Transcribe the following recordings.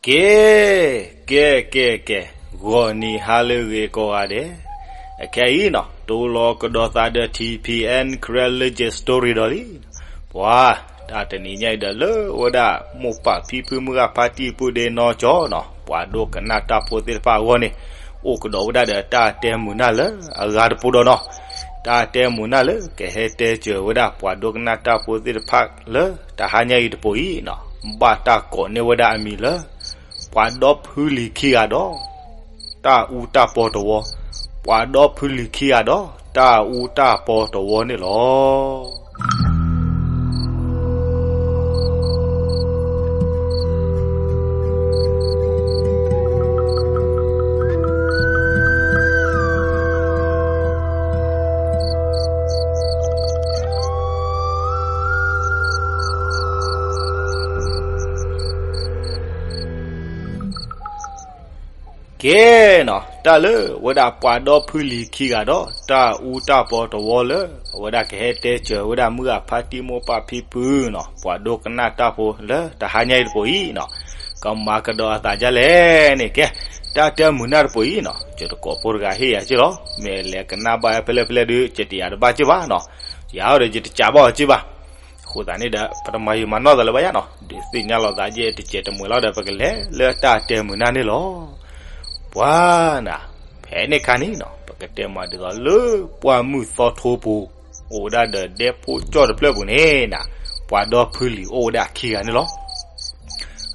ကဲ, ကဲ ကဲ ကဲ, ဂီၤနံၤဟါလၢအဂ့ၤကိးဂၤဒဲး, အခဲအံၤနီၤ တိလီၤကဒီးသးဒီး ထံၣ်ဖံးအဲၣ် Karen Legend Story ဒီးလံ, ပှၤ, တၢ်တနံၤညါအံၤဒီးလၢဝဲဒၣ် မိၢ်ပၢ်ဖံဖုမုၢ်ဂၤဖါတံၢ်ပုၢ်ဒ့နီၢ်ကၠီနီၤ ပှၤဒိကနၣ်တၢ်ဖိသ့ၣ်တဖၣ်အဂီၢ်န့ၣ် အိၣ်ကဒီးဝဲဒၣ်ဒီးတၢ်တဲမုာ်နၢ်လၢအဂၤတပူၤဒီးနီၤ, တၢ်တဲမုာ်နၢ်လၢကဟဲတဲစၢၤဝဲဒၣ် ပှၤဒိကနၣ်တၢ်ဖိသ့ၣ်တဖၣ်လၢတဟါညါအံၤတပူၤအံၤနီၤ ဘၣ်တၢ်ကိးန့ၢ်ဝဲဒၣ်အမံၤလၢ ပှၤဒီဖုလံၤခံဂၤဒီး တၢ်အူတၢ်ပီတဝီ, ပှၤဒီဖုလံၤခံဂၤဒီး တၢ်အူတၢ်ပီတဝီန့ၣ်လီၤ. ကဲနီၤ တၢ်လၢဝဲဒၣ်ပှၤဒီဖုလံၤခံဂၤဒီး တၢ်အူတၢ်ပီတဝီလၢ အဝဲဒၣ်ကဟဲတဲစၢၤဝဲဒၣ်မုၢ်ဂၤဖါတံၢ်မိၢ်ပၢ်ဖံဖုနီၤ ပှၤဒိကနၣ်တၢ်ဖိလၢတဟါညါအံၤတပူၤအံၤနီၤ ကမၤကဒီးအသးဒ်လဲၣ်န့ၣ် ကဲ, တၢ်တဲမုာ်နၢ်တပူၤအံၤနီၤ ယတကိးဖိတဂၤဟ့ၣ်ယၤက့ၢ်လီၤ မ့ၢ်လဲၤကနၣ်ဘၣ်ဖဲလဲၣ်ဖဲလဲၣ်ဒုး ယတယာ်တဘၣ်က့ၢ်ဘၣ်နီၤ, ယၤဒီးယတကးဘၣ်အီၤက့ၢ်ဘၣ် အဃိသတးန့ၣ်ဒီး ပတမၤယံာ်မၤနီၢ်သးလၢၤဘၣ်ယါနီၤ ဒုးသ့ၣ်ညါလိာ်သးက့ၢ်တစဲးတမှဲၤလီၤဒီး ပကလဲၤလၢတၢ်တဲမုာ်နၢ်န့ၣ်လီၤ. ပှၤနၤ, ဖဲန့ၣ်ခါန့ၣ်နီၤ ပကတဲမးဒ်သိးလၢပှၢ်မုၢ်သီထိပူၤ အိၣ်ဝဲဒၣ်ဒီးဒဲဖိကၠီၣ်တဖျၢၣ်ပူၤန့ၣ်နၤ ပှၤဒီဖုလံၤအိၣ်ဝဲဒၣ်ခံဂၤန့ၣ်လီၤ.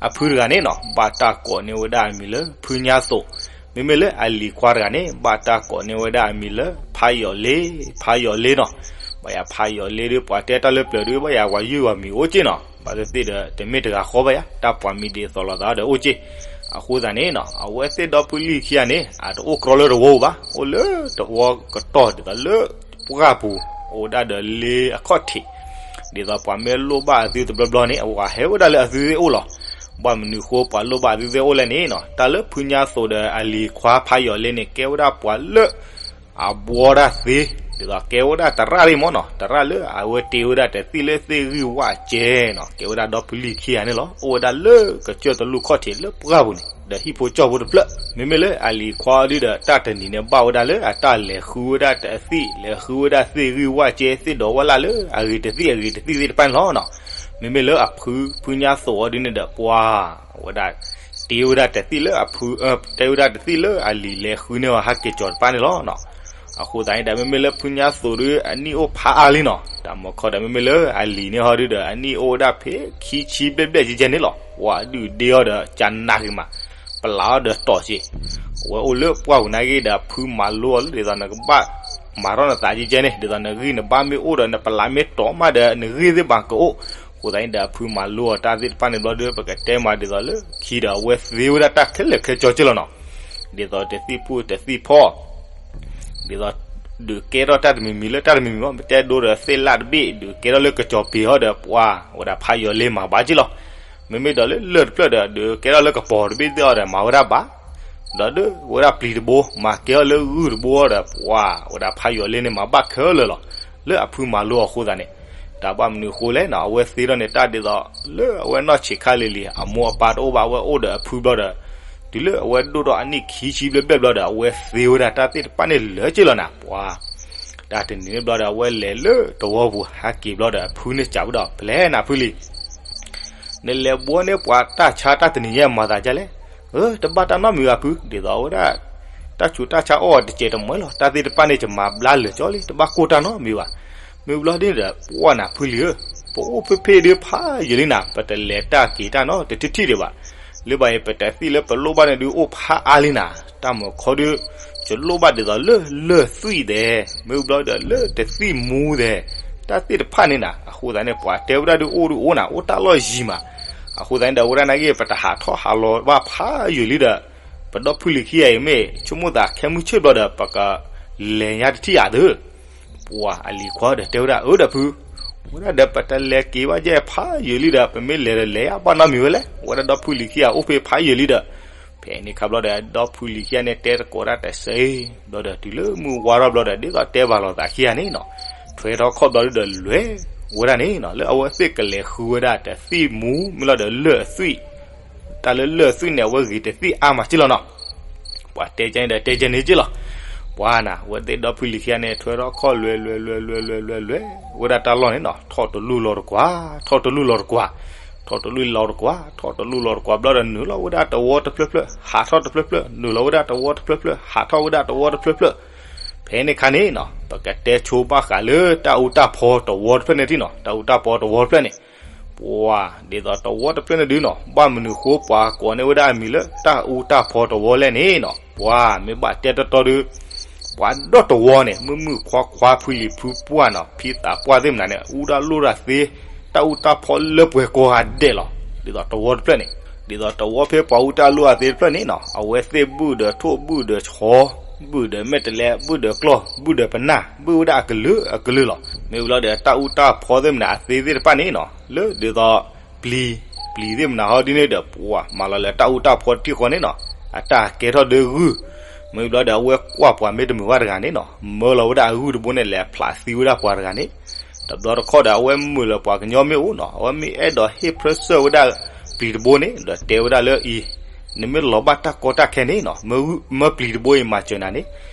အဖုတဂၤန့ၣ်နီၤ ဘၣ်တၢ်ကိးန့ၢ်ဝဲဒၣ်အမံၤလၢ ဖုညါသိး, မ့မ့ၢ်လၢအလံၤခွါတဂၤန့ၣ် ဘၣ်တၢ်ကိးန့ၢ်ဝဲဒၣ်အမံၤလၢ ဖးယီၤလ့, ဖးယီၤလ့နီၤ. ဘၣ်ယၤဖးယီၤလ့ဒီး ပှၤတဲတၢ်လၢပျၢၤဒီး ဘၣ်ယၤပှၤယုၢ်ပှၤမံၤအိၣ်က့ၢ်နီၤ, ဘၣ်သ့ၣ်သ့ၣ်ဒီး တမ့ၢ်တဂၤဃီဘၣ်ယၤ, တၢ်ပှၤမံၤဒ်သိးလိာ်သးဒီးအိၣ်က့ၢ်. အဃိသတးန့ၣ်နီၤ အဝဲသ့ၣ်ဒီဖုလံၤခံဂၤန့ၣ် အတအိၣ်ကြီလၢတဝီပူၤဘၣ်, အိၣ်လၢတဝီကတီၢ်ဒ်သိးလၢ ပှၢ်ပူၤ, အိၣ်ဝဲဒၣ်ဒီးလ့အခီၣ်ထံး, ဒ်သိးပှၤမ့ၢ်လိၣ်ဘၣ်အသုတဘျီဘျီန့ၣ် အဝဲဟဲဝဲဒၣ်လၢအသုသ့ၣ်အိၣ်လီၤ. ဘၣ်မနုၤဃိပှၤလိၣ်ဘၣ်အသုသ့ၣ်အိၣ်လဲၣ်န့ၣ်နီၤ, တၢ်လၢဖုညါသိးဒီးအလံၤခွါဖးယီၤလ့န့ၣ် ကဲဝဲဒၣ်ပှၤလၢ အဘှီတၢ်သ့, ဒ်သိးကဲဝဲဒၣ်တရၣ်ရံၣ်မးနီၤ, တရၣ်လၢအဝဲတ့ဝဲဒၣ်တသ့ၣ်လၢသ့ၣ်ဂံၢ်ဝၣ်ကဲနီၤ, ကဲဝဲဒၣ်ဒီဖုလံၤခံဂၤန့ၣ်လီၤ. အိၣ်ဝဲဒၣ်လၢကစၢၢ်တလူၢ်ခီၣ်ထံးလၢပှၢ်ပူၤန့ၣ် ဒီးဟံၣ်ဖိကၠီၣ်ဖိတဖျၢၣ်, မ့မ့ၢ်လၢအလံၤခွါဒုဒီး တၢ်တနံၤန့ၣ်ဘၣ်ဝဲဒၣ်လၢအတၢ်လဲၤဃုဝဲဒၣ်တသ့ၣ်, လဲၤဃုဝဲဒၣ်သ့ၣ်ဂံၢ်ဝၣ်ကဲ သ့ၣ်ဒီးဝဲလၢအဂ့ၤတသ့ၣ်အဂ့ၤတသ့ၣ်သ့ၣ်တဖၣ်န့ၣ်လီၤ. မ့မ့ၢ်လၢအဖု ဖုညါသိးအီၤဒုန့ၣ်ဒီး ပှၤဝဲဒၣ် တ့ဝဲဒၣ်တသ့ၣ်လၢအဖု, တ့ဝဲဒၣ်တသ့ၣ်လၢအလံၤလဲၤဃုန့ၢ်အီၤဟးက့ၤကီၤတဖၣ်န့ၣ်လီၤ. အဃိသတးန့ၣ်ဒီး မ့မ့ၢ်လၢဖုညါသိးဒု အနံၣ်အိၣ်ဖးအါလံနီၤ, တၢ်မီၤခီဒီး မ့မ့ၢ်လၢအလံၤန့ၣ်ဟီဒုဒီး အနံၣ်အိၣ်ဝဲဒၣ်ဖဲခံဆံဘျဲၣ်ဘျဲၣ်ကဲကဲန့ၣ်လီၤ. ပှၤဒုးဒ့အီၤဒီးကနးဂ့ၤမး, ပလးအီၤဒီးတီၢ်က့ၤ, အဝဲအိၣ်လၢပှၢ်ပူၤနာ်က့ဒီး အဖုမၤလိအီၤလၢဒ်သိးနကဘၣ်မၤထီၣ်နသးကဲကဲန့ၣ်, ဒ်သိးနဂံၢ်နဘါမ့ၢ်အိၣ်ဒီး နပလးမ့ၢ်တီၢ်မးဒီး နဂံၢ်သ့ၣ်တဖၣ်ကအိၣ်. အဃိသတးန့ၣ်ဒီး အဖုမၤလိအီၤတၢ်သ့ၣ်တဖၣ်န့ၣ်ဘျီဒီး ပကတဲမးဒ်သိးလၢခံဒီး အဝဲသ့ဝဲဒၣ်တၢ်ခဲလၢာ်ခဲဆ့ကဲလီၤနီၤ. ဒ်သိးတသံၣ်ဖှိၣ်တသံၣ်ဖီ ဒ်သိး ဒုးကဲထီၣ်တၢ်တမံၤမံၤလၢတၢ်တမံၤမံၤမး, မ့ၢ်တဲဒိဒီးသ့ၣ်လၣ်တဘ့ၣ် ဒုးကဲထီၣ်လၢကစီၤပ့ၤဟီဒီး ပှၤဝဲဒၣ်ဖးယီၤလ့မၤဘၣ်က့ၤလီၤ. မ့မ့ၢ်ဒီးလၢလၢၢ်တဖျၢၣ်ဒီး ဒုးကဲထီၣ်လၢကပီၤတဘ့ၣ်သ့ၣ်အီၤဒီး မၤဝဲဒၣ်ဘၣ်. ဒီးဒုးဝဲဒၣ်ပျံၤတဘိ မၤကဲထီၣ်လၢဂုၢ်တဘိအီၤဒီး ပှၤဝဲဒၣ်ဖးယီၤလ့န့ၣ် မၤဘၣ်ခဲလၢာ်လီၤ. လၢအဖုမၤလိအဃိသတးန့ၣ်, တၢ်ဘၣ်မနုၤအဃိလဲၣ်နီၤ, အဝဲသ့ထီၣ်န့ၣ် တၢ်ဒ်သိးလၢအဝဲနီၢ်ဆံးခါလံၤလံၤ အမိၢ်အပၢ်တအိၣ်ဘၣ် အဝဲအိၣ်ဒီးအဖုဘျီဒီး တုၤလၢအဝဲဒိၣ်ထီၣ်အနံၣ်ခံဆံဘျဲၣ်ဘျဲၣ်ဘျီဒီး အဝဲသ့ဝဲဒၣ်တၢ်သ့ၣ်တဖၣ်န့ၣ်လၢာ်က့ၤလီၤနၤ, ပှၤ တၢ်တနံၤန့ၣ်ဘျီဒီး အဝဲလဲၤလၢတဝီပူၤ ဟးက့ၤဘျီဒီး အဖုန့ၣ်စံးဝဲဒီး ပျဲနၤဖုလံၤ, နလဲၤဘှီန့ၢ်ပှၤတၢ်ဆါတၢ်တနံၤညါမၤသးဒ်လဲၣ်. အၢ တဘၣ်တၢ်နီတမံၤဘၣ်ဖု, ဒ်သိးဝဲဒၣ် တၢ်ဆူးတၢ်ဆါအိၣ်တစဲးတမှဲၤလီၤ, တၢ်သ့ၣ်တဖၣ်န့ၣ် ယမၤဘျါလၢာ်က့ၤလံ, တဘၣ်ကိၢ်တၢ်နီတမံၤဘၣ်. မ့ၢ်ဘျီဒ်န့ၣ်ဒီး ပှၤနၤဖုလံၤဧၢ, ပအိၣ်ဖ့ဖ့ဒုးဖးယံာ်လံနၤ, ပတလဲၤတၢ်က့ၤတၢ်နီတထံၣ်ထံၣ်ဒံးဘၣ်. လၢဘၣ်အံၤ ပတသံၣ်လၢပလိၣ်ဘၣ်န့ၣ်ဒုးအိၣ်ဖးအါလံနၤ, တၢ်မီၤခီဒုး ယလိၣ်ဘၣ်ဒ်သိးလၢလၢၢ်သွံၣ်ဒဲး, မ့ၢ်ဘျီဒီးလၢတသံၣ်မူဒဲး, တၢ်သ့ၣ်တဖၣ်န့ၣ်နၤ. အဃိသတးန့ၣ် ပှၤတဲဝဲဒၣ်ဒုးအိၣ်ဒုးအိၣ်နၤ, အိၣ်တၢ်လီၢ်ယံၤမး. အဃိသတးန့ၣ်ဒီး အဝဲဒၣ်နာ်က့ ပတဟးထီၣ်ဟးလီၤဘၣ်ဖးယံာ်လံဒီး ပဒီဖုလံၤခံဂၤအံၤမ့ၢ် ဆိကမိၣ်သးခဲမုၢ်ဆ့ၣ်ဘျီဒီး ပကလဲၤညါတထံၣ်ဧါသ့ၣ်. ပှၤအလံၤခွါဒီးတဲဝဲဒၣ် အၢဒီးဖု, ဝဲဒၣ်ဒီးပတလဲၤက့ၤဘၣ်ယဲၢ်ဖးယံာ်လံဒီး ပမ့ၢ်လဲၤဒီးလဲၤယါဘၣ်နီတမံၤဝဲလဲၣ်, ဝဲဒၣ်ဒီဖုလံၤခံဂၤအိၣ်ဖဲဖးယံာ်လံဒီး ဖဲန့ၣ်ခါဘျီဒီး ဒီဖုလံၤခံဂၤန့ၣ် တဲတကိးတၢ်တစဲး, ဘျီဒီးတုၤလၢမုၢ်ဝါထီၣ်ဘျီဒီး ဒ်သိးတဲဘၣ်လိာ်သးခံဂၤန့ၣ်နီၤ, ထွဲထီၣ်ခီၣ်ဘျီဒီးလဲၤဝဲဒၣ်န့ၣ်နီၤ, လၢအဝဲသ့ၣ်ကလဲၤဃုဝဲဒၣ်တသံၣ်မူ မ့ၢ်လီၤဒီးလၢၢ်အသွံၣ် တၢ်လၢလၢၢ်သွံၣ်န့ၣ် အဝဲဂ့ၤတသ့ၣ်အါမးက့လီၤနီၤ. ပှၤတဲကဲန့ၣ်ဒီး တဲကဲန့ၣ်က့လီၤ. ပှၤနၤ အဝဲသ့ၣ်ဒီဖုလံၤခံဂၤန့ၣ် ထွဲထီၣ်ခီၣ်လွဲလွဲလွဲလွဲလွဲလွဲ ဝဲဒၣ်တၢ်လီၢ်န့ၣ်နီၤ, ထီၣ်တလူၢ်လီၤတကွၢ်, ထီၣ်တလူၢ်လီၤတကွၢ်, ထီၣ်တလူၢ်လီၤတကွၢ်, ထီၣ်တလူၢ်လီၤတကွၢ် ဘျီဒီးနုာ်လီၤဝဲဒၣ်တဝီတဖျၢၣ်ဖျၢၣ် ဟးထီၣ်တဖျၢၣ်ဖျၢၣ်, နုာ်လီၤဝဲဒၣ်တဝီတဖျၢၣ်ဖျၢၣ် ဟးထီၣ်ဝဲဒၣ်တဝီတဖျၢၣ်ဖျၢၣ်. ဖဲန့ၣ်အခါန့ၣ်နီၤ ပကတဲဆိဘၣ်ဃးလၢတၢ်အူတၢ်ဖီတဝီတဖျၢၣ်န့ၣ်ထံၣ်နီၤ, တၢ်အူတၢ်ဖီတဝီတဖျၢၣ်န့ၣ် ပှၤဒ်သိးတဝီတဖျၢၣ်န့ၣ်ဒုနီၤ, ဘၣ်မနုၤဃိပှၤကိးန့ၢ်ဝဲဒၣ်အမံၤလၢ တၢ်အူတၢ်ဖီတဝီလဲၣ်န့ၣ်နီၤ, ပှၤမ့ၢ်ဘၣ်တဲတီတီဒီး ပှၤဒီတဝီန့ၣ် မုၣ်မုၣ်ခွါခွါ ဖုလံၤဖုပှၢ်နီၤ ဖံသးပှၢ်သ့ၣ်မနုၤန့ၣ် အူတၢ်လိၣ်တၢ်သ့ တၢ်အူတၢ်ဖီလၢပှဲၤကိးဂၤဒဲးလီၤ. ဒ်သိးတဝီတဖျၢၣ်န့ၣ် ဒ်သိးတဝီဖဲပှၤအူတၢ်လိၣ်အသ့တဖျၢၣ်န့ၣ်နီၤ, အဝဲသ့ၣ်ဘုၣ်ဒီးထိၣ် ဘုၣ်ဒီးဆီ ဘုၣ်ဒီးမဲာ်တဲးလဲး ဘုၣ်ဒီးကျီၢ် ဘုၣ်ဒီးပနၢ် ဘုၣ်ဝဲဒၣ်အကလုာ်အကလုာ်လီၤ. မ့ၢ်ဝံၤလီၤဒီး တၢ်အူတၢ်ဖီသ့ၣ်မနုၤအသ့သ့ၣ်တဖၣ်န့ၣ်နီၤ လၢဒ်သိး ပျံၤ ပျံၤသ့ၣ်မနုၤဟီဒ်န့ၣ်ဒီး ပှၤမၤလီၤလၢတၢ်အူတၢ်ဖီတထံၣ်ဃီန့ၣ်နီၤ အတၢ်ကဲထီၣ်ဒီးဂုၢ်. မ့ၢ်ဝံၤလီၤဒီး အဝဲကွၢ်ပှၤမ့ၢ်တမုာ်ဘၣ်တဂၤန့ၣ်နီၤ မၢလီၤဝဲဒၣ်အဂုၢ်တဘိန့ၣ် လဲၤဖျးသံဝဲဒၣ်ပှၤတဂၤန့ၣ် တဘျီတခီၣ်ဒီး အဝဲမုာ်လၢပှၤကညီမ့ၢ်အိၣ်နီၤ အဝဲမ့ၢ်အဲၣ်ဒိးဟ့ၣ်ဖြၢၣ်စၢၢ်ဝဲဒၣ်ပျံၤတဘိန့ၣ် ဒီးတဲဝဲဒၣ်လၢအံၤ နမ့ၢ်လီၤဘၣ်တၢ်ကီတၢ်ခဲန့ၣ်နီၤ မၢပျံၤတဘိအံၤမၤစၢၤနၤန့ၣ်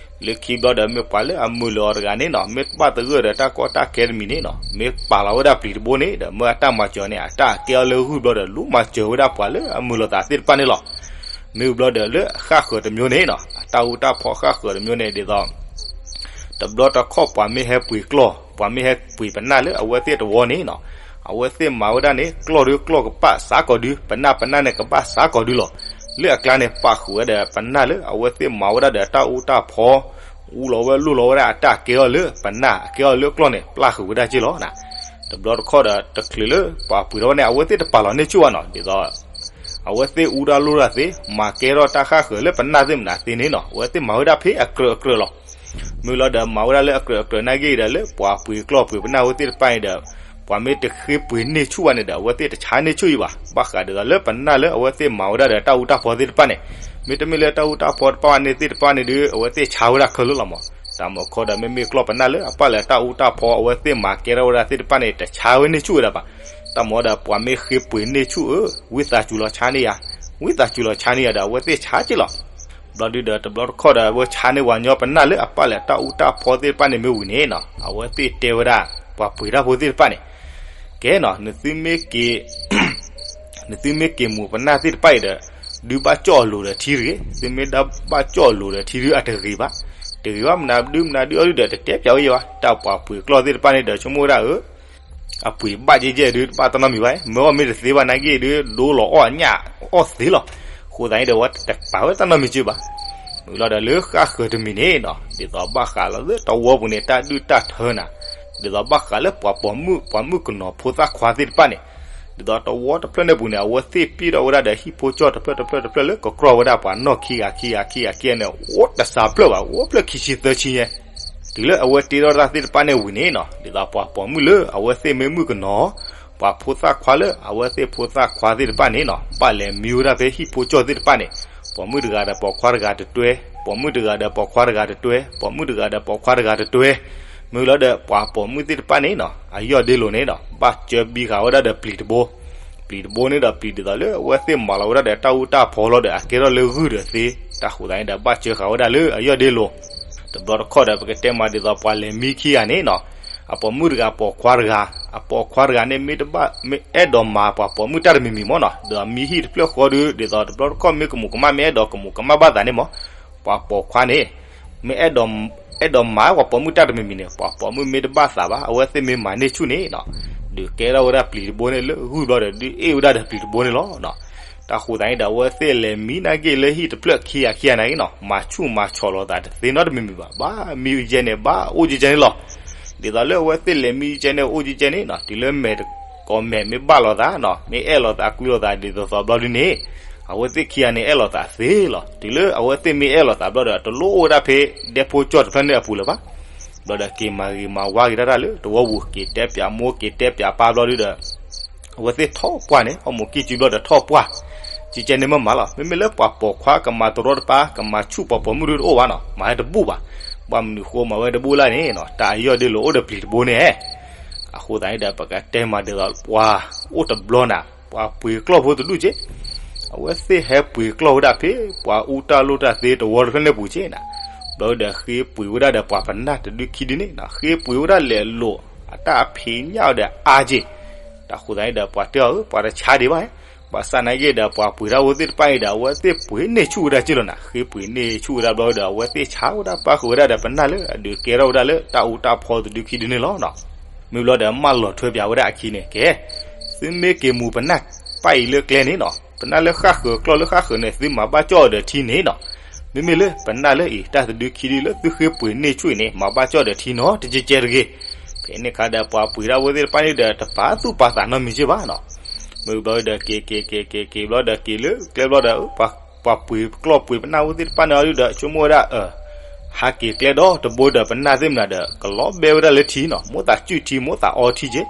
လၢခံဘျီဒီး မ့ၢ်ပှၤလၢအမုာ်လၢအီၤတဂၤန့ၣ်နီၤ မ့ၢ်ဘၣ်သဂၢၢ်ဒီးတၢ်ကီတၢ်ခဲတမံၤန့ၣ်နီၤ မ့ၢ်ပာ်လီၤဝဲဒၣ်ပျံၤတဘိန့ၣ်ဒီး မၢအတၢ်မၤစၢၤန့ၣ် အတၢ်ကဲအီၤလၢဂုၢ်ဘျီဒီး လူၤမၤစၢၤဝဲဒၣ်ပှၤလၢအမုာ်လိာ်သးသ့ၣ်တဖၣ်န့ၣ်လီၤ. မ့ၢ်ဝံၤဘျီဒီး လၢအဃၣ်ဃၢၤတမျိုးန့ၣ်နီၤ အတၢ်အူတၢ်ဖီဃၣ်ဃၢၤတမျိုးန့ၣ် ဒ်သိး တဘျီတခီၣ်ပှၤမ့ၢ်ဟဲပှ့ၤကျီၢ် ပှၤမ့ၢ်ဟဲပှ့ၤပနၢ်လၢအဝဲသ့ၣ်တဝီန့ၣ်နီၤ အဝဲသ့ၣ်မၤဝဲဒၣ်န့ၣ် ကျီၢ်ဒီးကျီၢ်ကဘၣ်စးကီးဒု ပနၢ်ပနၢ်န့ၣ်ကဘၣ်စးကီးဒုလီၤ. လၢအကျါန့ၣ် ပာ်ဃုာ်ဝဲဒီးပနၢ်လၢ အဝဲသ့ၣ်မၤဝဲဒၣ်ဒီးတၢ်အူတၢ်ဖီ အူလီၤဝဲလိၣ်လီၤဝဲဒၣ်အတၢ်ကဲအီၤလၢပနၢ် အကဲအီၤလၢကျီၢ်န့ၣ် ပျၢ်ဃုာ်ဝဲဒၣ်က့လီၤ. တဘျီတခီၣ်ဒီး တချုးလၢပှၤပှ့ၤထီၣ်ဝဲန့ၣ် အဝဲသ့ၣ်တပာ်လီၤန့ၢ်ဆူၣ်ဘၣ်နီၤ ဒ်သိး အဝဲသ့ၣ်အူတၢ်လိၣ်တၢ်သ့ မၤကဲထီၣ်တၢ်ဃၣ်ဃၢၤလၢပနၢ်သ့ၣ်မနုၤသ့န့ၣ်နီၤ အဝဲသ့ၣ်မၤဝဲဒၣ်ဖဲအကြၢးအကြၢးလီၤ. မ့ၢ်လီၤဒီး မၤဝဲဒၣ်လၢအကြၢးအကြၢးနာ်က့ဒီး လၢပှၤပှ့ၤကျီၢ်ပှ့ၤပနၢ်ဝဲသ့ၣ်တဖၣ်အံၤဒီး ပှၤမ့ၢ်တဃ့ပှ့ၤန့ၢ်ဆူၣ်ဘၣ်န့ၣ်ဒီး အဝဲသ့ၣ်တဆါန့ၢ်ဆူၣ်အံၤဘၣ်. ဘၣ်ဃးဒ်သိးလၢပနၢ်လၢအဝဲသ့ၣ်မၤဝဲဒၣ်ဒီးတၢ်အူတၢ်ဖီသ့ၣ်တဖၣ်န့ၣ် မ့တမ့ၢ်လၢတၢ်အူတၢ်ဖီတဖၣ်န့ၣ်သ့ၣ်တဖၣ်န့ၣ်ဒီး အဝဲသ့ၣ်ဆါဝဲဒၣ်ခဲလၢာ်လီၤမး. တၢ်မၤခီဒီး မ့မ့ၢ်ကျီၢ်ပနၢ်လၢအပာ်လၢတၢ်အူတၢ်ဖီအဝဲသ့ၣ်မၤကဲထီၣ်ဝဲဒၣ်သ့ၣ်တဖၣ်န့ၣ် တဆါဝဲန့ၢ်ဆူၣ်ဝဲဒၣ်ဘၣ်. တၢ်မၤဒီး ပှၤမ့ၢ်ဃ့ပှ့ၤန့ၢ်ဆူၣ်ဧၢ, ဝံသးစူၤလီၤဆါန့ၢ်ယၤ, ဝံသးစူၤလီၤဆါန့ၢ်ယၤဒီး အဝဲသ့ၣ်ဆါက့လီၤ. ဘျီဒုဒီး တဘျီတခီၣ်ဒီး အဝဲဆါန့ၢ်ပှၤညီပနၢ်လၢအပာ်လၢတၢ်အူတၢ်ဖီသ့ၣ်တဖၣ်န့ၣ်မ့ၢ်ဝံၤန့ၣ်နီၤ, အဝဲသ့ၣ်တဲဝဲဒၣ် ပှၤပှ့ၤတၢ်ဖိသ့ၣ်တဖၣ်န့ၣ်, ကဲနီၤ, နသုမ့ၢ်က့ၤ နသုမ့ၢ်က့ၤမူးပနၢ်သ့ၣ်တဖၣ်အံၤဒီး ဒုးဘၣ်ကၠီၣ်အလိၤဒီးထံတဂ့ၤ, သုမ့ၢ်ဒၣ်ဘၣ်ကၠီၣ်အလိၤဒီးထံဒုးအတဂ့ၤဘၣ်, တဂ့ၤဘၣ်မနုၤဒုးမနုၤဒုးအီၤဒုဒီး တတဲပၠးဝဲယဲဘၣ်, တၢ်ပှၤပှ့ၤကျီၢ်သ့ၣ်တဖၣ်န့ၣ်ဒီး ဆိကမိၣ်ဝဲဒၣ်ဧၢ အပှ့ၤဘၣ်ကဲကဲဒုးတဘၣ်တၢ်နီတမံၤဘၣ်, မၢအီၣ်မ့ၢ်တသ့ဘၣ်နာ်က့ဒုး ဒိလီၤအီၣ်ညၣ်အီၣ်သ့လီၤ. အဃိသတးန့ၣ်ဒီး ဝဲတပာ်ဝဲတၢ်နီတမံၤက့ဘၣ်. မ့ၢ်လီၤဒီးလၢဃၣ်ဃၢၤတမံၤန့ၣ်နီၤ, ဒ်သိးဘၣ်ဃးလီၤလၢတဝီပူၤန့ၣ် တၢ်ဒုၣ်တၢ်ထၢနၤ, ဒ်သိးဘၣ်ဃးလၢပှၤပိာ်မုၣ် ပှၤမုၣ်ကနီၤဖိသၣ်ခွါသ့ၣ်တဖၣ်န့ၣ်, ဒ်သိးတဝီတဖျၢၣ်န့ၣ်ပူၤန့ၣ် အဝဲသ့ၣ်ပျဲထီၣ်ဝဲဒၣ်ဒီးဟံၣ်ဖိကၠီၣ်တဖျၢၣ်တဖျၢၣ်တဖျၢၣ်လၢကကြီဝဲဒၣ်ပှၤနီၢ်ခံဂၤခံဂၤခံဂၤခံဂၤန့ၣ် အိၣ်တစှၤဖျၢၣ်ဘၣ်, အိၣ်ဖျၢၣ်ခံဆံသၢဆံညါ တုၤလၢအဝဲတ့ထီၣ်တၢ်သ့ၣ်တဖၣ်န့ၣ်ဝံၤန့ၣ်နီၤ, ဒ်သိးပှၤပိာ်မုၣ်လၢအဝဲသ့ၣ်မ့ၢ်မုၣ်ကနီၤ, ပှၤဖိသၣ်ခွါလၢအဝဲသ့ၣ်ဖိသၣ်ခွါသ့ၣ်တဖၣ်န့ၣ်နီၤ, ဘၣ်လဲၤမံဝဲဒၣ်ဖဲဟံၣ်ဖိကၠီၣ်သ့ၣ်တဖၣ်န့ၣ်, ပိာ်မုၣ်တဂၤဒီးပိာ်ခွါတဂၤတတွဲ, ပိာ်မုၣ်တဂၤဒီးပိာ်ခွါတဂၤတတွဲ, ပိာ်မုၣ်တဂၤဒီးပိာ်ခွါတဂၤတတွဲ, မ့ၢ်လီၤဒီးပှၤပိာ်မုၣ်သ့ၣ်တဖၣ်န့ၣ်နီၤ, အယီၢ်ဒ့လိၤန့ၣ်နီၤ, ဘၣ်စၢဘံဃာ်ဝဲဒၣ်ဒီးပျံၤတဘိ ပျံၤတဘိန့ၣ်ဒီးပျံၤဒ်သိးလၢအဝဲသ့ၣ်မၤလီၤဝဲဒၣ်ဒီးတၢ်အူတၢ်ဖီလီၤဒီးအကဲထီၣ်လၢဂုၢ်ဒီးသ့, တၢ်ဃိသတးန့ၣ်ဒီးဘၣ်စၢဃာ်ဝဲဒၣ်လၢအယီၢ်ဒ့လိၤ, တဘျီတခီၣ်ဒီးပကတဲမးဒ်သိးပှၤလဲၤမံခံဂၤန့ၣ်နီၤ, အပိာ်မုၣ်တဂၤပိာ်ခွါတဂၤ, အပိာ်ခွါတဂၤန့ၣ်မ့ၢ်တဘၣ် မ့ၢ်အဲၣ်ဒိးမၤပှၤပိာ်မုၣ်တၢ်တမံၤမံၤမ့ၢ်နီၤ, ဒီးမံဟံၣ်တဖျၢၣ်ဃီဒီး ဒ်သိးတဘျီတခီၣ်မ့ၢ်ကမူးကမၣ် မ့ၢ်အဲၣ်ဒိးကမူးကမၣ်ဘၣ်သးန့ၣ်မ့ၢ်, ပှၤပိာ်ခွါန့ၣ် မ့ၢ်အဲၣ်ဒိး အဲၣ်ဒိးမၤပှၤပိာ်မုၣ်တၢ်တမံၤမံၤန့ၣ် ပှၤပိာ်မုၣ်မ့ၢ်တဘၣ်သးဘၣ် အဝဲသ့ၣ်မ့ၢ်မၤန့ၢ်ဆူၣ်န့ၣ်နီၤ, ဒုးကဲထီၣ်ဝဲဒၣ်ပျံၤတဘိန့ၣ်လၢဂုၢ်ဘျီဒီး ဒုးအ့ၣ်ဝဲဒၣ်ဒီးပျံၤတဘိန့ၣ်လီၤ. တၢ်ဃိသတးန့ၣ်ဒီး အဝဲသ့ၣ်လဲၤမံနာ်က့လၢဟံၣ်တဖျၢၣ်ခံဂၤခံဂၤနာ်က့နီၤ မၤဆူၣ်မၤဆီၣ်လိာ်သးတသ့နီတမံၤမံၤဘၣ်, ဘၣ်မံကဲန့ၣ် ဘၣ်အိၣ်ကဲကဲန့ၣ်လီၤ. ဒ်သိးလၢအဝဲသ့ၣ်လဲၤမံကဲန့ၣ် အိၣ်ကဲကဲန့ၣ်နီၤ တုၤလၢမဲာ်တကိးမဲာ်မ့ၢ်ဘၣ်လိာ်သးနီၤ မ့ၢ်အဲၣ်လိာ်သးကွံလိာ်သးဒ်သိးသိးဘျီဒုန့ၣ် အဝဲသ့ၣ်ခံဂၤန့ၣ်အဲၣ်လိာ်သးသ့လီၤ. တုၤလၢအဝဲသ့ၣ်မ့ၢ်အဲၣ်လိာ်သးဘျီဒီး တလိၣ်အိၣ်ဝဲဒၣ်ဖဲဒဲဖိကၠီၣ်တဖျၢၣ်န့ၣ်အပူၤလၢၤဘၣ်. ဘျီဒီးက့ၤမၤဂ့ၤမၤဝါက့ၤတၢ်တၢ်လၢတဝီပူၤ က့ၤတဲပၠးမိၢ်က့ၤတဲပၠးပၢ်ဘျီဒုဒီး အဝဲသ့ၣ်ထီၣ်ပှၢ်န့ၣ် အီၣ်မူးကံၢ်စုဘျီဒီးထီၣ်ပှၢ် ကဲကဲန့ၣ်မ့ၢ်မးလီၤ. မ့မ့ၢ်လၢပှၤပိာ်ခွါကမၤတရီတပါ ကမၤဆူၣ်ပှၤပိာ်မုၣ်ဒုတအိၣ်ဘၣ်နီၤ မၤဝဲတဘူၣ်ဘၣ်. ဘၣ်မနုၤဃိမၤဝဲတဘူၣ်လဲၣ်န့ၣ်နီၤ တၢ်အယီၢ်ဒ့လိာ်အိၣ်ဒီးပျံၤတဘိန့ၣ် အဃိသတးန့ၣ်ဒီး ပကတဲမးဒ်သိးပှၤအိၣ်တဘျီနၤ ပှၤပှ့ၤကျီၢ်ဖိတဒူၣ်က့ အဝဲသ့ၣ်ဟဲပှ့ၤကျီၢ်ဝဲဒၣ်ဖဲ ပှၤအူတၢ်လိၣ်တၢ်သ့တဝီတဖျၢၣ်န့ၣ်ပူၤက့နၤ, ဘျီဒီးဃ့ပှ့ၤဝဲဒၣ်ဒီးပှၤပနၢ်တဒုခံဒုန့ၣ်နီၤ, ဃ့ပှ့ၤဝဲဒၣ်လဲၤလိာ် အတၢ်အဖံးညၣ်အီၤဒီးအါက့, တၢ်ဃိသတးန့ၣ်ဒီးပှၤတဲအီၤဧၢ ပှၤတဆါဒံးဘၣ်, ဘၣ်ဆၣ်သနာ်က့ဒီး ပှၤပှ့ၤတၢ်အိၣ်သ့ၣ်တဖၣ်အံၤဒီး အဝဲသ့ၣ်ပှ့ၤန့ၢ်ဆူၣ်ဝဲဒၣ်က့လီၤနၤ, ဃ့ပှ့ၤန့ၢ်ဆူၣ်ဝဲဒၣ်ဘျီဒီး အဝဲသ့ၣ်ဆါဝဲဒၣ်ပၣ်ဃုာ်ဝဲဒၣ်ဒီးပနၢ်လၢအဒုးကဲထီၣ်ဝဲဒၣ်လၢတၢ်အူတၢ်ဖီတဒုခံဒုန့ၣ်လီၤနီၤ. မ့ၢ်ဘျီဒီးမၢလီၤထွဲပၠးဝဲဒၣ်အခံန့ၣ် ကဲ သုမ့ၢ်က့ၤမူၤပနၢ်ပၣ်အံၤလၢကျဲန့ၣ်နီၤ, ပနၢ်လၢဃၣ်ဃၢၤကျီၢ်လၢဃၣ်ဃၢၤန့ၣ် သုမၤဘၣ်ကၠီၣ်အီၤဒီးထံန့ၣ်နီၤ, မ့မ့ၢ်လၢပနၢ်လၢအံၤ တၢ်တဒုခံဒုလၢသုဃ့ပှ့ၤန့ၢ်ဆူၣ်အံၤန့ၣ် မၤဘၣ်ကၠီၣ်ဒီးထံနီၤ တကဲကဲတဂ့ၤ. ဖဲန့ၣ်ခါဒီး ပှၤပှ့ၤတၢ်အိၣ်သ့ၣ်တဖၣ်န့ၣ်ဒီး တပာ်သူၣ်ပာ်သးနီတမံၤက့ဘၣ်နီၤ. မ့ၢ်ဘျီဒီးက့ၤက့ၤက့ၤက့ၤက့ၤဘျီဒီးက့ၤလၢကျဲဘျီဒီး ပှၤပှ့ၤကျီၢ်ပှ့ၤပနၢ်အိၣ်သ့ၣ်တဖၣ်န့ၣ်အီၤဒီး ဆိကမိၣ်ဝဲဒၣ် အၢ ဟးက့ၤကျဲဒီတဘိဒီး ပနၢ်သ့ၣ်မနုၤဒီး ကလီၤဘဲဝဲဒၣ်လၢထံနီၤ, မိၣ်သးစုၣ်ထံ မိၣ်သးအီထံက့,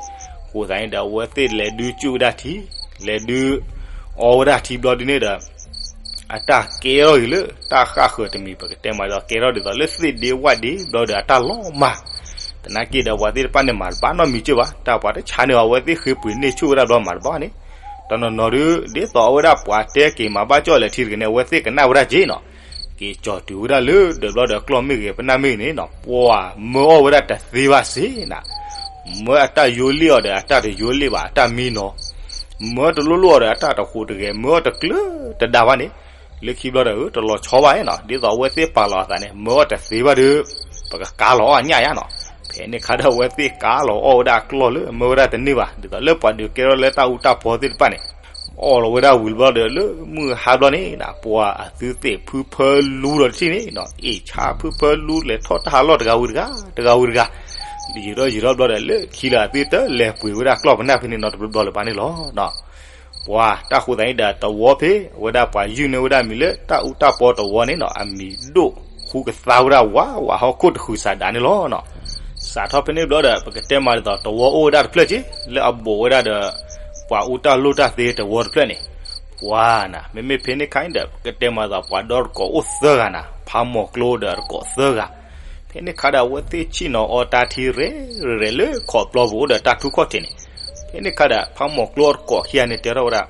အဃိသတးန့ၣ်ဒီး အဝဲသ့ၣ်လဲၤဒုးစုၣ်ဝဲဒၣ်ထံ, လဲၤဒုးအီဝဲဒၣ်ထံဘျီဒ်န့ၣ်ဒီး အတၢ်ကဲထီၣ်က့ၤလၢတၢ်ဃၣ်ဃၢၤတမံၤ ပကတဲမးဒီး ကဲထီၣ်ဒ်သိးလၢသ့ၣ်ဒ့ဝၣ်ဒ့ဘျီဒီး အတၢ်လီၤမၢ်, သနာ်က့ဒီး ပှၤသ့ၣ်တဖၣ်န့ၣ်မၤတဘၣ်နီတမံၤက့ဘၣ်, တၢ်ပှၤတဆါန့ၣ် အဝဲသ့ၣ်ဃ့ပှ့ၤန့ၢ်ဆူၣ်ဝဲဒၣ်ဘျီမၤတဘၣ်န့ၣ်, တနီၤနီၤဒီး ဒ်သိးအဝဲဒၣ်ပှၤတဲက့ၤမၤဘၣ်ကၠီၣ်လဲၤထံတဂ့ၤန့ၣ် အဝဲသ့ၣ်ကနၣ်ဝဲဒၣ်က့နီၤ, က့ၤကၠီၤတုၤဝဲဒၣ်လၢဒီးဘျီဒီးကျီၢ်မ့ၢ်ဂ့ၤ ပနၢ်မ့ၢ်ဂ့ၤန့ၣ်နီၤ, ပှၤမၢအီၣ်ဝဲဒၣ်တသ့ဘၣ်စ့နၤ, မၢအတၢ်ယိလ့ၣ်အီၤဒီး အတၢ်တယိလ့ၣ်ဘၣ် အတၢ်မံနီၤ, မၢတလိၣ်လိၣ်အီၤဒီး အတၢ်တဃိးတဂဲၤ မၢအီၣ်တကျၢၤတဒါဘၣ်န့ၣ်, လၢခံဘျီဒီး တလီၤဆီဘၣ်နီၤ, ဒ်သိးအဝဲသ့ၣ်ပာ်လီၤအသးန့ၣ် မၢအီၣ်တသ့ဘၣ်ဒီး ပကကါလီၤအီၣ်အညၣ်ယါနီၤ, ဖဲန့ၣ်ခါဒီး အဝဲသ့ၣ်ကါလီၤအီၣ်ဝဲဒၣ်ကျီၢ်လၢမၢဝဲဒၣ်တန့ၢ်ဘၣ်, ဒ်သိးလၢပှၤဒုးကဲထီၣ်လၢတၢ်အူတၢ်ဖီသ့ၣ်တဖၣ်န့ၣ် အီၣ်လီၤဝဲဒၣ်ဝံၤဘျီဒီး လၢမုၢ်ဟါဘျီန့ၣ် ပှၤအသုသ့ၣ်ဖုဖၢလူဒီးတထံၣ်န့ၣ်နီၤ, အ့ၣ်ဆါဖုဖၢလူလဲၤထီၣ်တၢ်ဟးလီၢ်တဂၤဝံၤတဂၤ တဂၤဝံၤတဂၤ, ယံာ်ထီၣ်ယံာ်ထီၣ်ဘျီဒီး လၢခံလၢအသုတလဲၤပှ့ၤဝဲဒၣ်ကျီၢ်ပနၢ်ဖဲန့ၣ်နီတဘျီလၢၤဘၣ်န့ၣ်လီၤ. ပှၤတၢ်ဃိသတးန့ၣ်ဒီး တဝီဖဲအဝဲဒၣ်ပှၤယုၢ်န့ၢ်ဝဲဒၣ်မံၤလၢတၢ်အူတၢ်ဖီတဝီန့ၣ်နီၤ, အမံၤဒိၣ်ဃူကသါဝဲဒၣ်ဝးဝးဟီၣ်ခိၣ်တဃုာ်စးဒးန့ၣ်လီၤ. စးထီၣ်ဖဲန့ၣ်ဘျီဒီး ပကတဲမးဒ်သိးတဝီအိၣ်ဝဲဒၣ်တဖျၢၣ်က့ လၢအဘူးဝဲဒၣ်ဒီး ပှၤအူတၢ်လိၣ်တၢ်သ့တဝီတဖျၢၣ်န့ၣ်, ပှၤနၤ မ့မ့ၢ်ဖဲန့ၣ်ခါန့ၣ်ဒီး ပကတဲမးဒ်သိးပှၤဒီတကိးအိၣ်သၢဂၤနၤ, ဖးမီၤကျိဒီးတကိးသၢဂၤ, ဖဲန့ၣ်ခါဒီးအဝဲသ့ၣ်ဆ့ၣ်နီၤအီတၢ်ထံရဲၣ်ရဲၣ်လၢခီၣ်ပျီပူၤအိၣ်ဒီးတၢ်ထူခီၣ်ထံးန့ၣ်, ဖဲန့ၣ်ခါဒီး ဖးမီၤကျိတကိးခံဂၤန့ၣ်တဲထီၣ်ဝဲဒၣ်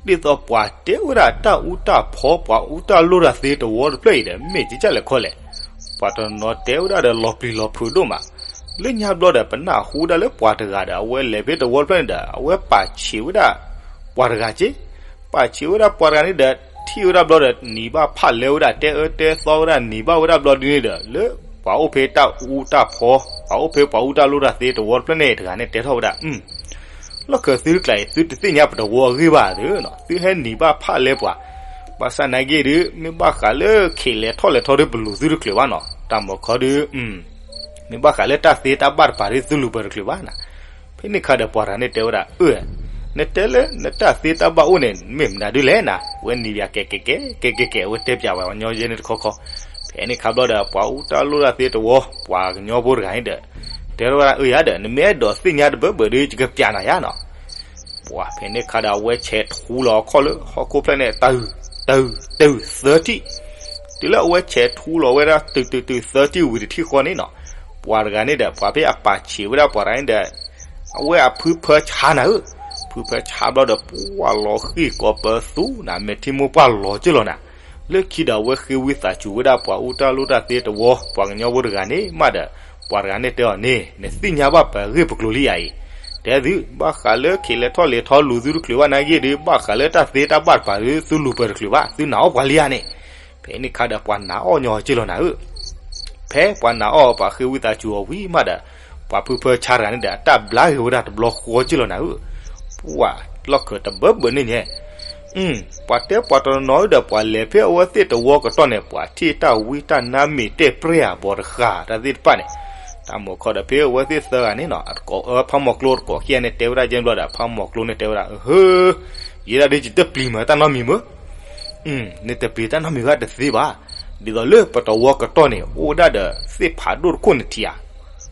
ဒ်သိးပှၤတဲဝဲဒၣ်တၢ်အူတၢ်ဖီ ပှၤအူတၢ်လိၣ်တၢ်သ့တဝီတဖျၢၣ်အံၤဒီး မ့ၢ်ကကၢ်လဲၣ်ခီလဲၣ်, ပှၤတနီၤတဲဝဲဒၣ်ဒီးလီၤပျံၤလီၤဖုးဒိၣ်မး, လၢညါဘျီဒီး ပနၢ်ဟူဒၣ်လၢပှၤတဂၤဒီး အဝဲလဲၤဖဲတဝီတဖျၢၣ်န့ၣ်ဒီး အဝဲပာ်ဆံးဝဲဒၣ်ပှၤတဂၤက့, ပာ်ဆံးဝဲဒၣ်ပှၤတဂၤန့ၣ်ဒီး ထံၣ်ဝဲဒၣ်ဘျီဒီး နံၤဘၣ်ဖးလဲဝဲဒၣ် တဲအၢတဲသီဝဲဒၣ် နံၤဘၣ်ဝဲဒၣ်ဘျီဒ်န့ၣ်ဒီး လၢပှၤအိၣ်ဖဲတၢ်အူတၢ်ဖီ ပှၤအိၣ်ဖဲပှၤအူတၢ်လိၣ်တၢ်သ့တဝီတဖျၢၣ်န့ၣ်တဂၤန့ၣ်တဲထီၣ်ဝဲဒၣ် လီၢ်ခၢၣ်သုတကျါအံၤ သုတသ့ၣ်ညါပတဝီအဂ့ၢ်ဘၣ်သ့ၣ်, သုဟဲနံၤဘၣ်ဖးလဲပှၤ, ဘၣ်ဆၣ်သနာ်က့ဒီး မ့ၢ်ဘၣ်ဃးလၢခ့လဲၤထီၣ်လဲၤထီဒီး ပလူၤသုတချုးဘၣ်နီၤ, တၢ်မၤခီဒီး မ့ၢ်ဘၣ်ဃးလၢတၢ်သ့တၢ်ဘၣ်တပၤဒီးသုလူၤပၢၤတချုးဘၣ်နၤ. ဖဲန့ၣ်ခါဒီးပှၤတဂၤန့ၣ်တဲဝဲဒၣ် အၢ နတဲလၢနတၢ်သ့တၢ်ဘၣ်အိၣ်န့ၣ် မ့ၢ်မနုၤဒ်လဲၣ်နၤ, ဝဲနံၤဘၣ်ကဲကဲကဲကဲကဲကဲ အဝဲတဲပၠးဝဲပှၤကညီယဲန့ၣ်တခီခီ, ဖဲန့ၣ်ခါဘျီဒီး ပှၤအူတၢ်လိၣ်တၢ်သ့တဝီ ပှၤကညီဖိတဂၤန့ၣ်ဒီး တဲထီၣ်ဝဲဒၣ် အၢယၤဒီး နမ့ၢ်အဲၣ်ဒိးသ့ၣ်ညါတဘၢဘၢဒီး ယကပၠးနၤယါနီၤ. ပှၤဖဲန့ၣ်ခါဒီး အဝဲဆဲးထူလီၤအခီၣ်လၢဟီၣ်ခိၣ်ဖျၢၣ်န့ၣ် တၢ် တၢ် တၢ် သၢထံၣ်, တုၤလၢအဝဲဆဲးထူလီၤဝဲဒၣ် တၢ် တၢ် တၢ် သၢထံၣ်ဝံၤတထံၣ်ဃီန့ၣ်နီၤ, ပှၤတဂၤန့ၣ်ဒီးပှၤဖဲအပာ်ဆံးဝဲဒၣ်ပှၤတဂၤန့ၣ်ဒီး အဝဲအဖုဖၢဆါနၤဧၢ, ဖုဖၢဆါဘျီဒီး ပှၤလီၤဃံၢ်ကိးပသူနၤ မဲာ်ထံမိၢ်ပှၢ်လီၤက့ၢ်လီၤနၤ, လၢခံဒီးအဝဲဃ့ဝံသးစူၤဝဲဒၣ်ပှၤအူတၢ်လိၣ်တၢ်သ့တဝီ ပှၤကညီဖိတဂၤန့ၣ်မးဒီး ပှၤတဂၤန့ၣ်တဲအီၤန့ၣ် နသ့ၣ်ညါဘၣ်ပဂ့ၢ်ပကျိၤလံဧါအံၤ, တဲသု ဘၣ်ဃးလၢခ့လဲၤထီၣ်လဲၤထီလူၤသုတချုးဘၣ်နာ်က့ဒီး ဘၣ်ဃးလၢတၢ်သ့တၢ်ဘၣ်တပၤဒီး သုလူၤပၢၤတချုးဘၣ် သုနာ်အီၣ်ပှၤလံဧါန့ၣ်, ဖဲန့ၣ်ခါဒီးပှၤနာ်အီၣ်ညီက့ၢ်လီၤနၤဧၢ ဖဲပှၤနာ်အီၣ်ပှၤဃ့ဝံသးစူၤအီၤဝံၤမးဒီး ပှၤဖုဖၢဆါတဂၤန့ၣ်ဒီး အတၢ်ဘျါဂ့ၤဝဲဒၣ်တဘျီဃီက့ၢ်လီၤနၤဧၢ, ပှၤလီၢ်ခၢၣ်တဘၢဘၢန့ၣ်ညါ ပှၤတဲပှၤတနီၤနီၤဒီး ပှၤလဲၤဖဲအဝဲသ့ၣ်တဝီကတီၢ်န့ၣ် ပှၤထံၣ်တၢ်ဝံတၢ်နါမ့ၢ်တဲၢ်ပြဲၢ်ဧါ ဘီတဃၣ်တၢ်သ့ၣ်တဖၣ်န့ၣ်, တၢ်မၤခီဒီးဖဲအဝဲသ့ၣ်သၢဂၤန့ၣ်နီၤ အတကိးအၢ ဖးမီၤကျိတကိးခံဂၤန့ၣ် တဲဝဲဒၣ်ကဲဘျီဒီး ဖးမီၤကျိန့ၣ်တဲဝဲဒၣ် ဟၢ ယဲဒၣ်ဒ်ယတပျံၤမုာ်တၢ်နီတမံၤမုာ် နတပျံၤတၢ်နီတမံၤဘၣ်တသ့ဘၣ်, ဒ်သိးလၢပတဝီကတီၢ်န့ၣ် အိၣ်ဝဲဒၣ်ဒီးသ့ၣ်ဖးဒိၣ်တခိၣ်န့ၣ်ထံၣ်ဧါ,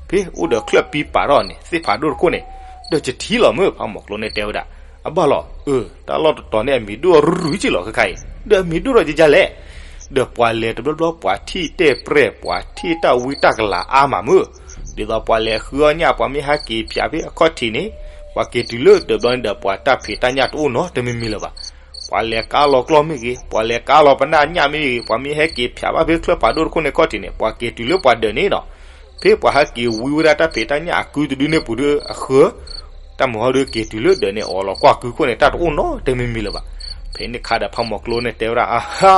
ဖဲအိၣ်ဒီးချၢၣ်ပံပာ်ထီၣ်န့ၣ် သ့ၣ်ဖးဒိၣ်တခိၣ်န့ၣ်, ဒီးယထံၣ်လီၤမုၢ် ဖးမီၤကျိန့ၣ်တဲဝဲဒၣ်, အဘၣ်လီၤ အၢ တၢ်လီၢ်တတီၤန့ၣ် အမံၤဒိၣ်ရုရုက့ၢ်လီၤခဲခါအံၤ ဒီးအမံၤဒိၣ်ထီၣ်ကကလဲၣ်, ဒီးပှၤလဲၤတဘျီဘျီ ပှၤထံၣ်တဲၢ်ပြဲၢ် ပှၤထံၣ်တၢ်ဝံတၢ်ကလၤအါမးမုၢ်, ဒ်သိးပှၤလဲၤဃုအီၣ်ညၣ် ပှၤမ့ၢ်ဟးက့ၤဖၠးဖဲအခီၣ်ထံးန့ၣ်, ပှၤက့ၤတုၤလၢတဘျီန့ၣ်ဒီး ပှၤတၢ်ဖံးတၢ်ညၣ်တအိၣ်နီတမံၤမံၤလၢၤဘၣ်. ပှၤလဲၤကါလီၤကျီၢ်မ့ၢ်ဂ့ၤ, ပှၤလဲၤကါလီၤပနၢ်ညၣ်မ့ၢ်ဂ့ၤ, ပှၤမ့ၢ်ဟဲက့ၤဖၠးဘၣ်ဖဲချၢၣ်ဖးဒိၣ်တခိၣ်န့ၣ်ခီၣ်ထံးန့ၣ် ပှၤက့ၤတုၤလၢပှၤဒၢးန့ၣ်နီၤ. ဖဲပှၤဟဲက့ၤဝံဝဲဒၣ်တၢ်ဖံးတၢ်ညၣ်အကုတဒုန့ၣ်ပူၤဒီးအဃၢၤ, တၢ်မုၢ်ဟီဒုက့ၤတုၤလၢဒၢးန့ၣ် အီၣ်လီၤကွၢ်ကုခိၣ်န့ၣ် တၢ်တအိၣ်နီတမံၤမံၤလၢၤဘၣ်. ဖဲန့ၣ်ခါဒီးဖးမီၤကျိန့ၣ်တဲဝဲဒၣ်, အဟါ,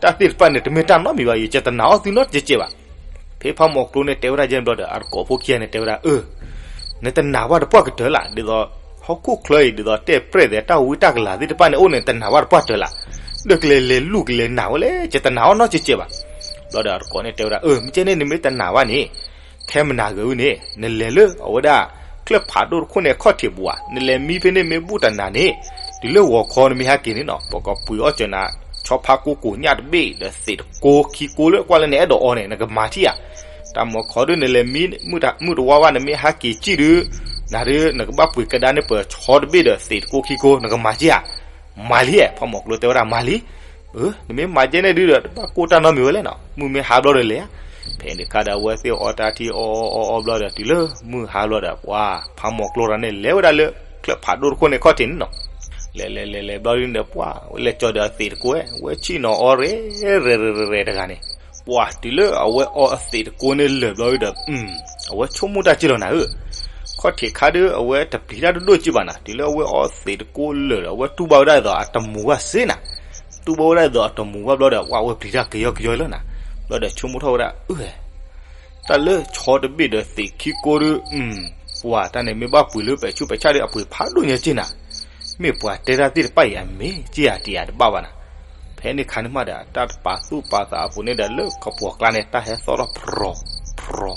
တၢ်သ့ၣ်တဖၣ်န့ၣ် တမ့ၢ်တၢ်နီတမံၤဘၣ်, ယတနာ်အီၣ်သုနီတကဲးကဲးဘၣ်. ဖဲဖးမီၤကျိန့ၣ်တဲဝဲဒၣ်ယဲန့ၣ်ဘျီဒီး အတကိးဖိခံဂၤန့ၣ်တဲဝဲဒၣ်, အၢ, နတနာ်ဘၣ်တပှၢ်ကတၢၢ်လၢ်, ဒ်သိး ဟီၣ်ခိၣ်ချၢအံၤ ဒ်သိးတဲပြဲၢ်သဲး တၢ်ဝံတၢ်ကလၤသ့ၣ်တဖၣ်န့ၣ်အိၣ်န့ၣ် တနာ်ဘၣ်တပှၢ်ကတၢၢ်လၢ်. ဒီးကလဲၤလဲၤလူၢ်ကလဲၤနာ်ဝဲလဲၣ်, ယတနာ်အီၣ်နီတကဲးကဲးဘၣ်. ဘျီဒီးအတကိးန့ၣ်တဲဝဲဒၣ်, အၢ, မ့ၢ်ကဲန့ၣ် နမ့ၢ်တနာ်ဘၣ်န့ၣ် ထဲမနၤဂ့ၤဝံၤန့ၣ် နလဲၤလၢအဝဲဒၣ် ချၢၣ်ဖးဒိၣ်တခိၣ်န့ၣ်အခီၣ်ထံးပူၤဧါ, နလဲၤမံဖဲန့ၣ်မ့ၢ်ဘူၣ်တနာ်န့ၣ်, တုၤလၢဂီၤခီနမ့ၢ်ဟဲက့ၤန့ၣ်နီၤ ပကပှ့ၤအီၣ်စၢၤနၤ ဆီဖါကိၢ်ကိၢ်ညၣ်တဘ့ၣ်ဒီးသ့းတကိခံကိလၢကွၢ်လၢနအဲၣ်ဒိးအီန့ၣ် နကမၤထံၣ်ဧါ. တၢ်မီၤခီဒုး နလဲၤမံမုၢ်တဝါဘၣ် နမ့ၢ်ဟဲက့ၤစံၣ်ဒုး နၤဒုး နကဘၣ်ပှ့ၤကဒါန့ၢ်ပဆီတဘ့ၣ်ဒီးသ့းတကိခံကိ နကမၤစ့ၢ်ဧါ. မၤလံဧါ, ဖးမီၤကျိတဲဝဲဒၣ်မၤလံ. အၢ, နမ့ၢ်မၤကဲန့ၣ်ဒုးဒီး တဘၣ်ကိၢ်တၢ်နီတမံၤဝဲလဲၣ်နီၤ, မုၢ်မ့ၢ်ဟါဘျီဒီးလဲၤဧါ. ဖဲန့ၣ်ခါဒီးအဝဲသ့ၣ်အီတၢ်ထံအီအီအီအီဘျီဒီး တုၤလၢမုၢ်ဟါဘျီဒီး ပှၤဖးမီၤကျိတဂၤန့ၣ် လဲၤဝဲဒၣ်လၢ ချၢၣ်ဖးဒိၣ်တခိၣ်န့ၣ်ခီၣ်ထံးန့ၣ်နီၤ. လဲၤလဲၤလဲၤလဲၤဘျီဒုးန့ၣ် ပှၤဝဲလဲၤကၠီၤဒီးသ့းတကိဝဲ ဝဲဆံၣ်နီၤအီရဲၣ်ရဲၣ်ရဲၣ်ရဲၣ်တဂၤန့ၣ်, ပှၤတုၤလၢအဝဲအီအသ့းတကိန့ၣ်လၢာ်ဘျီဒုးဒီး အဝဲဆိကမိၣ်တၢ်က့ၢ်လီၤနၤဧၢ, ခီၣ်ထံးခါဒုး အဝဲတပျံၤတၢ်ဒိၣ်ဒိၣ်က့ၢ်ဘၣ်နၤ, တုၤလၢအဝဲအီသ့းတကိလၢာ်ဒီး အဝဲတူၢ်ဘၣ်ဝဲဒၣ်ဒ်သိးအတမူၤဘၣ်စ့နၤ, တူၢ်ဘၣ်ဝဲဒၣ်ဒ်သိးအတမူၤဘၣ်ဘျီဒီး ပှၤဝဲပျံၤတၢ်ကယီကယီလၢနၤ, ဘျီဒီးဆိကမိၣ်ထီၣ်ဝဲဒၣ် အၢ တၢ်လၢဆီတဘ့ၣ်ဒီးသ့းခံကိဒုး ပှၤတၢ်န့ၣ်မ့ၢ်ဘၣ်ပှ့ၤလၢပဆူးပဆါဒီး အပှ့ၤဖးဒိၣ်ညါက့ၢ်နၤ, မ့ၢ်ပှၤတဲတၢ်သ့ၣ်တဖၣ်အံၤ အမ့ၢ်က့ၢ်ဧါတ့ၢ်ဧါတဘၣ်ဘၣ်နၤ. ဖဲန့ၣ်ခါန့ၣ်မးဒီး တၢ်တပာ်သူၣ်ပာ်သးအပူၤန့ၣ်ဒီး လၢကပီၤကျါန့ၣ် တၢ်ဟဲသီၣ်ထီၣ်ဖြီၤ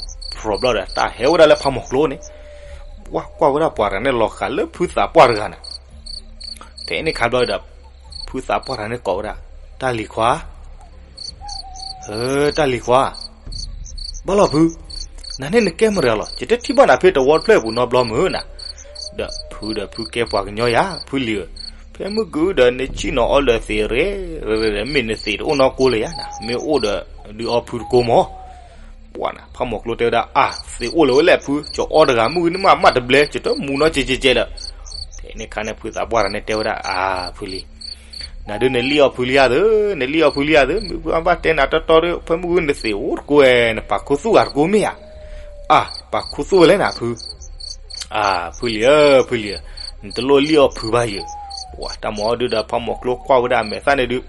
ဖြီၤ ဖြီၤဘျီဒီး တၢ်ဟဲဝဲဒၣ်လၢဖးမီၤကျိန့ၣ်, ပှၤကွၢ်ဝဲဒၣ်ပှၤတဂၤန့ၣ် လီၤဃာ်လၢဖုသးပှၢ်တဂၤနၤ. ဖဲန့ၣ်ခါဘျီဒီး ဖုသးပှၢ်တဂၤန့ၣ်ကိးဝဲဒၣ်, တၢ်လံၤခွါ ဧၢ, တၢ်လံၤခွါ, ဘၣ်လီၤဖု, နၤန့ၣ်နကဲမတၤတဂၤလီၤ, ယတထံၣ်ဘၣ်နၤဖဲတဝီတဖျၢၣ်အပူၤနီတဘျီမုၢ်နၤ. ဒီးဖုဒီးဖုကဲပှၤကညီယၤ ဖုလံၤဧၢ, ဖဲမုၢ်ကဒုဒီး နဆံၣ်နီၤအီလၢာ်သ့းရဲၣ်ရဲၣ် မ့ၢ်နသ့းတအိၣ်နီတကိလၢၤယၤနၤ, မ့ၢ်အိၣ်ဒီး ဒုးအီဖုတကိမး. ပှၤနၤ ဖးမီၤကျိတဲဝဲဒၣ် အါ သ့းအိၣ်လၢၤဝဲလဲၣ်ဖု, ယအီတဂၤမုၢ်ဂ့ၤန့ၣ်မး မးတဘျဲ ယတမူၤနီတကဲးကဲးလၢၤ. ဖဲန့ၣ်ခါန့ၣ် ဖုသးပှၢ်တဂၤန့ၣ်တဲဝဲဒၣ် အါ ဖုလံၤ, နၤဒုးနလံၣ်အီဖုလံဧါသၢ, နလံၣ်အီဖုလံဧါသၢ, မ့ၢ်ဖုအဘၣ်တဲနၤတီတီဒီး ဖဲမုၢ်ဂ့ၤနသ့းအိၣ်တကိဝဲ နပာ်ခူသူၣ်ဂၤတကိမ့ၢ်ဧါ. အါ ပာ်ခူသူၣ်ဝဲလဲၣ်နၤဖု. အါ ဖုလံၤဧၢ ဖုလံၤဧၢ, နတလိၣ်လံၣ်အီဖုဘၣ်ယၤ. ပှၤတၢ်မၤအီဒုးဒီး ဖးမီၤကျိကွၢ်ဝဲဒၣ်အမဲာ်သၣ်န့ၣ်ဒုး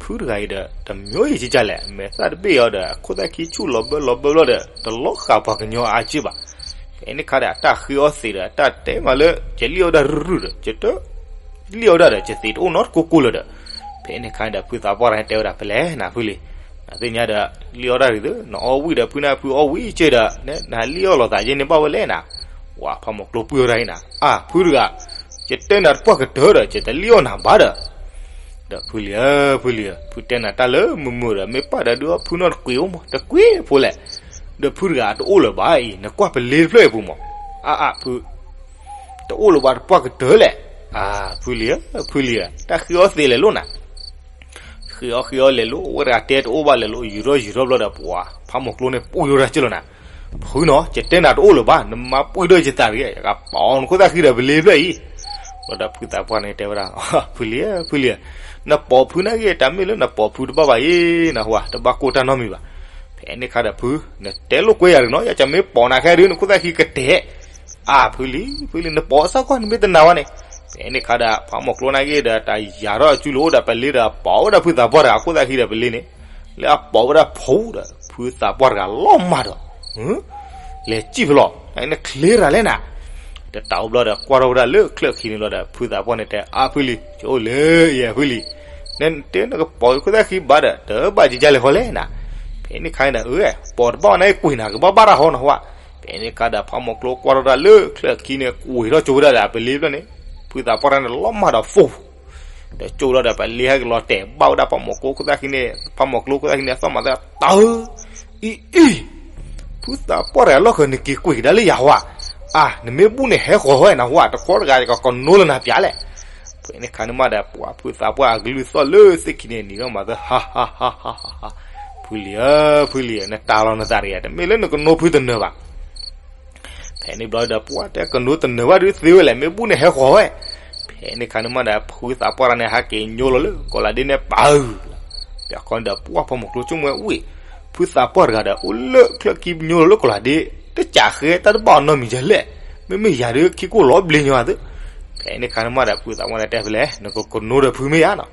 ဖုတဂၤအံၤဒီး တမျိုးအံၤကလဲၣ်, အမဲာ်သၣ်တဘ့ၣ်အီၤဒီး အခိၣ်သၣ်ခံဆူၣ်လီၤဘၢလီၤဘၢဘျီဒီး တလီၤဃာ်ပှၤကညီအါက့ၢ်ဘၣ်. ဖဲန့ၣ်ခါဒီး အတၢ်ဃ့အီသံးဒီး အတၢ်တဲမးလၢ ယလံၣ်အီဒၣ်ရုၢ်ရုၢ်ဒီး ယတ လံၣ်အီဒၣ်ဒီး ယသံးတအိၣ်နီတကိကိလၢၤဒီး. ဖဲန့ၣ်ခါဒီး ဖုသးပှၢ်တဂၤန့ၣ်တဲဝဲဒၣ် ဖဲလဲၣ်နၤဖုလံၤ, နသ့ၣ်ညါဒီး လံၣ်အီဒၣ်ဂ့ၤသၢ, နအီဝံၣ်ဒီးဖုန့ၣ် ဖုအီဝံၣ်က့ၢ်ဒီး နလံၣ်အီလိာ်သးယဲန့ၣ်ဘၣ်ဝဲလဲၣ်နၤ. ဝဲဖးမီၤကျိပှံၢ်ဝဲဒၣ်အံၤနၤ, အါ ဖုတဂၤ, ယတဲနၤတပှၢ်ကတၢၢ်ဒီး ယတလံၣ်အီနၤဘၣ်ဒီး ဒီးဖုလံၤဧၢ ဖုလံၤဧၢ, ဖုတဲနၤတၢ်လၢမုာ်မုာ်ဒီး မ့ၢ်ပာ်ဒီးဒုးအီဖုနီတကွံာ်အိၣ်မး တကွံာ်ဖိလဲၣ်. ဒီးဖုတဂၤတအိၣ်လၢၤဘၣ်အံၤ နကွၢ်ပလ့တဖျၢၣ်အံၤပူၤမး. အါအါဖု, တအိၣ်လၢၤဘၣ်တပှၢ်ကတၢၢ်လဲၣ်. အါ ဖုလံၤဧၢ ဖုလံၤဧၢ, တၢ်ဃ့အီသံးလဲၤလိာ်နၤ. ဃ့အီဃ့အီလဲၤလိာ် အဝဲတဂၤတဲတအိၣ်ဘၣ်လဲၤလိာ် ယူၤထီၣ်ယူၤထီၣ်ဘျီဒီး ပှၤဖးမီၤကျိန့ၣ် ပှံၢ်ဝဲဒၣ်က့ၢ်လီၤနၤ. ဖုနီၤ ယတဲနၤတအိၣ်လၢၤဘၣ် နမၤပှံၢ်ဒီးယသးတဂ့ၤ ယကပိာ်နခိၣ်သၣ်ဃံဒီးပလ့ဖျၢၣ်အံၤ. ဘျီဒီးဖုသးပှၢ်န့ၣ်တဲဝဲဒၣ် ဖုလံၤဧၢ ဖုလံၤဧၢ, နပိာ်ဖုနာ်က့ တၢ်မ့ၢ်လၢနပိာ်ဖုတဘၣ်ဘၣ်အံၤ နဟူဧါ တဘၣ်ကိၢ်တၢ်နီတမံၤဘၣ်. ဖဲန့ၣ်ခါဒီးဖု နတဲလိာ်ကွဲယၤတဂ့ၤနီၤ ယကမ့ၢ်ပိာ်နၤခဲဒုး နခိၣ်သၣ်ဃံကတဲာ်. အါ ဖုလံၤ ဖုလံၤ နပိာ်စၢ်ကွၢ် နမ့ၢ်တနာ်ဝဲန့ၣ်. ဖဲန့ၣ်ခါဒီး ဖးမီၤကျိနာ်က့ဒီး တၢ်ယၤထီၣ်အစုလိၤအိၣ်ဒီးပလ့ဒီး ပိာ်ဝဲဒၣ်ဖုသးပှၢ်တဂၤအခိၣ်သၣ်ဃံဒီးပလ့န့ၣ်, လၢအပိာ်ဝဲဒၣ်ဖုဒီး ဖုသးပှၢ်တဂၤလီၤမၢ်ဒီး လဲၤစံၣ်ဖဲလဲၣ် နချ့တၢ်လဲၣ်နၤ. တတးအိၣ်ဘျီဒီး ကွၢ်ထီၣ်ဝဲဒၣ်လၢချၢၣ်ခံန့ၣ်ဘျီဒီး ဖုသးပှၢ်န့ၣ်တဲ အါ ဖုလံၤ ကအိၣ်လၢယဲ ဖုလံၤ, နတဲနကပိာ်ယခိၣ်သၣ်ဃံဘၣ်ဒီး တဘၣ်ယကလဲၤဃီလဲၣ်နၤ. ဖဲန့ၣ်ခါန့ၣ်ဒီး အၢ ပိာ်တဘၣ်နာ်က့ ကွံာ်နၤကဘၣ်ဘၣ်တၢ်ဟီနဟူဧါ. ဖဲန့ၣ်ခါဒီး ဖးမီၤကျိကွၢ်ထီၣ်တၢ်လၢချၢၣ်ခံန့ၣ် ကွံာ်ထီၣ်ကၠိဝဲဒၣ်ဒီး ပလ့ဖျၢၣ်န့ၣ်, ဖုသးပှၢ်တဂၤန့ၣ် လီၤမၢ်ဒီး ဖူး ဒီးကၠိလီၤဒီး ပလ့ဟဲက့ၤလီၤတဲာ်ဘၣ်ဝဲဒၣ်ဖးမီၤကျိခိၣ်သၣ်ဃံန့ၣ်, ဖးမီၤကျိခိၣ်သၣ်ဃံန့ၣ် အသီၣ်မၤသၣ်တၢ်ဧၢ, အံၤအံၤ, ဖုသးပှၢ်တဂၤလီၢ်ဃၢၤ နက့ၤကွံာ်ကဒါလၢယၤဟူဧါ. အါ နမ့ၢ်ဘူၣ်န့ၣ်ဟဲဃီၤဝဲနဟူဧါ, တခီတဂၤယကကနိလၢနၤပျၢ်လဲၣ်. ဖဲန့ၣ်ခါန့ၣ်မးဒီး ပှၤဖုသးပှၢ်အကလုၢ်သီၣ်လၢသ့ၣ်ခံန့ၣ် နံၤထီၣ်မၤသၣ် ဟါဟါဟါဟါဟါ, ဖုလံၤဧၢ ဖုလံၤဧၢ, နတၤလီၤနသးတဂ့ၤ, တမ့ၢ်လၢနကနိဖုတနၢၤဘၣ်. ဖဲန့ၣ်ဘျီဒီး ပှၤတဲကနိတနၢၤဘၣ်ဒုးသ့ဝဲလဲၣ်, မ့ၢ်ဘူၣ်န့ၣ်ဟဲဃီၤဝဲ. ဖဲ ဖဲန့ၣ်ခါန့ၣ်မးဒီး ဖုသးပှၢ်တဂၤန့ၣ် ဟဲက့ၤညိလီၤလၢကီၢ်လၤဒ့န့ၣ်ပၢၢ်လီၤ. ပှၤခီန့ၣ်ဒီး ပှၢ်ဖးမီၢ်ကျိ ဆိကမိၣ်ဝဲ ဖုသးပှၢ်တဂၤဒီး အိၣ်လၢချၢၣ်ခံ ညိလီၤလၢကီၢ်လၤဒ့, တကးဃဲတၢ်တဘၣ်အီၤနီတမံၤဒ်လဲၣ်. မ့မ့ၢ်ယၤဒီး ခံကိၣ်လီၤဘျ့ညီအသိး. ဖဲန့ၣ်ခါန့ၣ်မးဒီး ဖုသးပှၢ်န့ၣ်တဲဖဲလဲၣ်, နကကနိဒီးဖုမ့ၢ်ဧါနီၤ.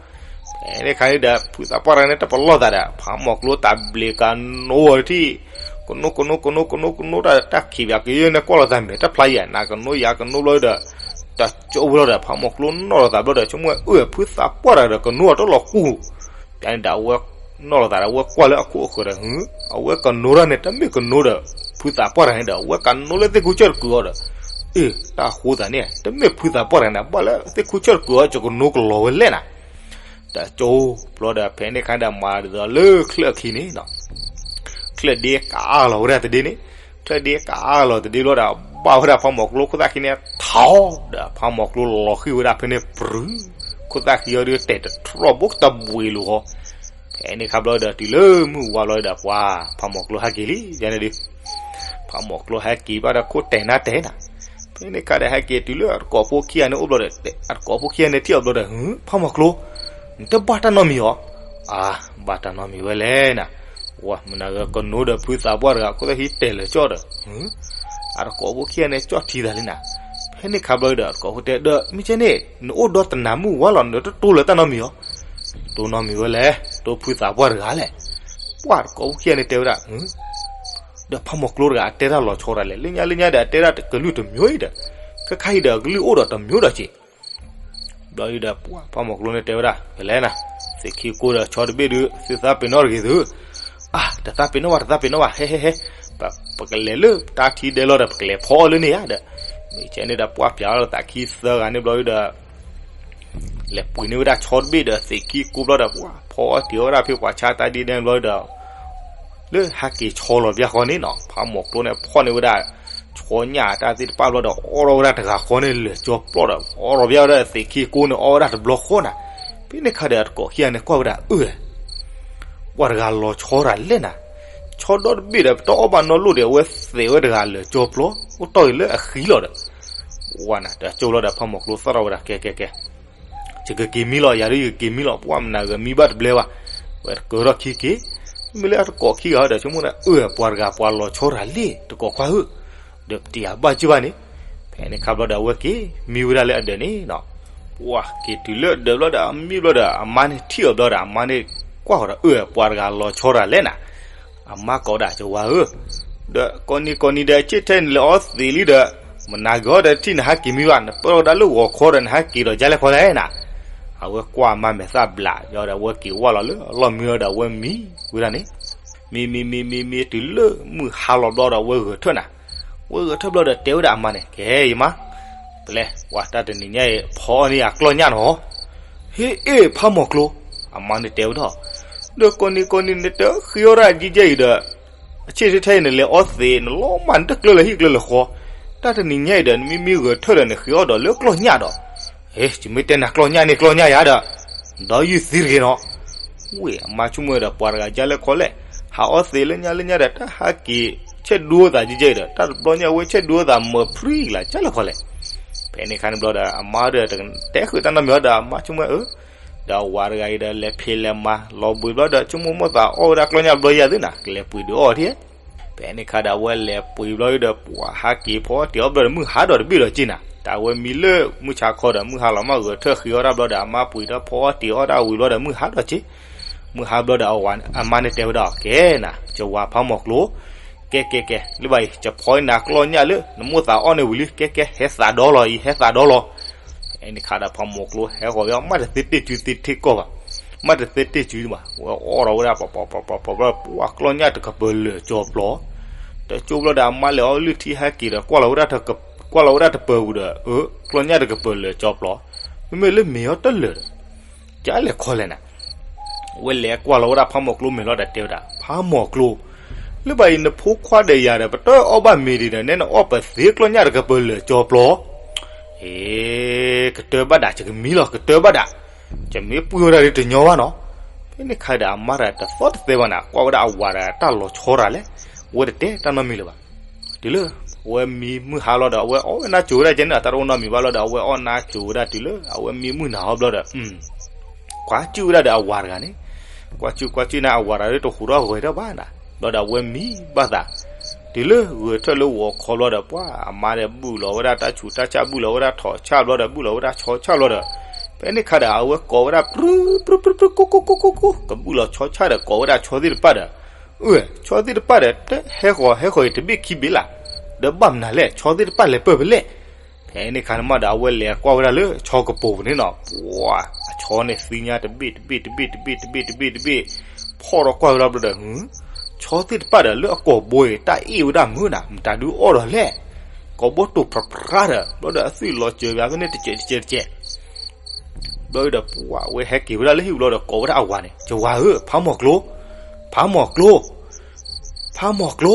ဖဲန့ၣ်ခါန့ၣ်ဒီး ဖုသးပှၢ်တဂၤန့ၣ် တပလီၢ်သးဒီး ဖးမီၢ်ကျိတၢ်ဘျ့ကနိအီၤတထံၣ်, ကနိကနိကနိကနိကနိတၢ် တၢ်ခံးပၠးကယဲၢ်န့ၣ် ကွၢ်လိာ်သးမဲာ်တဖျါအံၤ နကနိယၤကနိဘျီဒီး တကၠိဘျီဒီး ဖးမီၢ်ကျိနီၣ်လိာ်သးဘျီဒီး ဆိကမိၣ်ဝဲ အၢ ဖုသးပှၢ်တဂၤဒီး ကနိအီၤတလီၤကူၢ်. ပန့ၣ်ဒီး အဝဲနီၣ်လိာ်သးဒီး အဝဲကွၢ်လၢအခိၣ်အဃၢၤဒီး အဝဲကနိတၢ်န့ၣ် တမ့ၢ်ကနိဒီး ဖုသးပှၢ်တဂၤန့ၣ်ဒီး အဝဲကနိလၢသ့ၣ်ခိၣ်ဆၢၣ်တကုာ်အီၤဒီး အ့ တၢ်ဃိသးန့ၣ် တမ့ၢ်ဖုသးပှၢ်တဂၤန့ၣ် ဘၣ်လၢသ့ၣ်ခိၣ်ဆၢၣ်တကုာ်အီၤ ယကနိကလီၤဝဲလဲၣ်နၤ. တကၠိဘျီဒီး ဖဲန့ၣ်ခါဒီး မၤဒ်သိးလၢချၢၣ်အခံန့ၣ်နီၤ, ချၢၣ်ဒ့ကအါလီၤဝဲဒၣ်တဒ့န့ၣ်, ချၢၣ်ဒ့ကအါလီၤတဒ့ဘျီဒီး ဘၣ်ဝဲဒၣ်ဖးမီၢ်ကျိခိၣ်သၣ်ခံန့ၣ်ထီဒီး ဖးမီၢ်ကျိလီၤဃံၤဝဲဒၣ်ဖဲန့ၣ်ပြူၤ, ခိၣ်သၣ်ခံအီၤဒီး တဲာ်တထြီၣ်ဘိတဘှံးလိာ်ဃီ. ဖဲန့ၣ်ခါဘျီဒီး တုၤလၢမုၢ်ဝါဘျီဒီး ပှၤဖးမီၢ်ကျိဟဲက့ၤလံ ယန့ၣ်ဒုး ဖးမီၢ်ကျိဟဲက့ၤဘျီဒီး ခိၣ်တဲာ်နါတဲာ်နၤ. ဖဲန့ၣ်ခါဒီး ဟဲက့ၤတုၤလၢအတကိးဖိခံဂၤန့ၣ်အိၣ်ဘျီဒီး အတကိးဖိခံဂၤန့ၣ်ထံၣ်အီၤဘျီဒီး ဟၢ ဖးမီၢ်ကျိ နတဘၣ်တၢ်နီတမံၤဧါ. အါ ဘၣ်တၢ်နီတမံၤဝဲလဲၣ်နၤ. ဝဲ မနုၤဂ့ၤ ကနိဒီးဖုသးပှၢ်တဂၤ ခိၣ်သၣ်ခံတဲာ်လၢာ်ကၠီဒီး အတကိးဖိခံဂၤန့ၣ် ကၠီထံသးလံနၤ. ဖဲန့ၣ်ခါဘျီဒီး အတကိးဖိတဲဒီး မ့ၢ်ကဲန့ၣ် နအိၣ်ဒီးတနၤမုၢ်ဝါလီၤ နတတိလၢတၢ်နီတမံၤဧါ. တိနီတမံၤဝဲလဲၣ် တိဖုသးပှၢ်တဂၤလဲၣ်. ပှၤတကိးဖိခံဂၤန့ၣ်တဲဝဲဒၣ် ဒီးဖးမီၢ်ကျိတဂၤ အတဲတၢ်လီၤဆီတၢ်လဲၣ်, လၢညါလၢညါဒီး အတဲဒၣ်ကလုၢ်တမျိုးအံၤဒီး ခဲခါအံၤဒီး အကလုၢ်အိၣ်ဒီးတမျိုးဒီးက့ၤ. ဘျီအံၤဒီး ပှၤဖးမီၢ်ကျိန့ၣ်တဲဝဲဒၣ် ဖဲလဲၣ်နၤ, သ့ၣ်ခံကိၢ်ဒီးဆီတဘ့ၣ်ဒုး သုသးပ့ၤနီၣ်တဂ့ၤသု. အါ တသးပ့ၤနီၣ်ဘၣ် တသးပ့ၤနီၣ်ဘၣ် ဟဲဟဲဟဲ, ပကလဲၤလၢတၢ်ထံဒဲလီၤဒီး ပကလဲၤဖီအီၣ်လၢန့ၣ်ဧါဒီး, မ့ၢ်ကဲန့ၣ်ဒီး ပှၤပျးလီၤသးခံသၢဂၤန့ၣ်ဘျီအံၤဒီး လဲၤပှ့ၤန့ၢ်ဝဲဒၣ်ဆီတဘ့ၣ်ဒီး သ့ၣ်ခံကိၢ်ဘျီဒီး ပှၤဖီအီၣ်တ့ၤအီၣ်ဝဲဒၣ်ဖဲပှၤဆါတၢ်ဒ့ဒဲဘျီဒီး လၢဟဲက့ၤဆီလီၤပျၢ်ဃီန့ၣ်နီၤ, ဖးမီၢ်ကျိန့ၣ် ဖီၣ်န့ၢ်ဝဲဒၣ် ဆီညၣ်တၢ်သ့ၣ်တဖၣ်ဘျီဒီး အီၣ်ထီၣ်ဝဲဒၣ်တဂၤဃီန့ၣ် လၢာ်ကၠီပျီဒီး အီၣ်ထီၣ်ပျၢ်ဝဲဒၣ်သ့ၣ်ခံကိၢ်န့ၣ် အီၣ်ဝဲဒၣ်တဘျီဃီနၤ. ဖဲန့ၣ်ခါဒီး အတကိးခံဂၤန့ၣ်ကွၢ်ဝဲဒၣ် အၢ ပှၤတဂၤလီၤဆီတၢ်လဲၣ်နၤ, ဆီဒီတဘ့ၣ်ဒီး ပတအီၣ်ဘၣ်နီတလိၣ်ဒီး အဝဲသ့ၣ်ဝဲတဂၤလၢာ်ကၠီပျီ အိၣ်တီၢ်အံၤလၢအဃံလီၤဒီး ဝဲနၤ တကၠိလီၤဒီး ဖးမီၢ်ကျိသီၣ်ထီၣ်ဝဲဒၣ် ကဲကဲကဲ ယကက့ၤမံလီၤ, ယၤဒုးယကက့ၤမံလီၤ, ပှၤမနုၤဂ့ၤမံဘၣ်တဘျဲဘၣ်, ဝဲတကၢထီၣ်ခံက့ၤ. မ့မ့ၢ်လၢအတကိးခံဂၤဒီး ဆိကမိၣ်ဒီး အၢ ပှၤတဂၤပှၤလီၤဆီတၢ်လံ တကိးခွါဧၢ, ဒီးပတယၤဘၣ်ကၢဘၣ်န့ၣ်. ဖဲန့ၣ်ခါဘျီဒီး အဝဲက့ၤမံဝဲဒၣ်လၢအဒၢးန့ၣ်နီၤ. ပှၤက့ၤတုၤလၢအဒၢးဘျီဒီး အမံဘျီဒီး အမါန့ၣ်ထံၣ်အီၤဘျီဒီး အမါန့ၣ်ကွၢ်ဃီၤဒီး အၢ ပှၤတဂၤလီၤဆီတၢ်လဲၣ်နၤ. အမါကိးဒၣ် ယဝၤဧၢ, ဒီးကိးနံၤကိးနံၤဒီး အဆ့ၣ်ထဲနလဲၤအီသံးလံဒီး မနၤဂ့ၤဒီး ထံၣ်နဟဲက့ၤမံဘၣ်, နပၢၢ်ဝဲဒၣ်လၢဂီၤခီဒီး နဟဲက့ၤဒီးကၢလဲၣ်ခီလဲၣ်နၤ. အဝဲကွၢ်အမါမဲာ်သၣ်ဘျးဒီး အဝဲက့ၤဝဲလီၤလၢအလီၢ်မံဝဲဒီး အဝဲမံဝဲဒၣ်န့ၣ်, မံမံမံမံမံတုၤလၢမုၢ်ဟါလီၤဘျီဒီး အဝဲဂဲၤထၢၣ်နၤ. အဝဲဂဲၤထၢၣ်ဘျီဒီး တဲဝဲဒၣ်အမါန့ၣ် ကဲယမါ, ပလဲၤ ပှၤတၢ်တနံၤညါအံၤ ဖီအီၣ်န့ၢ်ယၤကျီၢ်ညၣ်နီၤ. ဟ့ၣ်အ့ၣ် ဖးမီၢ်ကျိ, အမါန့ၣ်တဲဝဲဒၣ်, ဒီးကိးနံၤကိးနံၤ နတဃ့အီၣ်ဒၣ်ကဲကဲအံၤဒီး အဆ့ၣ်ထဲထဲအံၤ နလဲၤအီသံး နလီၤမၢ် နတကျၢၤလၢဟံၣ်ကျၢၤလၢဃီ, တၢ်တနံၤညါအံၤဒီး နမ့မ့ၢ်ဂဲၤထၢၣ်ဒီး နဃ့အီၣ်ဒီးလၢကျီၢ်ညၣ်ဒီး, ဟ့ၣ် ယမ့ၢ်တဲနၤကျီၢ်ညၣ်န့ၣ် ကျီၢ်ညၣ်ယၤဒီး ဒီးယုၢ်သံတဂ့ၤနီၤ. ဝ့ၢ်အမါဆိကမိၣ်ဝဲဒီး ပှၤတဂၤကၢလဲၣ်ခီလဲၣ်, ဟးအီသံးလၢညါလၢညါဒီး တၢ်ဟးက့ၤဆဲးဒူအသးကဲကဲအံၤဒီး တၢ်တဘျီညါဝဲဆဲးဒူအသးမၢဖျံကလၤ ကၢလဲၣ်ခီလဲၣ်. ဖဲန့ၣ်ခါန့ၣ်ဘျီဒီး အမါဒီးတဲဃုာ်တၢ်နီတမံၤဒီး အမါဆိကမိၣ်ဝဲအၢ ဒီးအဝၤတဂၤအံၤဒီး လဲၤဖံးလဲၤမၤလီၤဘှံးဘျီဒီး ဆိကမိၣ်မိၣ်သးအီၣ်ဝဲဒၣ်ကျီၢ်ညၣ်တဘျီယၤသုနၤ ကလဲၤပှ့ၤဒုးအီၣ်ထံၣ်. ဖဲန့ၣ်ခါဒီး အဝဲလဲၤပှ့ၤဘျီဒီး ပှၤဟးက့ၤဖီအီၣ်တ့ၤအီၣ်ဘျီဒီး မုၢ်ဟါဒီးတဘ့ၣ်ဒီးက့ၤနၤ, တၢ်ဝဲမံလၢမုၢ်ဆါခီဒီး မုၢ်ဟါလီၤမၢ်ဂဲၤထၢၣ်ဃ့အီၣ်တၢ်ဘျီဒီး အမါပှ့ၤဒီးဖီအီၣ်တ့ၤအီၣ်တၢ်ဝံၤဘျီဒီး မုၢ်ဟါဒီးက့ၤ. မုၢ်ဟါဘျီဒီး အဝၤ အမါန့ၣ်တဲဝဲဒၣ် ကဲနၤ ယဝၤဖးမီၢ်ကျိ, ကဲကဲကဲ လၢဘၣ်အံၤ ယဖီအီၣ်နၤကျီၢ်ညၣ်လၢ နမိၣ်သးအီၣ်န့ၣ်ဝံၤလံ ကဲကဲ ဟဲသးဒီလီၤအံၤ ဟဲသးဒီလီၤ. ဖဲန့ၣ်ခါဒီး ဖးမီၢ်ကျိဟဲဃီၤဝဲ မ့ၢ်တသ့တ့ၢ်စုသ့ထဲကီၢ်ဘၣ်, မ့ၢ်တသ့တ့ၢ်စုဘၣ်, ဝဲအီၣ်ဒီးဝဲဒၣ် ပှၤပှၤပှၤပှၤပှၤပှၤ ကျီၢ်ညၣ်တကပၤလၢာ်ကၠီပျီ, တကၠိဘျီဒီး အမါလဲၤအီလုၢ်ထံဟဲက့ၤဒီး ကွၢ်လီၤဝဲဒၣ်တပၤပူၤဒီး အၢ ကျီၢ်ညၣ်တကပၤလၢာ်ကၠီပျီ, မ့မ့ၢ်လၢမဲာ်အီၤတလၢာ်ဒီး ကၢလဲၣ်ခီလဲၣ်နၤ. ဝဲလဲၤကွၢ်လီၤဝဲဒၣ်ဖးမီၢ်ကျိမဲာ်လီၤဒီးတဲဝဲဒၣ် ဖးမီၢ်ကျိ, လၢဘၣ်အံၤ နဖိခွါဒီးယၤဒီး ပတအီၣ်ဘၣ်မ့ၤဒံးဒီး နဲနအီၣ်ပသ့ကျီၢ်ညၣ်တကပၤလၢာ်ကၠီပျီ, အ့ ကတၢၢ်ဘၣ်ဒၣ် ယကမံလီၤ ကတၢၢ်ဘၣ်ဒၣ်, ယမ့ၢ်ပှ့ၤဝဲဒၣ်ဒ်တညီဘၣ်နီၤ. ဖဲန့ၣ်ခါဒီး အမါတဂၤတသီၣ်တသဲဘၣ်နၤ ကွၢ်ဝဲဒၣ်အဝၤဒီး တၢ်လီၤဆီတၢ်လဲၣ်, ဝဲတတဲတၢ်နီတမံၤလၢၤဘၣ်. တုၤလၢ အဝဲမံမုၢ်ဟါလီၤဒီး အဝဲအီၣ်ဝဲနၢ်ကၠိၤဝဲဒၣ်ကဲန့ၣ် တၢ်တအိၣ်နီတမံၤဘၣ်လီၤဒီး အဝဲအီၣ်နၢ်ကၠိၤဝဲဒၣ်တုၤလၢ အဝဲမံမုၢ်နၤဟီဘျီဒီး ကွၢ်ကၠုၣ်ဝဲဒၣ်ဒီးအဝၤတဂၤန့ၣ်, ကွၢ်ကၠုၣ်ကွၢ်ကၠုၣ်န့ၣ် အဝၤတဂၤဒ်တဟူးထီၣ်ဂဲၤထီၣ်ဘၣ်နၤ, ဘျီဒီးအဝဲမံဘၣ်သး တုၤလၢဂဲၤထီၣ်လၢဂီၤခီဘျီဒီး ပှၤအမါဒီးဘူၣ်လီၤဝဲဒၣ်တၢ်ဆူးတၢ်ဆါ ဘူၣ်လီၤဝဲဒၣ်ထိးဆၣ်ဘျီဒီး ဘူၣ်လီၤဝဲဒၣ်ဆီဆၣ်ဘျီဒီး ဖဲန့ၣ်ခါဒီး အဝဲကိးဝဲဒၣ် ပြူပြူပြူပြူ ကိၢ်ကိၢ်ကိၢ်ကိၢ်ကိၢ် ကဘူၣ်လီၤဆီဆၣ်ဒီး ကိးဝဲဒၣ်ဆီသ့ၣ်တဖၣ်ဒီး အၢ ဆီသ့ၣ်တဖၣ်ဒီး တဟဲဃီၤဟဲဃီၤအံၤတဘ့ၣ်ခံဘ့ၣ်လၢ်, ဒီးဘၣ်မနုၤလဲၣ် ဆီသ့ၣ်တဖၣ်လဲၤပၢၢ်ဖဲလဲၣ်. ဖဲန့ၣ်ခါန့ၣ်မးဒီး အဝဲလဲၤကွၢ်ဝဲဒၣ်လၢဆီကပိၤပူၤန့ၣ်နီၤ, ပှၤအဆီန့ၣ်သံညါတဘ့ၣ်တဘ့ၣ်တဘ့ၣ်တဘ့ၣ်တဘ့ၣ်တဘ့ၣ်တဘ့ၣ်, ဖီၣ်ဒီးကွၢ်ဝဲဒၣ်ဘျီဒီး ဟ ဆီသ့ၣ်တဖၣ်ဒီးလၢအကိာ်ဘိအံၤ တၢ်အ့ၣ်ဝဲဒၣ်မုၢ်နၤ မတၤဒုးအီၣ်ဒီးလဲၣ်, ကိာ်ဘိတိာ်ဖြးဖြးဒီး ဘျီဒီးအသွံၣ်လီၤစၢၤဘၣ်ဖဲန့ၣ်တစဲးတစဲးတစဲး ဘျီဒီး ပှၤဝဲဟဲက့ၤဝဲဒၣ်လၢဟံၣ်ပူၤလီၤဒီး ကိးဝဲဒၣ်အဝၤန့ၣ် ယဝၤဧၢ ဖးမီၢ်ကျိ ဖးမီၢ်ကျိ ဖးမီၢ်ကျိ,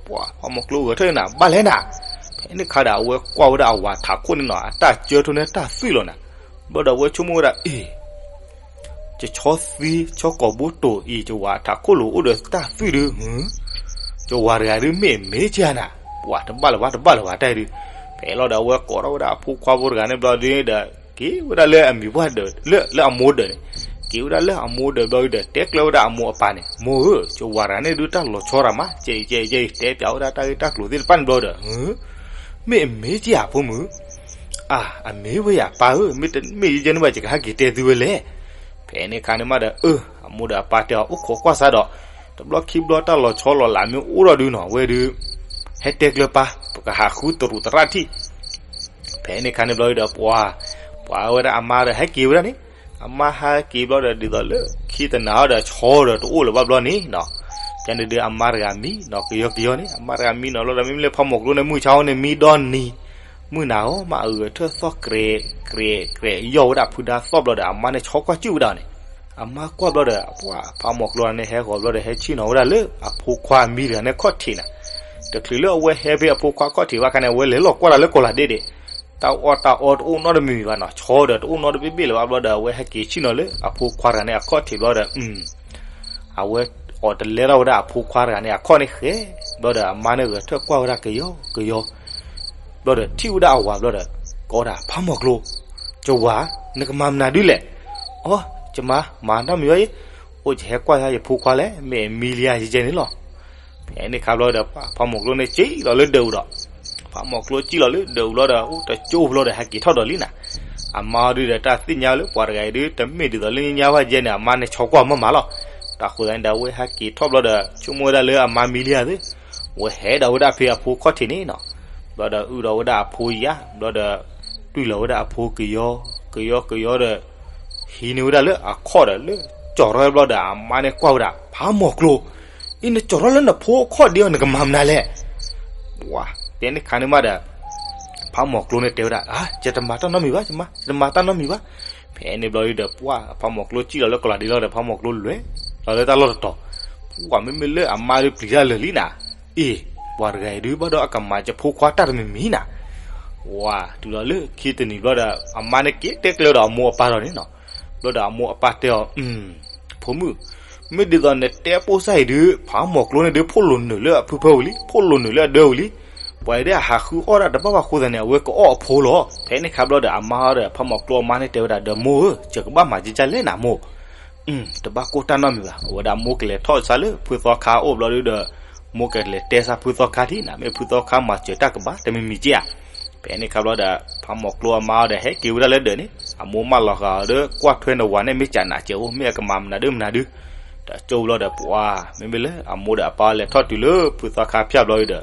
ပှၤဖးမီၢ်ကျိဂဲၤထီၣ်နၤ ဘၣ်လဲၣ်နၤ. ဖဲန့ၣ်ခါဒီး အဝဲကွၢ်ဝဲဒၣ်အဝၤထးခိၣ်န့ၣ်နီၤ အတၢ်စၢထိၣ်န့ၣ်တၢ်သွံၣ်လီၤနၤ, ဘျီဒီးအဝဲဆိကမိၣ်ဝဲဒၣ် အ့ၣ် ယဆီသံ ဆီကိာ်ဘိတိာ်အံၤ ယဝၤထးခိၣ်လိၤအိၣ်ဒီးတၢ်သွံၣ်ဒု ယဝၤတဂၤဒု မ့ၢ်အမ့ၢ်ကနၤ, ပှၤတဘၣ်လၢၤဘၣ် တဘၣ်လၢၤဘၣ်တၢ်အံၤဒု. ဖဲလီၤဒီး အဝဲကိးထီၣ်ဝဲဒၣ်အဖိခွါဖိတဂၤန့ၣ်ဘျီဒုဒီး က့ၤဝဲဒၣ်လၢအမံၤပှၢ်ဒၢး လၢ လၢအမိၢ်ဒၢးန့ၣ်, က့ၤဝဲဒၣ်လၢအမိၢ်ဒၢးဘျီဒုဒီး တဲကျၢၤဝဲဒၣ်အမိၢ်အပၢ်န့ၣ် မိၢ်ဧၢ ယဝၤတဂၤန့ၣ်ဒု တၢ်လီၤဆီရၤမး ကဲအံၤကဲအံၤကဲအံၤ တဲပၠးဝဲဒၣ်တၢ်ဂ့ၢ်တၢ်ကျိၤသ့ၣ်တဖၣ်န့ၣ်ဘျီဒီး မ့ၢ်အမ့ၢ်ကယၤဖိမုၣ်, အၢ အမ့ၢ်ဝဲယၤပၢ်ဧၢ မ့ၢ်တမ့ၢ်ယဲန့ၣ်ဘၣ် ယကဟဲက့ၤတဲသုဝဲလဲၣ်. ဖဲန့ၣ်ခါန့ၣ်မးဒီး အၢ အမိၢ်ဒီးအပၢ်တဲအီၤ အိၣ်ခိးကွၢ်စးဒီး တဘျီခံဘျီတၢ်လီၤဆီလီၤလးမ့ၢ်အိၣ်ထီၣ်ဒုနီၤ ဝဲဒု ဟဲတဲကျၢၤပၢ် ပကဟးဃုတရူးသရၣ်ထံၣ်. ဖဲန့ၣ်ခါန့ၣ်ဘျီဒုဒီး ပှၤ ပှၤဝဲဒၣ်အမါဒီးဟဲက့ၤဝဲဒၣ်န့ၣ်, အမါဟဲက့ၤဘျီဒီး ဒ်သိးလၢခံတနၤအီၤဒီး ဆီဒီးတအိၣ်လၢၤဘၣ်ဘျီန့ၣ်နီၤ, ကန့ၣ်ဒုးအမါတဂၤမံနီၤ ကယီကယီန့ၣ် အမါတဂၤမံနီၤလီၤဒီး မ့မ့ၢ်လၢဖးမီၢ်ကျိန့ၣ် မုၢ်ဆါအီၤန့ၣ် မံဒီနံၤ မုၢ်နၤအီၤ မ့ၢ်အဂဲၤထၢၣ်သီၣ်ကြဲး ကြဲး ကြဲး ယီၢ်ဝဲဒၣ်ဖုဒါသီၣ်ဘျီဒီး အမါန့ၣ်ဆီကွၢ်ကၠုၣ်ဝဲဒၣ်န့ၣ်, အမါကွၢ်ဘျီဒီး ပှၤဖးမီၢ်ကျိန့ၣ်ဟဲဃီၤဘျီဒီး ဟဲဆ့ၣ်နီၤဝဲဒၣ်လၢအဖိခွါမံတဂၤန့ၣ်ခီၣ်ထံးနၤ, တချုးလၢအဝဲဟဲဖဲအဖိခွါခီၣ်ထံးဘၣ်ခါန့ၣ် အဝဲလဲၤလီၤကွၢ်တၢ်လၢကီၤလၤဒ့ဒ့ၣ်, တၢ်အီၣ်တၢ်အီတအိၣ်နီတမံၤမံၤဘၣ်နီၤ ဆီဒီးတအိၣ်နီတဘ့ၣ်ဘ့ၣ်လၢၤဘၣ်ဘျီဒီး အဝဲဟဲက့ၤဆ့ၣ်နီၤလၢအဖိခွါတဂၤန့ၣ်အခီၣ်ထံးဘျီဒီး အဝဲအီၤတလဲထီၣ်ဝဲဒၣ်အဖိခွါတဂၤန့ၣ် အခီၣ်န့ၣ်ဃဲ, ဘျီဒီးအမါန့ၣ်ဂဲၤထၢၣ်ကွၢ်ဝဲဒၣ်ကယီ ကယီ, ဘျီဒီးထံၣ်ဝဲဒၣ်အဝၤဘျီဒီး ကိးဝဲဒၣ် ဖးမီၢ်ကျိ, ယဝၤ နကမၤမနုၤဒုလဲၣ်. အိ ယမါ မၤနီတမံၤဘၣ်အံၤ, အိၣ်ယဟဲကွၢ်ယဖံခွါလဲၣ် မ့ၢ်အမံလံဧါ ယကဲန့ၣ်လီၤ. ဖဲန့ၣ်ခါဘျီဒီး ဖးမီၢ်ကျိန့ၣ်စံၣ်လီၤလၢဒၢးအူဒီး, ဖးမီၢ်ကျိစံၣ်လီၤလၢဒၢးအူဘျီဒီး အိၣ်တကၠိဘျီဒီး ဟဲက့ၤထီၣ်ဒီးလံနၤ, အမါအီၤဒုဒီး တၢ်သ့ၣ်ညါလၢပှၤတဂၤအံၤဒု တမ့ၢ်ဒ်သိးလၢညါညါဘၣ်ယဲန့ၣ် အမါန့ၣ်ဆီကွၢ်မးမးလီၤ. တၢ်ဃိသတးန့ၣ်ဒီး အဝဲဟဲက့ၤထီၣ်ဘျီဒီး ဆိကမိၣ်ဝဲဒၣ်လၢအမါမံလံဧါသ့, အဝဲဟဲဒီးဝဲဒၣ်ဖဲအဖိခီၣ်ထံးန့ၣ်နီၤ, ဘျီဒီးအုၣ်ဒီးဝဲဒၣ်အဖိယၤ ဘျီဒီး တွံၢ်လီၤဝဲဒၣ်အဖိကယီ ကယီကယီဒီး ဟံးန့ၢ်ဝဲဒၣ်လၢအခီၣ်ဒီးလၢကၠီၤထီၣ်ဘျီဒီး အမါန့ၣ်ကွၢ်ဝဲဒၣ် ဖးမီၢ်ကျိ, အံၤနကၠီၤထီၣ်လၢနဖိအခီၣ်ဒ့အီၤ နကမၤမနုၤလဲၣ်. ပှၤတဲန့ၣ်ခါန့ၣ်မးဒီး ဖးမီၢ်ကျိန့ၣ်တဲဝဲဒၣ် ယတမၤတၢ်နီတမံၤဘၣ် ယမါ ယတမၤတၢ်နီတမံၤဘၣ်. ဖဲန့ၣ်ဘျီဒုဒီး ပှၤဖးမီၢ်ကျိစံၣ်လီၤလၢကီၤလၤဒ့လီၤဒီး ဖးမီၢ်ကျိလဲၤလီၤလၢတၢ်လီၢ်တတီၤ, ပှၤမ့မ့ၢ်လၢအမါဒုပျံၤတၢ်လၢာ်လံနၤ, အ့ၣ် ပှၤတဂၤအံၤဒု ဘၣ်ဒီးအကမၤယဖိခွါတၢ်တမံၤမံၤနၤ ဝၤ တုၤလီၤလၢခံတနံၤဘျီဒီး အမါန့ၣ်က့ၤတဲကျၢၤဒီးအမိၢ်အပၢ်ဒီးန့ၣ်နီၤ, ဘျီဒီးအမိၢ်အပၢ်တဲအီၤ ဖိမုၣ်, မ့ၢ်ဒ်သိးနတဲပိၢ်စၢ်အံၤဒု ဖးမီၢ်ကျိန့ၣ်ဒု ဖိးလိာ်နုာ်လၢအဖုဖၢပူၤလံ ဖိးလိာ်နုာ်လၢအဒၢပူၤလံ, ပှၤအံၤဒုအဟးဃုအီၣ်ဒၣ်တဘၣ်ဘၣ်အဃိသတးန့ၣ် အဝဲကအီၣ်အဖိလီၤ. ဖဲန့ၣ်ခါဘျီဒီး အမါဒီးဖးမီၢ်ကျိအမါန့ၣ်တဲဝဲဒၣ်ဒီး မိၢ်ဧၢ ယကဘၣ်မၤကကၢ်လဲၣ်နၤမိၢ် တဘၣ်ကိၢ်တၢ်နီတမံၤဘၣ်. အဝဲဒၣ်မိၢ်ကလဲၤထီၣ်ဆါလၢဖုသီခါအအိၣ်ဘျီဒုဒီး မိၢ်ကလဲၤတဲဆါဖုသီခါထံၣ်နၤ မ့ၢ်ဖုသီခါမၤစၢၤတၢ်ကဘၣ် တမံၤမံၤက့ဧါ. ဖဲန့ၣ်ခါဘျီဒီး ဖးမီၢ်ကျိအမါအီၤဒီး ဟဲက့ၤဝဲဒၣ်လၢဒၢးန့ၣ် အမိၢ်မၢလီၤဃာ်အီၤဒီး ကွၢ်ထွဲနဝၤန့ၣ် မ့ၢ်ကနးကဲးအိၣ် မ့ၢ်အကမၤမနုၤဒုမနုၤဒု တကၠိဘျီဒီး ပှၤ မ့မ့ၢ်လၢအမိၢ်ဒီးအပၢ်လဲၤထီၣ်တုၤလၢဖုသီခါဖၠၣ်ဘျီဒီး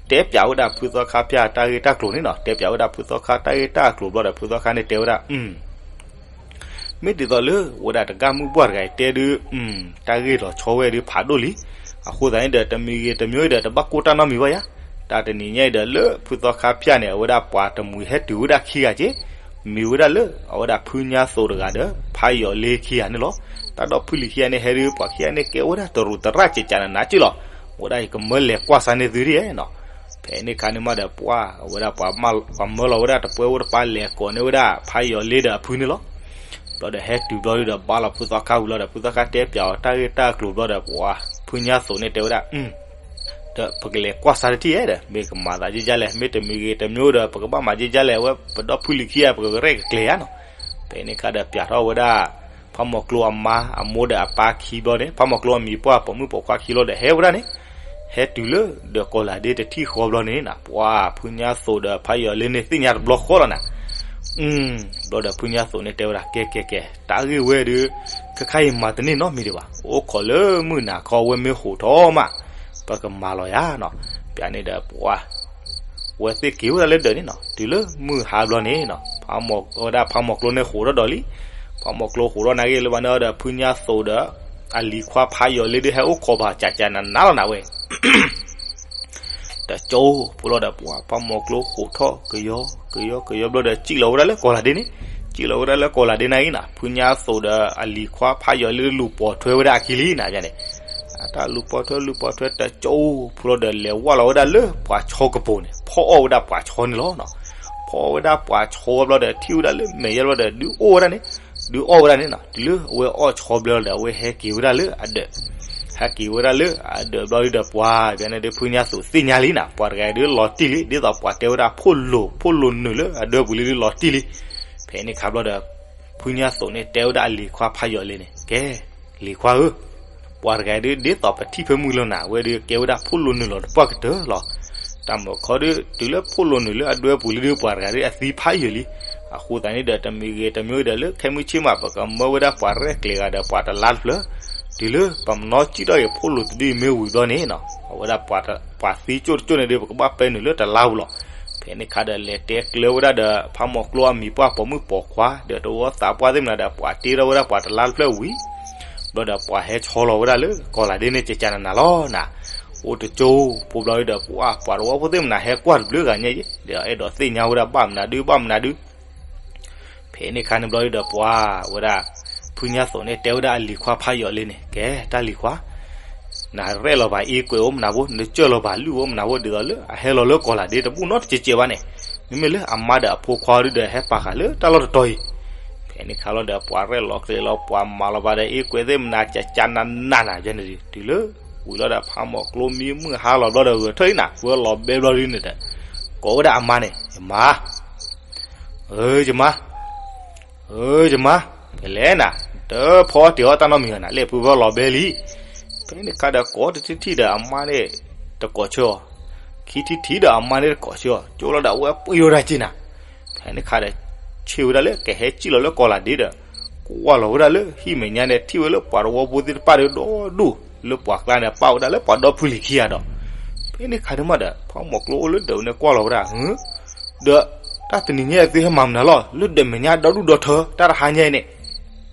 တဲပၠးဝဲဒၣ်ဖုသီခါဖၠၣ်တၢ်ဂ့ၢ်တၢ်ကျိၤန့ၣ်နီၤ တဲပၠးဝဲဒၣ်ဖုသီခါတၢ်ဂ့ၢ်တၢ်ကျိၤဘျီဒီး ဖုသီခါန့ၣ်တဲဝဲဒၣ် မ့ၢ်ဒ်သိးလၢ ဝဲဒၣ်တဂၤမုၢ်ပှၢ်တဂၤအံၤတဲဒု တၢ်ဂ့ၢ်လီၤဆီဝဲဒုဖးဒိၣ်လံ. အဃိသတးန့ၣ်ဒီး တမံၤဂ့ၤတမံၤဒီး တဘၣ်ကိၢ်တၢ်နီတမံၤဘၣ်ယါ. တၢ်တနံၤညါအံၤဒီး လၢဖုသီခါဖၠၣ်န့ၣ် အဝဲဒၣ်ပှၤတမှံၤဟဲတုၤဝဲဒၣ်ခံဂၤက့ၢ်, မံၤဝဲဒၣ်လၢ အဝဲဒၣ်ဖုညါသိးတဂၤဒီး ဖးယီၤလ့ခံဂၤန့ၣ်လီၤ. တၢ်ဒီဖုလံၤခံဂၤန့ၣ် ဟဲဒု ပှၤခံဂၤန့ၣ်ကဲဝဲဒၣ်တရူးသရၣ်ကကးနးနးက့ၢ်လီၤ. ဝဲဒၣ်ယကမၢလဲၤကွၢ်စါန့ၢ်သုဒ်နီၤ ဖဲန့ၣ်ခါန့ၣ်မးဒီး ပှၤ အဝဲဒၣ်ပှၤမၢလီၤဝဲဒၣ်တပှဲၤအိၣ်တပှၤလဲၤကိးန့ၢ်ဝဲဒၣ် ဖးယီၤလ့ဒီးအဖုန့ၣ်လီၤ. ဘျီဒီးဟဲတုၤဘျီဒီး ဘါလီၤဖုသီခါဝံၤလီၤဒီး ဖုသီခါတဲပၠးအီၤတၢ်ဂ့ၢ်တၢ်ကျိၤဘျီဒီး ပှၤ ဖုညါသိးန့ၣ်တဲဝဲဒၣ် ဒီးပကလဲၤကွၢ်စါတထံၣ်ဧါဒီး မ့ၢ်ကမၤသးဒ်လဲၣ်, မ့ၢ်တမံၤဂ့ၤတမံၤဒီး ပကဘၣ်မၤဒ်လဲၣ်, အဝဲပဒီဖုလံၤခံဂၤ ပကရဲၣ်ကကျဲၤဧါနီၤ. ဖဲန့ၣ်အခါဒီး ပၠးထီၣ်ဝဲဒၣ် ဖးမီၤကျိအမါအမိၢ်ဒီးအပၢ်ခံဘျီန့ၣ်, ဖးမီၤကျိအမံၤပှၢ်ပိာ်မုၣ်ပိာ်ခွါခံလီၤဒီး ဟဲဝဲဒၣ်န့ၣ်, ဟဲတုၤလၢဒီးကီၢ်လၤဒ့တထံၣ်ဃီဘျီန့ၣ်နီၤ, ပှၤဖုညါသိးဒီးဖးယီၤလ့န့ၣ် သ့ၣ်ညါတဘျီဃီလီၤနၤ. ဘျီဒီးဖုညါသိးန့ၣ်တဲဝဲဒၣ် ကဲကဲကဲ, တၢ်ဂ့ၢ်ဝဲဒီး ခဲခါအံၤမၤတန့ၢ်နီတမံၤဒံးဘၣ်. အိၣ်ခိးလၢမုၢ်နၤခီ အဝဲမ့ၢ်ဟိးထီၣ်မး ပကမၤလီၤယၤနီၤ. ပၠးန့ၣ်ဒီးပှၤ ဝဲသ့ၣ်က့ၤဝဲဒၣ်လၢဒၢးန့ၣ်နီၤ, တုၤလၢမုၢ်ဟါဘျီန့ၣ်နီၤ, ဖးမီၤဝဲဒၣ်ဖးမီၤကျိန့ၣ်ဟိးထီၣ်ဒီးလံ. ဖးမီၤကျိဟိးထီၣ်နာ်က့လၢဘၣ်န့ၣ်ဒီး ဖုညါသိးဒီး အလံၤခွါဖးယီၤလ့ဒုးဟဲအိၣ်ခိးဘၣ်ကၠးကၠးနးနးလီၤနၤဝဲ တကၠိဖိလီၤဒီး ပှၤဖးမီၤကျိဟိးထီၣ်ကယီ ကယီ ကယီဘျီဒီး စံၣ်လီၤဝဲဒၣ်လၢကီၢ်လၤဒ့န့ၣ်, စံၣ်လီၤဝဲဒၣ်လၢကီၢ်လၤဒ့နာ်က့နီၤ, ဖုညါသိးဒီးအလံၤခွါဖးယီၤလ့ဒုးလူၤပိာ်ထွဲဝဲဒၣ်အခံလံနၤန့ၣ်. အတၢ်လူၤပိာ်ထွဲလူၤပိာ်ထွဲတကၠိဖိလီၤဒီး လဲၤဝဲလီၤဝဲဒၣ်လၢပှၤဆီကပိၤန့ၣ်, ဖီအီၣ်ဝဲဒၣ်ပှၤဆီန့ၣ်လီၤ. ဖီအီၣ်ဝဲဒၣ်ပှၤဆီဘျီဒီး ထံၣ်ဝဲဒၣ်လၢမဲာ်ယဲၢ်ဘျီဒီး ဒုးအိၣ်ဝဲဒၣ်န့ၣ်, ဒုးအီၣ်ဝဲဒၣ်န့ၣ်နီၤ, တုၤလၢအဝဲအီၣ်ဆီဘျီလီၤဒီး အဝဲဟဲက့ၤဝဲဒၣ်လၢအဒၢး ဟဲက့ၤဝဲဒၣ်လၢအဒၢးဘျီဒုးဒီး ပှၤပၠးန့ၣ်ဒီး ဖုညါသိးသ့ၣ်ညါလံနၤ, ပှၤတဂၤဒုးလီၤတံၢ်လံ, ဒ်သိးပှၤတဲဝဲဒၣ် ဖိၣ်လိာ်ဖိၣ်လိာ်နုာ်လၢအဒၢးပူၤလံဒုးလီၤတံၢ်လံ. ဖဲန့ၣ်အခါဘျီဒီး ဖုညါသိးန့ၣ်တဲဝဲဒၣ်အလံၤခွါဖးယီၤလ့န့ၣ်, ကဲ လံၤခွါဧၢ, ပှၤတဂၤဒုး ဒ်သိးပထံၣ်ဖဲမုၢ်လီၤနၤ, အဝဲဒုးကဲဝဲဒၣ်ဖိၣ်လိာ်နုာ်လီၤတပှၢ်ကတၢၢ်လီၤ. တၢ်မုၢ်ခီဒုး တုၤလၢဖိၣ်လိာ်နုာ်လၢအဒၢးပူၤလံဒုး ပှၤတဂၤဒုးအသံဖးယံာ်လံ. အဃိသတးန့ၣ်ဒီး တမံၤဂ့ၤတမံၤဒီး လၢခဲမုၢ်ဆ့ၣ်မး ပကမၢဝဲဒၣ်ပှၤရဲၣ်ကျဲၤဂၤဒီးပှၤတလါတဖျၢၣ်, တုၤလၢပမၤနီၣ်စံၣ်ထီၣ်က့ၤဖိၣ်လိာ်တဒုအံၤမ့ၢ်ဝံၤဘျီန့ၣ်နီၤ, အဝဲဒၣ်ပှၤသံကၠိၣ်တကၠိၣ်န့ၣ်ဒုး ပကဘၣ်ပဲနုာ်လၢတလါပူၤလီၤ. ဖဲန့ၣ်အခါဒီးလဲၤတဲကျၢၤဝဲဒၣ်ဒီး ဖးမီၤကျိအမံၤပှၢ်ပိာ်မုၣ်ပိာ်ခွါ ဒီးတဝီသးပှၢ်သ့ၣ်မနုၤဒီး ပှၤတ့ထီၣ်ဝဲဒၣ်ပှၤတလါတဖျၢၣ်ဝံၤ ဘျီဒီးပှၤဟဲဆီလီၤဝဲဒၣ်လၢကီၢ်လၤဒ့န့ၣ် ကကနနၤလီၤနၤ. အိၣ်တကၠိဖိဘျီဒီး ပှၤပှၤတဝီဖိသ့ၣ်မနုၤဟဲကွၢ်တဘျုးဂၤညါအံၤ ဒီးအဲၣ်ဒိးသ့ၣ်ညါဝဲဒၣ်ဘၣ်မနုၤဒု ဘၣ်မနုၤဒု ဖဲန့ၣ်အခါန့ၣ်ဘျီဒီးပှၤဝဲဒၣ် ဖုညါသိးန့ၣ် တဲဝဲဒၣ်အလံၤခွါဖးယီၤလ့န့ၣ်, ကဲတၢ်လံၤခွါ နရဲၣ်လီၤဘၣ်အ့ကွဲးအိၣ်မနုၤဖိ, နကၢၢ်လီၤဘၣ်လုၢ်အိၣ်မနုၤဖိ, ဒ်သိးလၢအဟဲလီၤလၢကီၢ်လၤဒ့တဘူၣ်နီတစဲးကဲးဘၣ်န့ၣ်, မ့မ့ၢ်လၢအမါဒီးအဖိခွါဒုဒီး ဟဲပာ်ဃာ်လၢတၢ်လီၢ်တတီၤအံၤ. ဖဲန့ၣ်အခါလီၤဒီး ပှၤရဲၣ်လီၤကျဲၤလီၤ ပှၤမၤလီၤဘၣ်ဒီး အ့ကွဲးသ့ၣ်မနုၤ ကကနနၤနၤယဲန့ၣ်, တုၤလၢဝံၤလီၤဒီး ဖးမီၤကျိမံမုၢ်ဟါလီၤဘျီဒီး ဂဲၤထၢၣ်လံနၤ, ဝဲလီၤဘဲဘျီဒုန့ၣ်ဒီး ကိးဝဲဒၣ်အမါန့ၣ်, ယမါ ဧၢ ယမါ, ဧၢ ယမါ, ဖဲလဲၣ်နၤ, တဖီတ့ၢ်အီၣ်တၢ်နီတမံၤနၤ, လၢဖုဖီလီၤဘဲလံ. ဖဲန့ၣ်အခါဒီး ကိးတထံၣ်ထံၣ်ဒီးအမါန့ၣ် တကိးဆၢအီၤ, ခံထံၣ်ထံၣ်ဒီးအမါန့ၣ်တကိးဆၢအီၤ, ကၠိလီၤဒီးအဝဲပှ့ၤဝဲဒၣ်က့နၤ. ဖဲန့ၣ်အခါဒီး ဆ့ၣ်ဝဲဒၣ်လၢကဟဲစံၣ်လီၤလၢကီၢ်လၤဒ့ဒီး ကွၢ်လီၤဝဲဒၣ်လၢဟံၣ်မဲာ်ညါန့ၣ် ထံၣ်ဝဲလၢပှၤတဝီဖိသ့ၣ်တဖၣ်ဒီး ဒီဒူၣ်လၢပှၤကျါန့ၣ် ပာ်ဝဲဒၣ်လၢပှၤဒီဖုလံၤခံဂၤဒီး, ဖဲန့ၣ်အခါန့ၣ်မးဒီး ဖးမီၤကျိအိၣ်လၢဒၢးန့ၣ်ကွၢ်လီၤဝဲဒၣ်, ဒီးတၢ်တနံၤညါအံၤသုဟဲမၤမနုၤလီၤ လၢဒၢးမဲာ်ညါဒီဒူၣ်ဒီထၢ တၢ်တဟါညါအံၤန့ၣ်.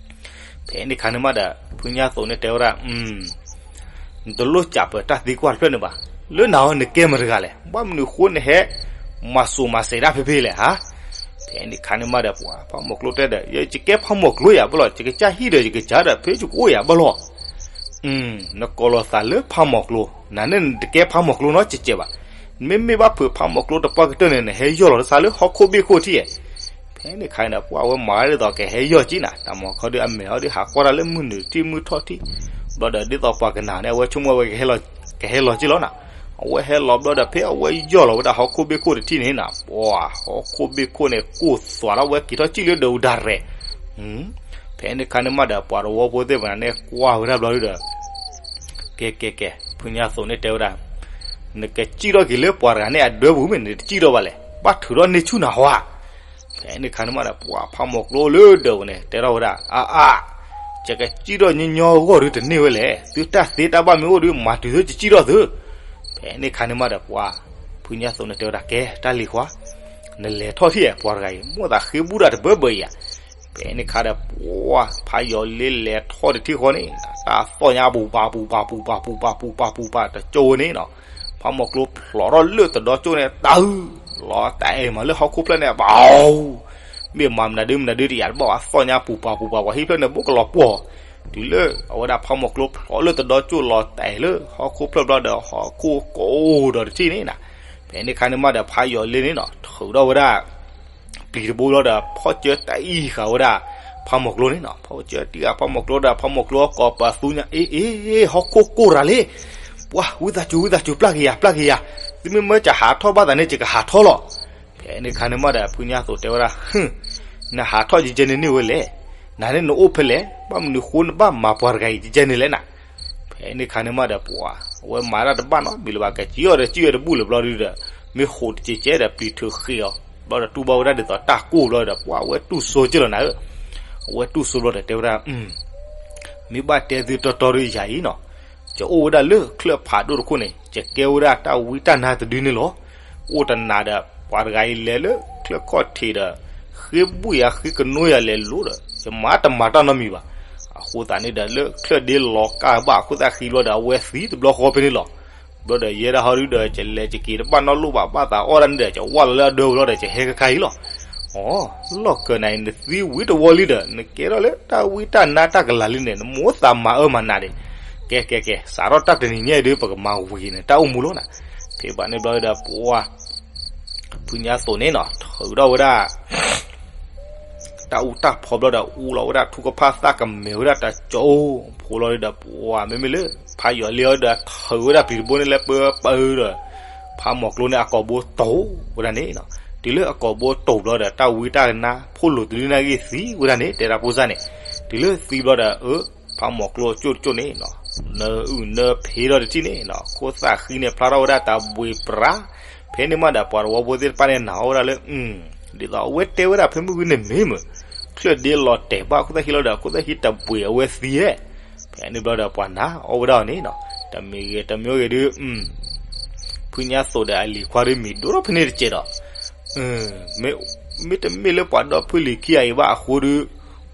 ဖဲန့ၣ်အခါန့ၣ်မးဒီး ဖုညါသိးန့ၣ်တဲဝဲဒၣ် နတလိၣ်စံးပတၢ်သံကွၢ်တဖျၢၣ်န့ၣ်ဘၣ်, လၢနၤအီၤနကဲမတၤတဂၤလဲၣ်, ဘၣ်မနုၤဃိနဟဲ မၤစိၤမၤစဲးဒၣ်ဖဲဖဲလဲၣ်ဧါ. ဖဲန့ၣ်အခါန့ၣ်မးဒီး ပှၤဖးမီၤကျိတဲဒီး ယကဲဖးမီၤကျိယၤဘၣ်လီၤ, ယကစၢ်ဟံၣ်ဒီးယကစၢ်ဒီး ဖဲယကအိၣ်ယၤဘၣ်လီၤ. နကိးလီၤသးလၢဖးမီၤကျိ, နန့ၣ်နတကဲဖးမီၤကျိနီတစဲးဘၣ်. မ့မ့ၢ်ဘၣ်ဖုးဖးမီၤကျိတပှၢ်ကတၢၢ်န့ၣ် နဟဲယီၢ်လီၤတသးလၢဟီၣ်ခိၣ်ဘ့ၣ်ခိၣ်ထံၣ်ဧါ. ဖဲန့ၣ်အခါန့ၣ် ပှၤဝဲမၤဒ်သိးကဟဲယီၢ်က့နၤ, တၢ်မၤခီဒုး အမဲာ်ဟီဒုးဟးကွၢ်တၢ်လၢမုၢ်နုာ်ထံၣ်မုၢ်ထီၣ်ထံၣ်, ဘျီဒီးဒ်သိးပှၤကနၣ်န့ၣ် အဝဲဆိကမိၣ်ဝဲ ကဟဲလီၤက့လီၤနၤ. အဝဲဟဲလီၤဘျီဒီး ဖဲအဝဲယီၢ်လီၤဝဲဒၣ်ဟီၣ်ခိၣ်ဘ့ၣ်ခိၣ်တထံၣ်န့ၣ်နၤ, ပှၤ ဟီၣ်ခိၣ်ဘ့ၣ်ခိၣ်န့ၣ် ကိၢ်သွးလီၤဝဲက့ၤထီၣ်စံၣ်လၢဒၢးအူဒၣ်ရဲၣ်. ဖဲန့ၣ်အခါန့ၣ်မးဒီး ပှၤတဝီဖိသ့ၣ်မနုၤန့ၣ် ကွၢ်ဝဲဒၣ်ဘျီဒုဒီး ကဲကဲကဲ, ဖုညါသိးန့ၣ်တဲဝဲဒၣ်, နကစံၣ်ထီၣ်က့ၤလၢပှၤတဂၤန့ၣ်အဒၢးပူၤမ့ၢ်နတစံၣ်ထီၣ်ဘၣ်လဲၣ်, ဘၣ်ထုးထီၣ်န့ၢ်ဆူၣ်နၤဟီဧါ. ဖဲန့ၣ်အခါန့ၣ်မးဒီး ပှၤဖးမီၤကျိလၢဒၢးပူၤန့ၣ် တဲထီၣ်ဝဲဒၣ်, အါအါ, ယကစံၣ်ထီၣ်ညီညီအဂီၢ်ဒုတန့ၢ်ဝဲလဲၣ်, သုတၢ်သ့တၢ်ဘၣ်မ့ၢ်အိၣ်ဒု မၤတုၤသုယကစံၣ်ထီၣ်သု. ဖဲန့ၣ်အခါန့ၣ်မးဒီး ပှၤ ဖုညါသိးန့ၣ်တဲဝဲဒၣ်, ကဲ တၢ်လံၤခွါ နလဲၤထီၣ်ထံၣ်ဧါ ပှၤတဂၤအံၤ မိၣ်သးဃ့ဘူၣ်တၢ်တဘၢဘၢအံၤဧါ. ဖဲန့ၣ်အခါဒီး ပှၤဖးယီၤလ့လဲၤထီၣ်တထံၣ်ဃီန့ၣ် တၢ်သီၣ်ညါပူၤပာ်ပူၤပာ်ပူၤပာ်ပူၤပာ်ပူၤပာ်ပူၤပာ် တကၠိဝဲန့ၣ်နီၤ, ဖးမီၤကျိဖျိးထီၣ်လၢတဒီကၠိန့ၣ် တၢ်အုၣ် လီၤတၢ်အဲၣ်မးလၢဟီၣ်ခိၣ်ဖျၢၣ်န့ၣ် ဘၣ် မ့ၢ်မၤမနုၤဒုမနုၤဒုတယၤတဘၣ် အသီၣ်ညါပူၤပာ်ပူၤပာ် ပှၤဟံၣ်ဖျၢၣ်န့ၣ် ဘူးကလီၤပှီၢ်, တုၤလၢအဝဲဒၣ်ဖးမီၤကျိဖျိးလၢတဒီကၠိလီၤတၢ်အဲၣ်လၢဟီၣ်ခိၣ်ဖျၢၣ်ဘျီဒီး ဟီၣ်ခိၣ်ကိးဒီးတထံၣ်န့ၣ်နီၤ. ဖဲန့ၣ်အခါန့ၣ်မးဒီး ဖးယီၤလ့န့ၣ်နီၤ ထုးထီၣ်ဝဲဒၣ် ပျံၤတဘိလီၤဒီး ဖီၣ်ကၢတၢ်အံၤဃာ်ဝဲဒၣ် ဖးမီၤကျိန့ၣ်နီၤ, ဖီၣ်ကၢတၢ်အံၤဃာ်ဖးမီၤကျိဒီး ဖးမီၤကျိကိးပသူညါ အ့ အ့ ဟီၣ်ခိၣ်ကိၢ်ရၤလံ, ပှၤဝံသးစူၤ ဝံသးစူၤ ပျၢ်က့ၤယၤ ပျၢ်က့ၤယၤ, သုမ့ၢ်မၢကဟးထီၣ်ဘၣ်သးန့ၣ် ယကဟးထီၣ်လီၤ. ဖဲန့ၣ်ခါန့ၣ်မးဒီး ဖုညါသိးတဲဝဲဒၣ်, နဟးထီၣ်ယကဲန့ၣ်န့ၢ်ဝဲလဲၣ်, နန့ၣ်နအိၣ်ဖဲလဲၣ်, ဘၣ်မနုၤဃိနဘၣ်မၤပှၤတဂၤအံၤယကဲန့ၣ်လဲၣ်နၤ. ဖဲန့ၣ်ခါန့ၣ်မးဒီး ပှၤအဝဲမၤတၢ်တဘၣ်နီတမံၤလၢၤဘၣ်, ကစံၣ်အီၤဒီးစံၣ်ဝဲတဘူၣ်လၢၤဘျီဒုဒီး, မ့ၢ်ဃိးတစဲးကဲဒီးပျံၤထုးဃ့အီၤ, ဘျီဒီးတူၢ်ဘၣ်ဝဲဒၣ်ဒ်သိးတၢ်ကိၢ်ဘျီဒီး ပှၤအဝဲတူၢ်စိက့ၢ်လီၤနၤဧၢ. အဝဲတူၢ်စိဘျီဒီးတဲဝဲဒၣ်, မ့ၢ်ဘၣ်တဲသုတီတီဒုယၤအံၤနီၤ, ယအိၣ်ဝဲဒၣ်လၢချၢၣ်ဖးဒိၣ်တခိၣ်န့ၣ် ယကဲဝဲဒၣ်တၢ်ဝံတၢ်နါတဒုန့ၣ်လီၤ. အိၣ်တနၤဒီး ပှၤတဂၤအံၤလဲၤလၢချၢၣ်ခီၣ်ထံးဒီး ဃ့ဘူၣ်ယၤဃ့ကနိယၤလဲၤလိၤဒီး ယမၤတမၤတၢ်နီတမံၤဘၣ်. အဃိသတးန့ၣ်ဒီး လၢချၢၣ်ဒ့လီၤကၢ်ဘၣ်အဃိသတးဃံဘျီဒီး အဝဲသံတဘျီဃီဖဲန့ၣ်လီၤ. ဘျီဒီးယဲဒၣ်ဟီဒုဒီး ယလဲၤယက့ၤတဘၣ်နီတလိၣ်ဘၣ်, ဘၣ်သးအီၣ်ဒၣ်န့ၣ်ဒီး ယဝၢ်လီၤလၢအဒၢဝံၤလီၤဒီး ယဟဲခါခါအံၤလီၤ. အိ, လီၢ်ကၢနၤအံၤ နသံဝံတဝီလံဒီး နကဲထီၣ်လၢတၢ်ဝံတၢ်နါတၢ်ကလၤလံန့ၣ် နမိၣ်သးမၤအၢမၤနးဒံး. ကဲကဲကဲ, စးထီၣ်တၢ်တနံၤညါအံၤဒီး ပကမၤဝံၤန့ၣ် တၢ်အိၣ်မူလီၤနၤ. ဖဲဘၣ်န့ၣ်ဘျီဒီး ပှၤ ဖုညါသိးန့ၣ်နီၤ ထုးထီၣ်ဝဲဒၣ် တၢ်အူတၢ်ဖီဘျီဒီး အူလီၤဝဲဒၣ်ထူကဖၣ်သၣ်ကမဲာ်ဝဲဒၣ်တၢ်ကၠီအိၣ်ဖိလီၤဒီး ပှၤမ့မ့ၢ်လၢ ဖးယီၤလ့အီၤဒီး ထုးဝဲဒၣ်ပျံၤတဘိန့ၣ်လၢပၢပၢဒီး ဖးမီၤကျိန့ၣ်အကိာ်ဘိတိၢ်ဝဲဒၣ်န့ၣ်နီၤ. တုၤလၢအကိာ်ဘိတိၢ်ဘျီဒီး တၢ်ဝံတၢ်နါဖိလိာ်တဒုန့ၣ်ဂ့ၤသံဝဲဒၣ်န့ၣ် တဲဒၣ်ဖိစၢ်န့ၣ်. တုၤလၢသံဘျီဒီး အၢ ဖးမီၤကျိအကၠိၣ်တကၠိၣ်န့ၣ်နီၤ နအုၣ်နဖံးထီၣ်တထံၣ်န့ၣ်နီၤ ခိၣ်သၣ်ဃံန့ၣ်ဖျါထီၣ်ဝဲဒၣ်တၢ်ဘှံးပြး. ဖဲန့ၣ်မးဒီး ပှၤတဝီဖိသ့ၣ်တဖၣ်န့ၣ် နာ်အီၤဝဲဒၣ်လၢ ဒ်သိးအဝဲတဲဝဲဒၣ်ဖဲမုၢ်ဂီၤန့ၣ်မ့ၢ်မုာ် ချၢၣ်ဒ့လီၤတဲာ်ဘၣ်အခိၣ်သၣ်ဃံလီၤဒီး အခိၣ်သၣ်ဃံတဘှံးအဝဲသံဧါ. ဖဲန့ၣ်ဘျီဒီး ပှၤနာ်အီၤဝဲဒၣ်အီၤန့ၣ်နီၤ တမံၤဂ့ၤတမံၤဂ့ၤဒုး ဖုညါသိးဒီးအလံၤခွါဒုးမံၤဒိၣ်ထီၣ်ဖဲန့ၣ်တစဲးဒီး မ့တမ့ၢ်လၢပှၤဒီဖုလံၤခံဂၤအံၤဘၣ်အဃိဒီး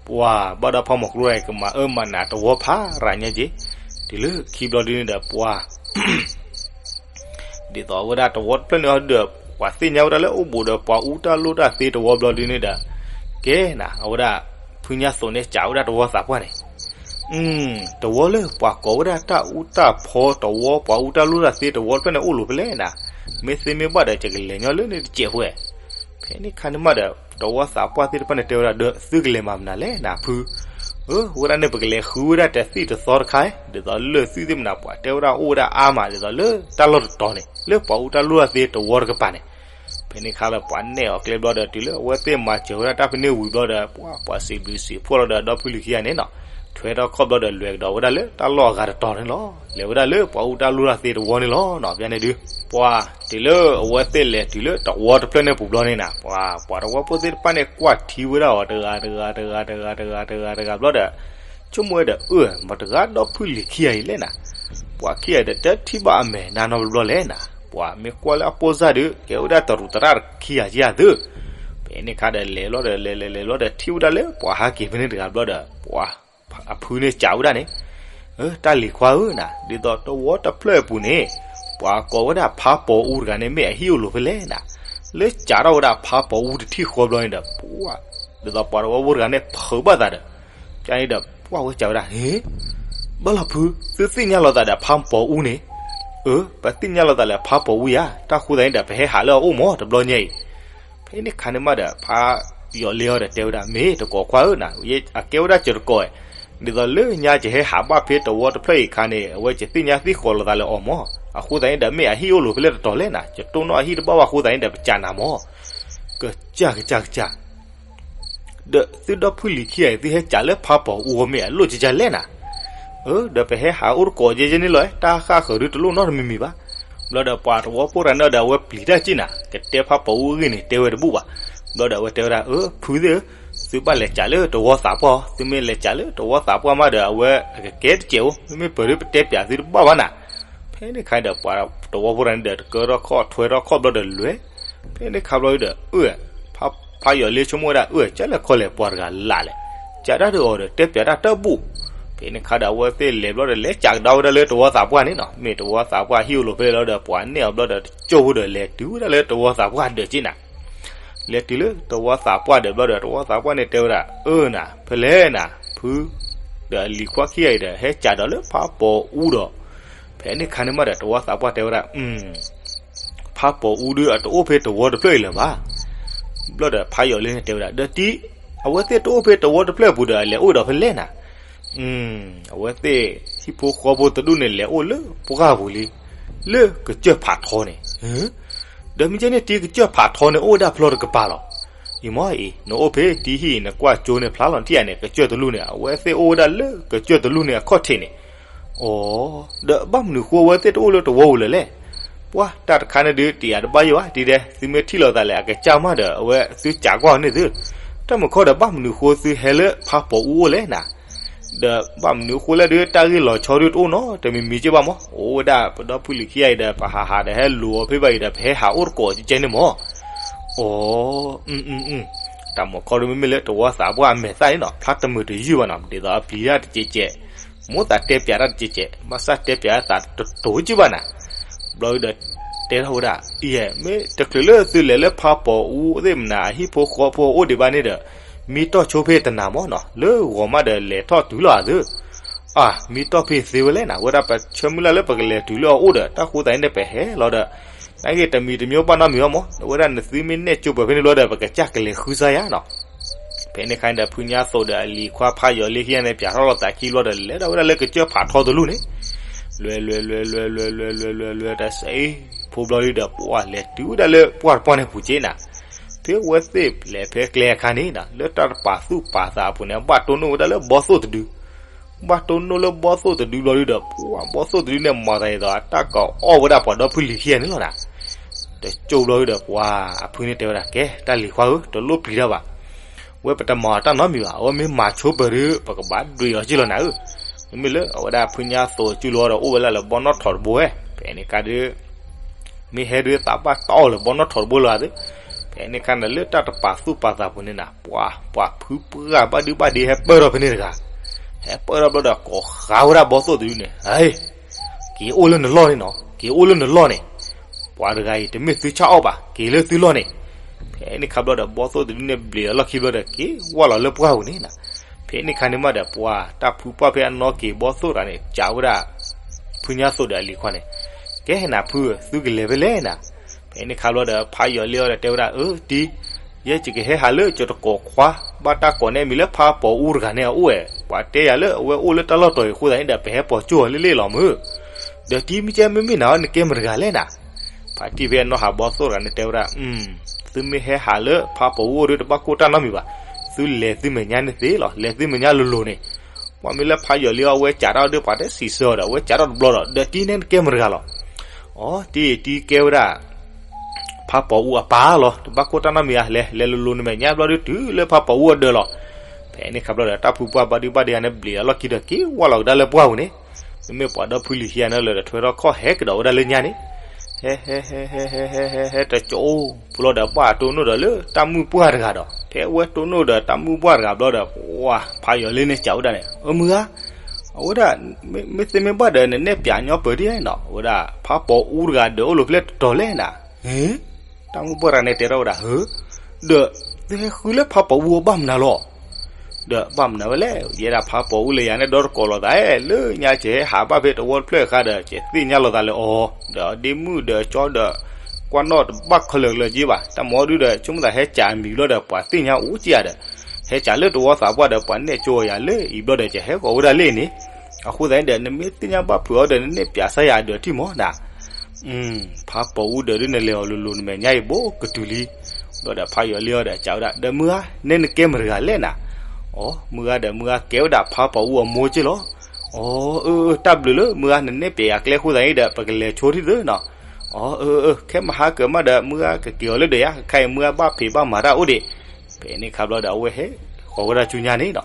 ပှၤဘၣ်ဒီးဖးမီၤကျိတဂၤအံၤ ကမၤအၢမၤနးတဝီဖးရၤညါက့ၤ. တုၤလၢခံဘျီဒုးန့ၣ်ဒီး ပှၤ ဒ်သိးအဝဲဒၣ်တဝီတဖျၢၣ်န့ၣ်ဒီး ပှၤသ့ၣ်ညါဝဲဒၣ်လၢအိၣ်ဘူးဒီးပှၤအူတၢ်လိၣ်တၢ်သ့တဝီဘျီဒုးန့ၣ်ဒီး ကဲနၤ အဝဲဒၣ် ဖုညါသိးန့ၣ် စံးဝဲဒၣ်တဝီသးပှၢ်န့ၣ် တဝီလၢပှၤကိးဝဲဒၣ်တၢ်အူတၢ်ဖီတဝီ ပှၤအူတၢ်လိၣ်တၢ်သ့တဝီတဖျၢၣ်န့ၣ် အိၣ်လိာ်ဖဲလဲၣ်နၤ. မ့ၢ်သ့မ့ၢ်ဘၣ်ဒီး ယကလဲၤညီလၢန့ၣ်တစဲးဃိဧါ. ဖဲန့ၣ်ခါန့ၣ်မးဒီး တဝီသးပှၢ်သ့ၣ်တဖၣ်န့ၣ် တဲဝဲဒၣ်ဒီး သုကလဲၤမၤမနုၤလဲၣ်နၤဖု. အၢ ဝဲဒၣ်န့ၣ် ပကလဲၤဃုဝဲဒၣ်တသံၣ်တသီတခါ ဒ်သိးလၢာ်သုသ့ၣ်မနုၤ ပှၤတဲဝဲဒၣ်အိၣ်ဝဲဒၣ်အါမး ဒ်သိးလၢတၢ်လီၢ်တတီၤန့ၣ် လၢပှၤအူတၢ်လိၣ်တၢ်သ့တဝီတကပၤန့ၣ်. ဖဲန့ၣ်ခါဒီး ပှၤနဲၣ်အီၤကျဲဘျီဒီး တုၤလၢအဝဲသ့ၣ်မၤစၢၤဝဲဒၣ်တၢ်ဖဲန့ၣ်ဝံၤဘျီဒီး ပှၤ ပှၤစံးဘျုးစံးဖှိၣ်လီၤဒီး ဒီဖုလံၤခံဂၤန့ၣ်နီၤ ထွဲထီၣ်ခီၣ်ဘျီဒီး လဲၤကဒီးဝဲဒၣ်လၢတၢ်လီၢ်အဂၤတတီၤန့ၣ်လီၤ. လဲၤဝဲဒၣ်လၢပှၤအူတၢ်လိၣ်တၢ်သ့တဝီန့ၣ်လီၤနီၤ. ဘၣ်န့ၣ်ဒုး ပှၤတုၤလၢအဝဲသ့ၣ်လဲၤတုၤလၢတဝီတဖျၢၣ်န့ၣ်ပူၤဘျီန့ၣ်နၤ ပှၤ ပှၤတဝီဖိသ့ၣ်တဖၣ်န့ၣ် ကွၢ်ထံဝဲဒၣ်အီၤတဂၤတဂၤတဂၤတဂၤတဂၤတဂၤတဂၤတဂၤဘျီဒီး ဆိကမိၣ်ဝဲဒီး အၢ မတၤတဂၤဒီဖုလံၤခံဂၤအံၤလဲၣ်နၤ. ပှၤခံဂၤဒီးတထံၣ်ဘၣ်အမဲာ်နါနီတဘျီလဲၣ်နၤ. ပှၤမ့ၢ်ကွၢ်လၢအပိၢ်စၢ်ဒီး ကဲဝဲဒၣ်တရူးသရၣ်ခံဂၤဧါသု. ဖဲန့ၣ်ခါဒီးလဲၤဘျီဒီး လဲၤလဲၤလဲၤဘျီဒီး ထံၣ်ဝဲဒၣ်လၢပှၤဟးက့ၤဖဲန့ၣ်တဂၤဘျီဒီး ပှၤ အဖုန့ၣ်စံးဝဲဒၣ်န့ၣ်, တၢ်လံၤခွါဧၢနၤ, ဒ်သိးတဝီတဖျၢၣ်အပူၤန့ၣ် ပှၤကိးဝဲဒၣ်ဖးပိာ်အူတဂၤန့ၣ် မ့ၢ်အဟံၣ်အိၣ်လိာ်ဖဲလဲၣ်နၤ. လၢစံးထီၣ်ဝဲဒၣ်ဖးပိာ်အူတထံၣ်ဃီဘျီန့ၣ်ဒီး ပှၤ ဒ်သိးပှၤတဝီဖိတဂၤန့ၣ် ဖုးဘၣ်သးဒီး ကန့ၣ်ဒီး ပှၤဝဲစံးဝဲဒၣ်, ဘၣ်လီၤဖု, သုသ့ၣ်ညါလိာ်သးဒီးဖးပိာ်အူန့ၣ်, အၢ ပသ့ၣ်ညါလိာ်သးလၢဖးပိာ်အူယၤ, တၢ်ဃိသတးန့ၣ်ဒီး ပဟဲဟးလၢအအိၣ်မး တဘျီညါအံၤ. ဖဲန့ၣ်ခါန့ၣ်မးဒီး ဖးယီၤလ့အီၤဒီးတဲဝဲဒၣ်, မ့ၢ်တကိးခွါဧၢနၤ, အကဲဝဲဒၣ်ကတကိးဝဲ, ဒ်သိးလၢညါယဟဲဟးဘၣ်ဖဲတဝီတဖျၢၣ်အံၤအခါန့ၣ် အဝဲယသ့ၣ်ညါသံဃီလိာ်သးလၢအီၤမး, အဃိသတးန့ၣ်ဒီး မ့ၢ်အဟံၣ်အိၣ်လိာ်ဖဲလဲၣ်တတီၤလဲၣ်နၤ, ယတိၢ်နီၣ်အဟံၣ်တဘၣ်ဘၣ်အဃိသတးန့ၣ်ဒီး ပစံးနၤမး ကစၢ်ကစၢ်ကစၢ် ဒီးသုဒီဖုလံၤခံဂၤအံၤ သုဟဲစံးလၢဖးပိာ်အူအီၤမ့ၢ်အလိၣ်ကကလဲၣ်နၤ. အၢ ဒီးပဟဲဟးအိၣ်တကိးယဲယဲန့ၣ်လီၤ, တၢ်ဃၣ်ဃၢၤဒုတလိၣ်နီတမံၤမံၤဘၣ်. ဘျီဒီးပှၤတဝီဖိတဂၤန့ၣ်ဒီး အဝဲပျံၤတၢ်စ့ၢ်နၤ, ကတဲဖးပိာ်အူအဂ့ၢ်န့ၣ် တဲဝဲတဘူၣ်ဘၣ်. ဘျီဒီးအဝဲတဲဝဲဒၣ်, အၢ ဖုသ့ၣ်ဧၢ, သုဘၣ်လဲၤစံးလၢတဝီသးပှၢ်အီၤ, သုမ့ၢ်လဲၤစံးလၢတဝီသးပှၢ်မးဒီး အဝဲအကကဲတစဲးဧိၤ, မ့မ့ၢ်ပၢၤဒုပတဲပျးသုတဘၣ်ဘၣ်နၤ. ဖဲန့ၣ်ခါဒီး ပှၤတဝီဖိတဂၤန့ၣ်ဒီး တကၢထီၣ်ခီၣ်ထွဲထီၣ်ခီၣ်ဘျီဒီးလဲၤ ဖဲန့ၣ်ခါဘျီဒီး အၢ ဖးယီၤလ့ဆိကမိၣ်ဝဲဒၣ် အၢ ကလဲၣ်ခီလဲၣ်ပှၤတဂၤလၢ်လဲၣ်, စံးတၢ်ဒီးအီၤဒီး တဲပျးတၢ်တဘူၣ်. ဖဲန့ၣ်ခါဒီး အဝဲသ့ၣ်လဲၤဘျီဒီး လဲၤစံးကဒါဝဲဒၣ်လၢတဝီသးပှၢ်န့ၣ်နီၤ, မ့ၢ်တဝီသးပှၢ်ဟံၣ်အိၣ်လိာ်ဖဲလဲၣ်လီၤဒီး ပှၤနဲၣ်အီၤဘျီဒီး တကၠိၢ်ဖိဒီး လဲၤတုၤဝဲဒၣ်လၢတဝီသးပှၢ်ဒၢးက့ၢ်နၤ. လဲၤတုၤလၢတဝီသးပှၢ်ဒၢးဘျီဒီး တဝီသးပှၢ်န့ၣ်တဲဝဲဒၣ်, အၢနၤ, ဖဲလဲၣ်နၤ, ဖု ဒီးအလံၤခွါခံဂၤအံၤဒီး ဟဲစံးဒီးလၢဖးပိာ်အူဒီး ဖဲန့ၣ်ခါန့ၣ်မးဒီး တဝီသးပှၢ်တဲဝဲဒၣ်, ဖးပိာ်အူဒုးအတအိၣ်ဖဲတဝီတဖျၢၣ်အံၤလၢၤဘၣ်. ဘျီဒီးဖးယီၤလ့န့ၣ်တဲဝဲဒၣ်, ဒီးတံၤ, အဝဲသ့ၣ်တအိၣ်ဖဲတဝီတဖျၢၣ်အပူၤဒီး အလဲၤအိၣ်ဒီးဖဲလဲၣ်နၤ. အဝဲသ့ၣ်ဟံၣ်ဖိဃီဖိတဒူၣ်န့ၣ် လဲၤအိၣ်လၢပှၢ်ပူၤလံ, လၢကစၢၢ်ဖးထီန့ၣ်. ဒီးမ့ၢ်ကဲန့ၣ် တံၤကစၢၢ်ဖးထီန့ၣ် အိၣ်ဝဲဒၣ်ဖျီတကပၤလီၤ. အံၤမ့ၢ်အံၤ နအိၣ်ဖဲတံၤဟံၣ် နကွၢ်ကၠိန့ၣ်ဖျါလီၤ နထံၣ်ဧါန့ၣ် ကစၢၢ်တလူၢ်န့ၣ် အဝဲသ့ၣ်အိၣ်ဝဲဒၣ်လၢကစၢၢ်တလူၢ်န့ၣ်အခီၣ်ထံးန့ၣ်. အိ ဒီးဘၣ်မနုၤဃိအဝဲသ့ၣ်တအိၣ်လၢတဝီပူၤလၢၤလဲၣ်. ပှၢ်တၢ်တခါန့ၣ်ဒုး တယာ်တဘၣ်ယိၣ်ဧါ တံၤဒဲး သုမ့ၢ်ထံၣ်လိာ်သးလဲၣ် အကစၢ်မးဒီး အဝဲသုကးကွၢ်န့ၣ်သု. တၢ်မုၢ်ခီဒီး ဘၣ်မနုၤဃိသုဟဲလၢဖးပီၤအူအိၣ်လဲၣ်နၤ. ဒီးဘၣ်မနုၤအဃိလဲၣ်ဒုး တၢ်ဂ့ၢ်လီၤဆီဒုးတအိၣ်နီတမံၤမံၤက့ဘၣ်မး, အိၣ်ဝဲဒၣ်ပဒီဖုလံၤခံဂၤအံၤဒီး ပဟးဟးဒီးဟဲလူၤအီၤဖဲဘၣ်အံၤဒီး ပဟဲဟးအိၣ်တကိးကဲန့ၣ်မး. အိ တၢ်မုၢ်ခီဒီး မ့မ့ၢ်လၢတဝီသးပှၢ်အမဲာ်သၣ်န့ၣ်နီၤ ဖျါတမုာ်တယုၢ်ဘၣ်နီၤ, ဒ်သိးအပျံၤတၢ်တကဲးကဲး, မိၣ်သးတဲပၠးတၢ်တကဲးကဲး, ဘၣ်ဆၣ်တဲပၠးတၢ်သးတတိၤက့ဘၣ်နၤ. ဘျီဒုးဒီး တဲထီၣ်ဝဲဒၣ် အံၤ မ့ၢ်တချုးလၢသုလဲၤလၢဖးပီၤအူသ့ၣ်မနၤ အဟံၣ်ဖိဃီဖိအအိၣ်ဒံးဘၣ်န့ၣ်ဒီး မ့ၢ်တီၢ်ဆိဖဲတနၤမးနီၤ လၢဂီၤမးဒီးလဲၤထီၣ်တုၤလီၤအသု. အါ မ့ၢ်တီၢ်ဖဲသ့ဝဲလဲၣ်နၤ, အဝဲဒၣ်ပဆၢမုၢ်လၢ်လၢပကလဲၤတုၤလၢအအိၣ်ဒီး တၢ်ဃိသးန့ၣ်ဒီး ပဟဲလီၤဒီး နာ်က့တမံၤတမံၤဘၣ်နီတမံၤဘၣ်မး, အဝဲဒၣ်နသုမ့ၢ်နဲၣ်ကၠိပှၤဖဲန့ၣ်ဘျီဒီး ပကစၢ်ကလဲၤဃုစါယါနီၤ. ဖဲန့ၣ်အခါန့ၣ်ဒီး ဖုညါသိးဒီးအလံၤခွါဖးယီၤလ့ခံဂၤန့ၣ် ပၠးထီၣ်လိာ်သးခံဘျီဒီး လဲၤဒၣ်ဝဲဒၣ်လၢကစၢၢ်ဖးထီတလူၢ်န့ၣ်, လွဲလွဲလွဲလွဲလွဲလွဲလွဲတစဲးဖိဘျီဒုးဒီး ပှၢ်လဲၤတုၤဝဲဒၣ်လၢပှၢ်တပှၢ်န့ၣ်ပူၤက့နၤ. ဖဲအဝဲသ့ၣ်လဲၤဖဲကျဲအခါန့ၣ် လၢတၢ်တပာ်သူၣ်ပာ်သးအပူၤန့ၣ် ဘၣ်တိၢ်နီၣ်ဝဲဒၣ်လၢဘီသိၣ်တဒု ဘၣ်တိၢ်နီၣ်လၢဘီသိၣ်တဒုဘျီဒုးဒီး ပှၢ်ဘီသိၣ်တဒုန့ၣ် မၤသးဒ်သိးအတၢ်ကအီၣ်ဝဲဒၣ်ပှၤဒီဖုလံၤခံဂၤန့ၣ်လီၤနၤ. တကၠိဘျီဒုးဒီး ပှၢ်အဖုန့ၣ်တဲဝဲဒၣ် ကဲ တၢ်လံၤခွါဧၢ တလိၣ်ပျံၤတၢ်ဘၣ်. ဝဲပတမၤအီၤတၢ်နီတမံၤဘၣ်, အဝဲမ့ၢ်မၤဆိပၢၤဒုး ပကဘၣ်ဒွဲၣ်အီၤက့လီၤနၤဧၢ. မ့မ့ၢ်လၢအဝဲဒၣ်ဖုညါသိးကၠူလီၤဒီး အိၣ်ဝဲလၢလၢဘီနီၣ်ထိးတဘိဝဲ, ဖဲန့ၣ်အခါဒုး မ့ၢ်ဟဲဒုးသးဘၣ်တအီၣ်လၢဘီနီၣ်ထိးတဘိလၢၤသ့. ဖဲန့ၣ်အခါန့ၣ် လၢတၢ်တပာ်သူၣ်ပာ်သးပူၤန့ၣ်နၤ ပှၤ ပှၤဖုပှၢ်ဘၣ်ဒုဘၣ်ဒ့ဟဲပၢၢ်ထီၣ်ဖဲန့ၣ်တဂၤ, ဟဲပၢၢ်ထီၣ်ဘျီဒီး ကိးဃာ်ဝဲဒၣ်ဘီသိၣ်တဒုန့ၣ် ဟဲ က့ၤအိၣ်လၢနလီၢ်န့ၣ်နီၤ, က့ၤအိၣ်လၢနလီၢ်န့ၣ်, ပှၤတဂၤအံၤ တမ့ၢ်သုဆၣ်အီၣ်ဘၣ်, က့ၤလၢသုလီၢ်န့ၣ်. ဖဲန့ၣ်အခါဘျီဒီး ဘီသိၣ်တဒုန့ၣ် ဘျံးအလီၢ်ခံဘျီဒီး က့ၤဝၢ်လီၤလၢပှၢ်ပူၤန့ၣ်နၤ. ဖဲန့ၣ်အခါန့ၣ်မးဒီး ပှၤတၢ်ဖုပှၢ်ဖဲအနီၢ်က့ၤဘီသိၣ်တဂၤန့ၣ် စံးဝဲဒၣ် ဖုညါသိးဒီးအလံၤခွါန့ၣ်, ကဲနၤဖု သုကလဲၤဖဲလဲၣ်နၤ. ဖဲန့ၣ်အခါဘျီဒီး ဖးယီၤလ့အီၤဒီးတဲဝဲဒၣ် အၢ တံၤ ယဲယကဟဲဟးလၢယတကိးခွါ ဘၣ်တၢ်ကိးနဲၣ်မံၤလၢဖးပီၤအူတဂၤန့ၣ်အအိၣ်ဝဲ, ပှၤတဲယၤလၢအဝဲအိၣ်လၢတၢ်လီၢ်တီၤအံၤအဃိသတးန့ၣ်ဒီး ပဟဲပိာ်ကၠိအီၤလၢလ့ၣ်လီၤမုၢ်. ဒီးတံၤမ့ၢ်ကဲမ့မ့ၢ်နၤ နကဲမတၤတဂၤလဲၣ်နၤ. ဖါတံၢ်ဖဲအနီၢ်ဟးဘီသိၣ်တဂၤန့ၣ်တဲဝဲဒၣ် သုမ့ၢ်ဟဲဟးလၢဖးပီၤအူအိၣ်ဒီး တဘၣ်ကိၢ်တၢ်နီတမံၤဘၣ်, သုလဲၤသုမဲာ်ညါန့ၣ်သ့လီၤ, လဲၤသုမဲာ်ညါလိၤလိၤန့ၣ်. ပှၤမ့ၢ်လၢဖးယီၤလ့အီၤ အဝဲစံးထီၣ်ဒီး ပှၤတစံးဆၢအီၤဒီး အဝဲစံးထီၣ်တဘျီဒီး ဒီးတံၤန့ၣ်နကဲမတၤတဂၤလီၤ. အိ တံၤ တံၤကဲဝဲဒၣ် ဖးပီၤအူအပၢ်လီၤ, တဘၣ်ကိၢ်တၢ်နီတမံၤဧါ, လဲၤ လဲၤလိၤလိၤနမဲာ်ညါဘျီဒုး တုၤလၢဖးပီၤအူအဒၢးလီၤ. ဖဲန့ၣ်အခါဘျီဒီး တၢ်ဖုပှၢ်ဘၣ်ဒုဘၣ်ဒ့န့ၣ် ဘျံးအလီၢ်ခံဒီး က့ၤဝၢ်လီၤကဒါလၢပှၢ်ပူၤန့ၣ်. မ့မ့ၢ်ပှၤဒီဖုလံၤခံဂၤန့ၣ်လၢ ဒီးထွဲထီၣ်ခီၣ်ဟဲကဒီးဝဲဒၣ်လၢညါန့ၣ်, ဟဲ ဟဲ ဟဲ ဟဲ ဟဲ ဟဲ ဟဲ ဟဲ တကၠိ ဖဲလီၤဒီးဘၣ်တိၢ်နီၣ်ဒီးလၢတၢ်မုၢ်ပှၢ်တဂၤဒီး ဖဲအဝဲတိၢ်နီၣ်ဒီးတၢ်မုၢ်ပှၢ်တဂၤဘျီဒီး ပှၤဖးယီၤလ့န့ၣ်စံးဝဲဒၣ်န့ၣ် အမုၢ်ဂၤ, အဝဲဒၣ် မ့ၢ်သ့မ့ၢ်ဘၣ်ဒီး နနဲၣ်ပၠးညီပၢၤဒ်နီၤ, အဝဲဒၣ်ဖးပီၤအူတဂၤဒီးအိၣ်လၢဖဲလဲၣ်တတီၤလဲၣ်နၤ. တၢ်မုၢ်ပှၢ်တဂၤန့ၣ်တဲထီၣ်ဝဲဒၣ် ဧၢ, ဒီးသုဟဲဃုလၢဖးပီၤအူအဘၣ်မနုၤလီၤ. ဒီးဘၣ်မနုၤဝဲလဲၣ်, ယဲဒၣ်ဖးပီၤအူလၢယၤန့ၣ် ဒီတကိးလိာ်သးဧါ, လၢညါကဟဲဟးဘၣ်ဖဲတဝီတဖျၢၣ်အခါဒီး ကသ့ၣ်ညါလိာ်သးလၢအီၤ, ဒီးဒ့မုၣ်ဒီးကၠီဒီး ကွၢ်နီၣ်တဘၣ်ခဲလၢာ်ကလၢာ်က့ဘၣ်, တၢ်မၤအီၤဒုဒီး ဆိကမိၣ်သးဟဲစံးအမံၤဘျီဒီး ပှၤသ့ၣ်ညါအိၣ်က့ယၤဒီး ဟဲစံးလၢတဝီသးပှၢ်ဒီး ပှၤနဲၣ်ကၠိယၤလၢအံၤဘျီဒီး ကဟဲဃီၤဝဲဒၣ်လၢအံၤန့ၣ်, အဃိသတးန့ၣ်ဒီး နမ့ၢ်သ့ၣ်ညါဘၣ်ဖုးအီၤဒီး နနဲၣ်ပၠးစၢ်ယၤအဒၢးထံၣ်မးနၤ. ဖးပီၤအူဒၢးဒ်နလဲၤအီၤလိၤလိၤ နမဲာ်ညါအံၤဘိကတုၤလံ. ဘျီဒီးဖးယီၤလ့အီၤဒီးစံးဝဲဒၣ် ဒီးမုၢ်ဂၤ နဲနကဲမတဂၤလဲၣ်နၤ. အိ မုၢ်ဂၤဒီး မုၢ်ဂၤကဲဝဲဒၣ်ဖးပီၤအူအမိၢ်က့လီၤ. အိ အၢ အၢ တၢ်ဘျုးလၢမုၢ်ဂၤ နနဲၣ်ပၠးယၤကျဲအဃိသတးန့ၣ်ဒီး ပကလဲၤဆိထံၣ်သုနီၤ. အိ အၢ အၢ ခဲမဟါကၢၤမးဒီး မုၢ်ဂၤကက့ၤအီၤလၢဒၢးယါ, ခဲအံၤ မုၢ်ဂၤဘၣ်ဖံးဘၣ်မၤတၢ်အိၣ်ဒံး. ဖဲန့ၣ်အခါဘျီဒီး အဝဲဟဲဃီၤဝဲဒၣ်ဆူညါန့ၣ်နီၤ.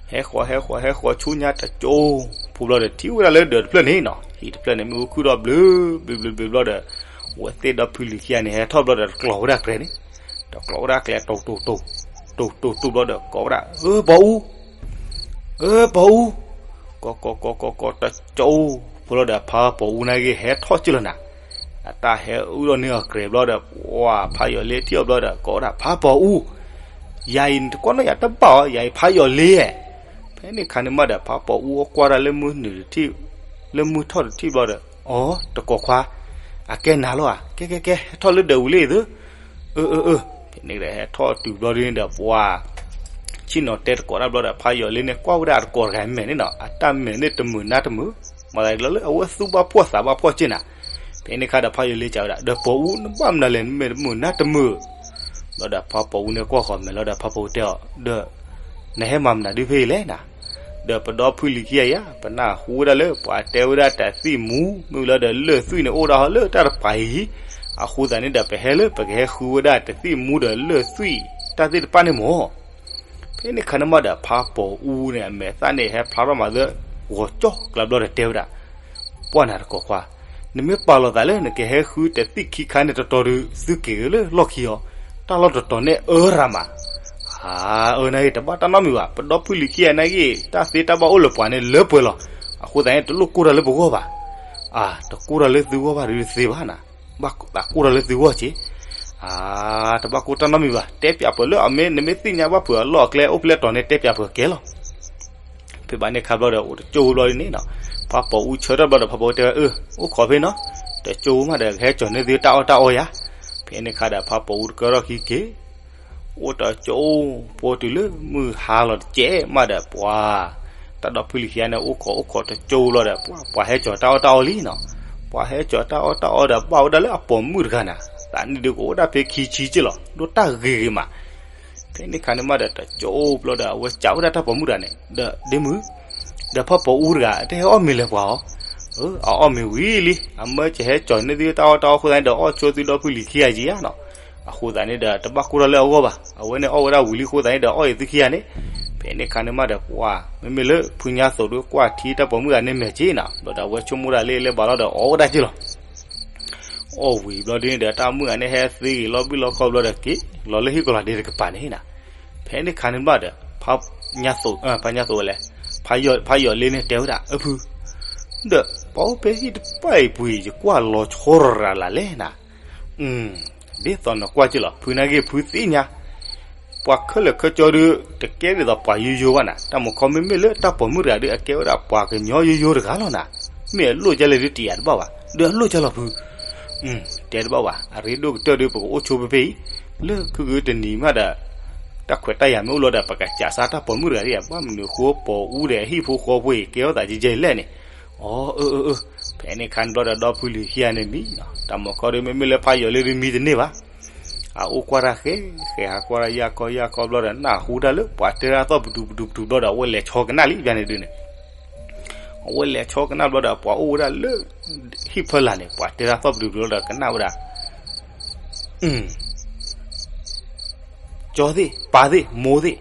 ဟဲဃီၤ ဟဲဃီၤ ဟဲဃီၤဆူညါတကၠိ ဖိဘျီဒီး ထံၣ်ဝဲဒၣ်လၢဒၢးတဖျၢၣ်န့ၣ်နီၤ, ဟံၣ်တဖျၢၣ်န့ၣ် မ့ၣ်အူခုၣ်ထီၣ်ဘျုး ဘျုးဘျုးဘျုးဘျီဒီး အဝဲသ့ၣ်ဒီဖုလံၤခံဂၤန့ၣ် ဟဲထီၣ်ဘျီဒီး တကျိးဝဲဒၣ်ကျဲန့ၣ်, တကျိးဝဲဒၣ်ကျဲ တိၢ်တိၢ်တိၢ် တိၢ်တိၢ်တိၢ်ဘျီဒီး ကိးဝဲဒၣ် အၢ ပီၤအူ, အၢ ပီၤအူ, ကိးကိးကိးကိးကိး တကၠိ ဖိဘျီဒီး ဖးပီၤအူန့ၣ်ဂ့ၤ ဟဲထီၣ်က့လီၤနၤ. အတၢ်ဟဲအုၣ်ထီၣ်န့ၢ်အီၤကျဲဘျီဒီး ပှၤဖးယီၤလ့ထံၣ်အီၤဘျီဒီး ကိးဝဲဒၣ်ဖးပီၤအူ ယၤအံၤနတကွၢ်နီၣ်ယၤတဘၣ်အီၤ, ယၤအံၤဖးယီၤလ့ဧါ. ဖဲန့ၣ်အခါန့ၣ်မးဒီး ဖးပီၤအူအီၣ်ကွၢ်တၢ်လၢမုၢ်နုာ်တထံၣ်, လၢမုၢ်ထီၣ်တထံၣ်ဘျီဒီး အိ တကိးခွါ, အကဲနၤလီၤဧါ, ကဲကဲကဲ ဟဲထီၣ်လၢဒၢးဝံၤလံသု. အၢ အၢ အၢ ဖဲန့ၣ်ဒီး ဟဲထီၣ်တုၤဘျီဒ်န့ၣ်ဒီး ပှၤ ဆ ဆ့ၣ်နီၤတဲတကိးတၢ်ဘျီဒီး ဖးယီၤလ့န့ၣ် ကွၢ်ဝဲဒၣ်အတကိးတဂၤအမဲာ်န့ၣ်နီၤ, အတၢ်မဲာ်န့ၣ်တမုာ်နါတမုာ်, မၤသးလၢအဝဲသူၣ်ဘၣ်ဖှီၣ်သးဘၣ်ဖှီၣ်က့ၢ်နၤ. ဖဲန့ၣ်ခါဒီး ဖးယီၤလ့စံးဝဲဒၣ်, ဒီးပိာ်အူ နဘၣ်မနုၤလဲၣ် နမဲာ်တမုာ်နါတမုာ်. ဘျီဒီးဖးပိာ်အူန့ၣ်ကွၢ်ဃီၤမဲာ်လီၤဒီး ဖးပိာ်အူတဲအီၤ, ဒီး နဟဲမၤမနုၤဒ်ဖဲအံၤလဲၣ်နၤ. ဒီးပဒီဖုလံၤခံဂၤယၤ ပနၢ်ဟူဝဲဒၣ်လၢ ပှၤတဲဝဲဒၣ်တသံၣ်မူ မ့ၢ်လၢဒီးလၢၢ်သွံၣ်န့ၣ် အိၣ်ဒၣ်ဟီလၢတၢ်တပၤအံၤ, အဃိသတးန့ၣ်ဒီး ပဟဲလၢပကဟဲဃုဝဲဒၣ်တသံၣ်မူဒီးလၢၢ်သွံၣ်တၢ်သ့ၣ်တဖၣ်န့ၣ်မၢ်. ဖဲန့ၣ်ခါန့ၣ်မးဒီး ဖးပိာ်အူန့ၣ် အမဲာ်သၣ်န့ၣ် ဟဲဖျါထီၣ်မးသၢဂီၤကၠီကျါဘျီဒီးတဲဝဲဒၣ်, ပှၢ်နၤတကိးခွါ, နမ့ၢ်ပာ်လီၤသးလၢနကဟဲဃုတသံၣ်ခံခါန့ၣ်တတီၤဒီး သုက့ၤလၢလီၢ်ခံအီၤ, တၢ်လီၢ်တတီၤန့ၣ်အၢရၤမး. အၢ နာ်က့ တဘၣ်တၢ်နီတမံၤဘၣ်, ပဒီဖုလံၤခံဂၤနာ်က့ တၢ်သ့တၢ်ဘၣ်အိၣ်လၢပှၤန့ၣ်လၢပှဲၤလီၤ. အဃိသတးန့ၣ် တလိၣ်ကိၢ်တၢ်လၢပဂီၢ်ဘၣ်. အၢ တကိၢ်တၢ်လၢသုဂီၢ်ဘၣ်ဒီးတသ့ဘၣ်နၤ, ဘၣ်သးကိၢ်တၢ်လၢသုဂီၢ်က့ၢ်. အၢ တဘၣ်ကိၢ်တၢ်နီတမံၤဘၣ်, တဲပၠးပှၤလၢအမ့ၢ် နမ့ၢ်သ့ၣ်ညါဘၣ်ဖုးအလီၢ်အကျဲအိၣ်ဖဲလဲၣ်တီၤန့ၣ် တဲပၠးပှၤကဲလီၤ. ဖဲဘၣ်န့ၣ်ခါဘျီဒီး အိၣ်တကၠိဘျီဒ်န့ၣ်နီၤ, ဖးပိာ်အူဆၢထၢၣ်ဘျီဒီး ဖးပိာ်အူတဲဝဲ, အၢ အိၣ်ခိးဖဲနီၤ, တကၠိမးဒီး ကဟဲကၠီၤန့ၢ်သုတၢ်အီၣ်တၢ်အီယၤ. ဖဲန့ၣ်ခါဒီး ဖးပိာ်အူတကၢထီၣ်ခံက့ၤ အိၣ်တကၠိ, ပှၤတုၤလၢမုၢ်ဟါလီၤတကဲးမးဒီး ပှၤ တၢ်ဒီဖုလံၤခံဂၤန့ၣ် အိၣ်ခိးအိၣ်ခိးတကၠိလီၤဒီး ပှၤ ပှၤဟဲကၠီၤတၢ်အီၣ်တၢ်အီလံနီၤ. ပှၤဟဲကၠီၤတၢ်အီၣ်တၢ်အီဒီး ဘၣ်ဝဲဒၣ်လၢအပိာ်မုၣ်တဂၤနၤ, သးနံၣ်ဒုးကအိၣ်ဒၣ်ဖဲခံဆံက့ၢ်လီၤ, ဒိၣ်တၢ်ဂ့ၤဂ့ၤမး. ဖဲန့ၣ်ခါန့ၣ်မးဒီး တကၠိဘျီဒီး အဝဲစံးဝဲဒၣ်တၢ်ပိာ်မုၣ်တဂၤန့ၣ် ဒီးဒ့မုၣ်, ဒီးဖးပိာ်အူတဂၤ တဟဲအီၣ်မ့ၤလၢၤပှၤအီၤ. အၢ အအီၣ်မ့ၤဝံၤလံ, အမၢကဟဲကၠီၤန့ၢ်သုတၢ်အီၣ်တၢ်အီအဃိသတးန့ၣ်ဒီး အီၣ်ဆိသုဒီဖုလံၤခံဂၤက့ၤဧါနီၤ. အဃိသတးန့ၣ်ဒီး တဘၣ်ကိၢ်ထီၣ်လၢအဂီၢ်ဘၣ်, အဝဲန့ၣ်အီၣ်ဝဲဒၣ်ဝံၤလံအဃိသတးန့ၣ်ဒီး အီၣ်အံၤသုခံဂၤန့ၣ်. ဖဲန့ၣ်ခါန့ၣ်မးဒီး ပှၤ မ့မ့ၢ်လၢဖုညါသိးဒီး ကွၢ်ထံတၢ်ပိာ်မုၣ်တဂၤန့ၣ်မဲာ်က့ၤနီၤ, ဘျီဒီးအဝဲဆိကမိၣ်ဒၣ်လၢလဲၤဘၣ်လီၤဒီး အီၣ်ဝဲဒၣ်က့ၤလီၤ. အီၣ်ဝံၤဘျီဒ်န့ၣ်ဒီး တၢ်မုၣ်ဂၤန့ၣ်ဟဲသ့ဂ့ၤလီၤဘံၣ်လီၤခီဘျီဒီး က့ၤလီၤလၢဟံၣ်ကီၤလၤဒဲတကပၤန့ၣ်နၤ. ဖဲန့ၣ်ခါန့ၣ်ဘျီဒီး ဖးညါသိးဝဲလဲၣ်, ဖးယီၤလ့န့ၣ်တဲဝဲဒၣ် အၢ ဖု, ဒီးပှၤအိၣ်ဖဲဟံၣ်တဖၣ်အံၤပူၤအံၤ ယကွၢ်လီၤဆီရၤရၤလၢ်လၢ်နၤ. ဒ်သိးနကွၢ်က့ၤလီၤ ဖု, နာ်က့ဖုသ့ၣ်ညါ ပှၤခဲလၢာ်ခဲဆ့ဒီး တကဲဒ်သိးပှၤယိယိဘၣ်နၤ, တၢ်မုၢ်ခီမ့မ့ၢ်လၢတၢ်ပိာ်မုၣ်တဂၤဒီး အကဲဝဲဒၣ်ပှၤကညီယိယိတဂၤလီၤနၤ. မ့ၢ်အလိၣ်ကလဲၣ်ဒုးတယာ်တဘၣ်ဘၣ်, ဒီးအလိၣ်ကလီၤဖု, တဲတဘၣ်ဘၣ်, အရ့ဒိၣ်ကတၢၢ်ဒီး ပကအိၣ်ဆိဖဲဖဲအံၤ, လၢခုဂုတနံၤမးဒီး တၢ်ခွဲးတၢ်ယာ်မ့ၢ်အိၣ်လီၤဒီး ပကစးစါတၢ်ပိာ်မုၣ်တဂၤဒ်ယၤ, ဘၣ်မနုၤဃိပိာ်အူဒီးအဟံၣ်ဖိဃီဖိအံၤ ကဲထီၣ်သးကဲကဲလဲၣ်န့ၣ်. အၢ အၢ အၢ အၢ, ဖဲန့ၣ်ခါန့ၣ်ဘျီဒီး ဒီဖုလံၤခံဂၤန့ၣ်မံနီၤ, တၢ်မုၢ်ခီဒီး မ့မ့ၢ်လၢဖးယီၤလ့ဒီးမံတန့ၢ်ဘၣ်. အအိၣ်ကွၢ်တၢ်ဃဲဃဲ ဟးကွၢ်တၢ်ယၢ်ခီယၢ်ခီဘျီဒီး နၢ်ဟူတၢ်လၢပှၤတဲတၢ်သီၣ်ပတုာ်ပတုာ်ပတုာ်ဘျီဒီး အဝဲလဲၤဆီကနၣ်လံ ဘၣ်န့ၣ်ဒုးန့ၣ် အဝဲလဲၤဆီကနၣ်ဘျီဒီး ပှၤအိၣ်ဝဲဒၣ်လၢ ဟံၣ်ဖၢလာ်န့ၣ် ပှၤတဲတၢ်သီၣ်ပတုာ်ပတုာ်ဘျီဒီးကနၣ်ဝဲဒၣ် ကၠီသ့ၣ် ပၢ်သ့ၣ် မိၢ်သ့ၣ်,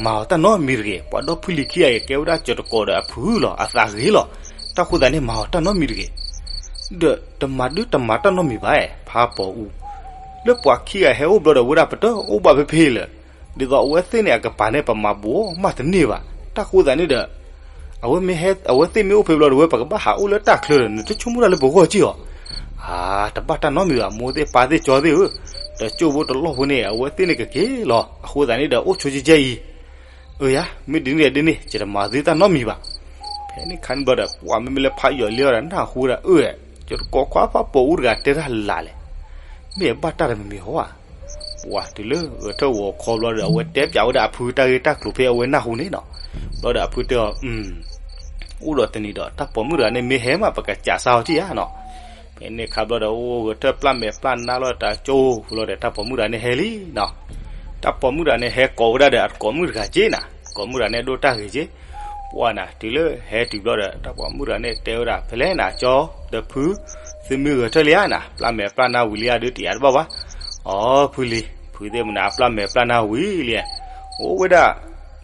မၤအီၤတၢ်နီတမံၤတဂ့ၤ. ပှၤဒီဖုလံၤခံဂၤအံၤ ကဲဝဲဒၣ်ကၠီၤတကိးဒီးအဖုလီၤ, အသးဂ့ၤလီၤ. တၢ်ဃိသတးန့ၣ် မၤအီၤတၢ်နီတမံၤတဂ့ၤ. ဒီးတမၤဒုတမၤတၢ်နီတမံၤဘၣ်, ဖးပိာ်အူ, လၢပှၤခံဂၤဟဲအိၣ်ဘျီဒီး ဝဲဒၣ်ပတအိၣ်ဘၣ်ဖဲဖဲလၢၤ. ဒ်သိးအဝဲသ့ၣ်န့ၣ်အကပၤန့ၣ် ပမၤဘူးအီၤမးတန့ၢ်ဘၣ်. တၢ်ဃိသတးန့ၣ်ဒီး အဝဲမ့ၢ်ဟဲ အဝဲသ့ၣ်မ့ၢ်အိၣ်ဖဲဘျီဒီး ဝဲပကဘၣ်ဟးအိၣ်လၢတၢ်ချၢဒီး နတဆိကမိၣ်တၢ်လၢပဂီၢ်က့ၢ်အီၤ. အါ တဘၣ်တၢ်နီတမံၤဘၣ်, မိၢ်သ့ၣ်ပၢ်သ့ၣ်ကၠီသ့ၣ်ဧၢ, တကၠိဖိတလီၢ်ဖိန့ၣ် အဝဲသ့ၣ်န့ၣ်ကက့ၤလီၤ. အဃိသတးန့ၣ်ဒီး အိၣ်ဆိကဲကဲအံၤ. အၢယၤ မ့ၢ်ဒ်န့ၣ်ဒ်န့ၣ် ယတမၤသ့တၢ်နီတမံၤဘၣ်. ဖဲန့ၣ်ခါန့ၣ်ဘျီဒီး ပှၤမ့မ့ၢ်လၢဖးယီၤလ့အီၤဒီး နၢ်ဟူဒီး အၢ ကၠီၤတကိးခွါ ဖးပိာ်အူတဂၤတဲတၢ်လၢ်လဲၣ်, မ့ၢ်အဘၣ်တၢ်တမံၤမံၤဧါ. ပှၤတုၤလၢဂဲၤထၢၣ်ဂီၤခီဘျီဒီး အဝဲတဲပၠးဝဲဒၣ်အဖုတၢ်ဂ့ၢ်တၢ်ကျိၤဖဲအဝဲနၢ်ဟူန့ၣ်နီၤ. ဘျီဒီးအဖုတဲအီၤ, အိၣ်ဒီးတနံၤဒီး တၢ်ပိာ်မုၣ်တဂၤန့ၣ်မ့ၢ်ဟဲမး ပကစးစါအီၤထံၣ်ဧါနီၤ. ဖဲန့ၣ်ခါဘျီဒီး အိၣ်ဂဲၤထၢၣ်ပျၢ်မဲာ်ပျၢ်နါလီၤတၢ်ကၠိဖိလီၤဒီး တၢ်ပိာ်မုၣ်တဂၤန့ၣ်ဟဲလံနီၤ. တၢ်ပိာ်မုၣ်တဂၤန့ၣ် ဟဲကိးဝဲဒၣ်ဒီးအတကိးမုၣ်တဂၤက့ၤနၤ, တကိးမုၣ်တဂၤန့ၣ် ဒိၣ်တၢ်ဂ့ၤက့ၤ. ပှၤနၤ တုၤလၢဟဲတုၤဘျီဒီး တၢ်ပိာ်မုၣ်တဂၤန့ၣ် တဲဝဲဒၣ် ဖဲလဲၣ်နၤကၠီ ဒီးဖု သုမ့ၢ်ဂဲၤထၢၣ်လံဧါနၤ, ပျၢ်မဲာ်ပျၢ်နါဝံၤလံဧါ ဒုးတယာ်တဘၣ်ဘၣ်. အိ ဖုလံၤ ဖုသ့ၣ်မနၤ အပျၢ်မဲာ်ပျၢ်နါဝံၤလံ, အိၣ်ဝဲဒၣ်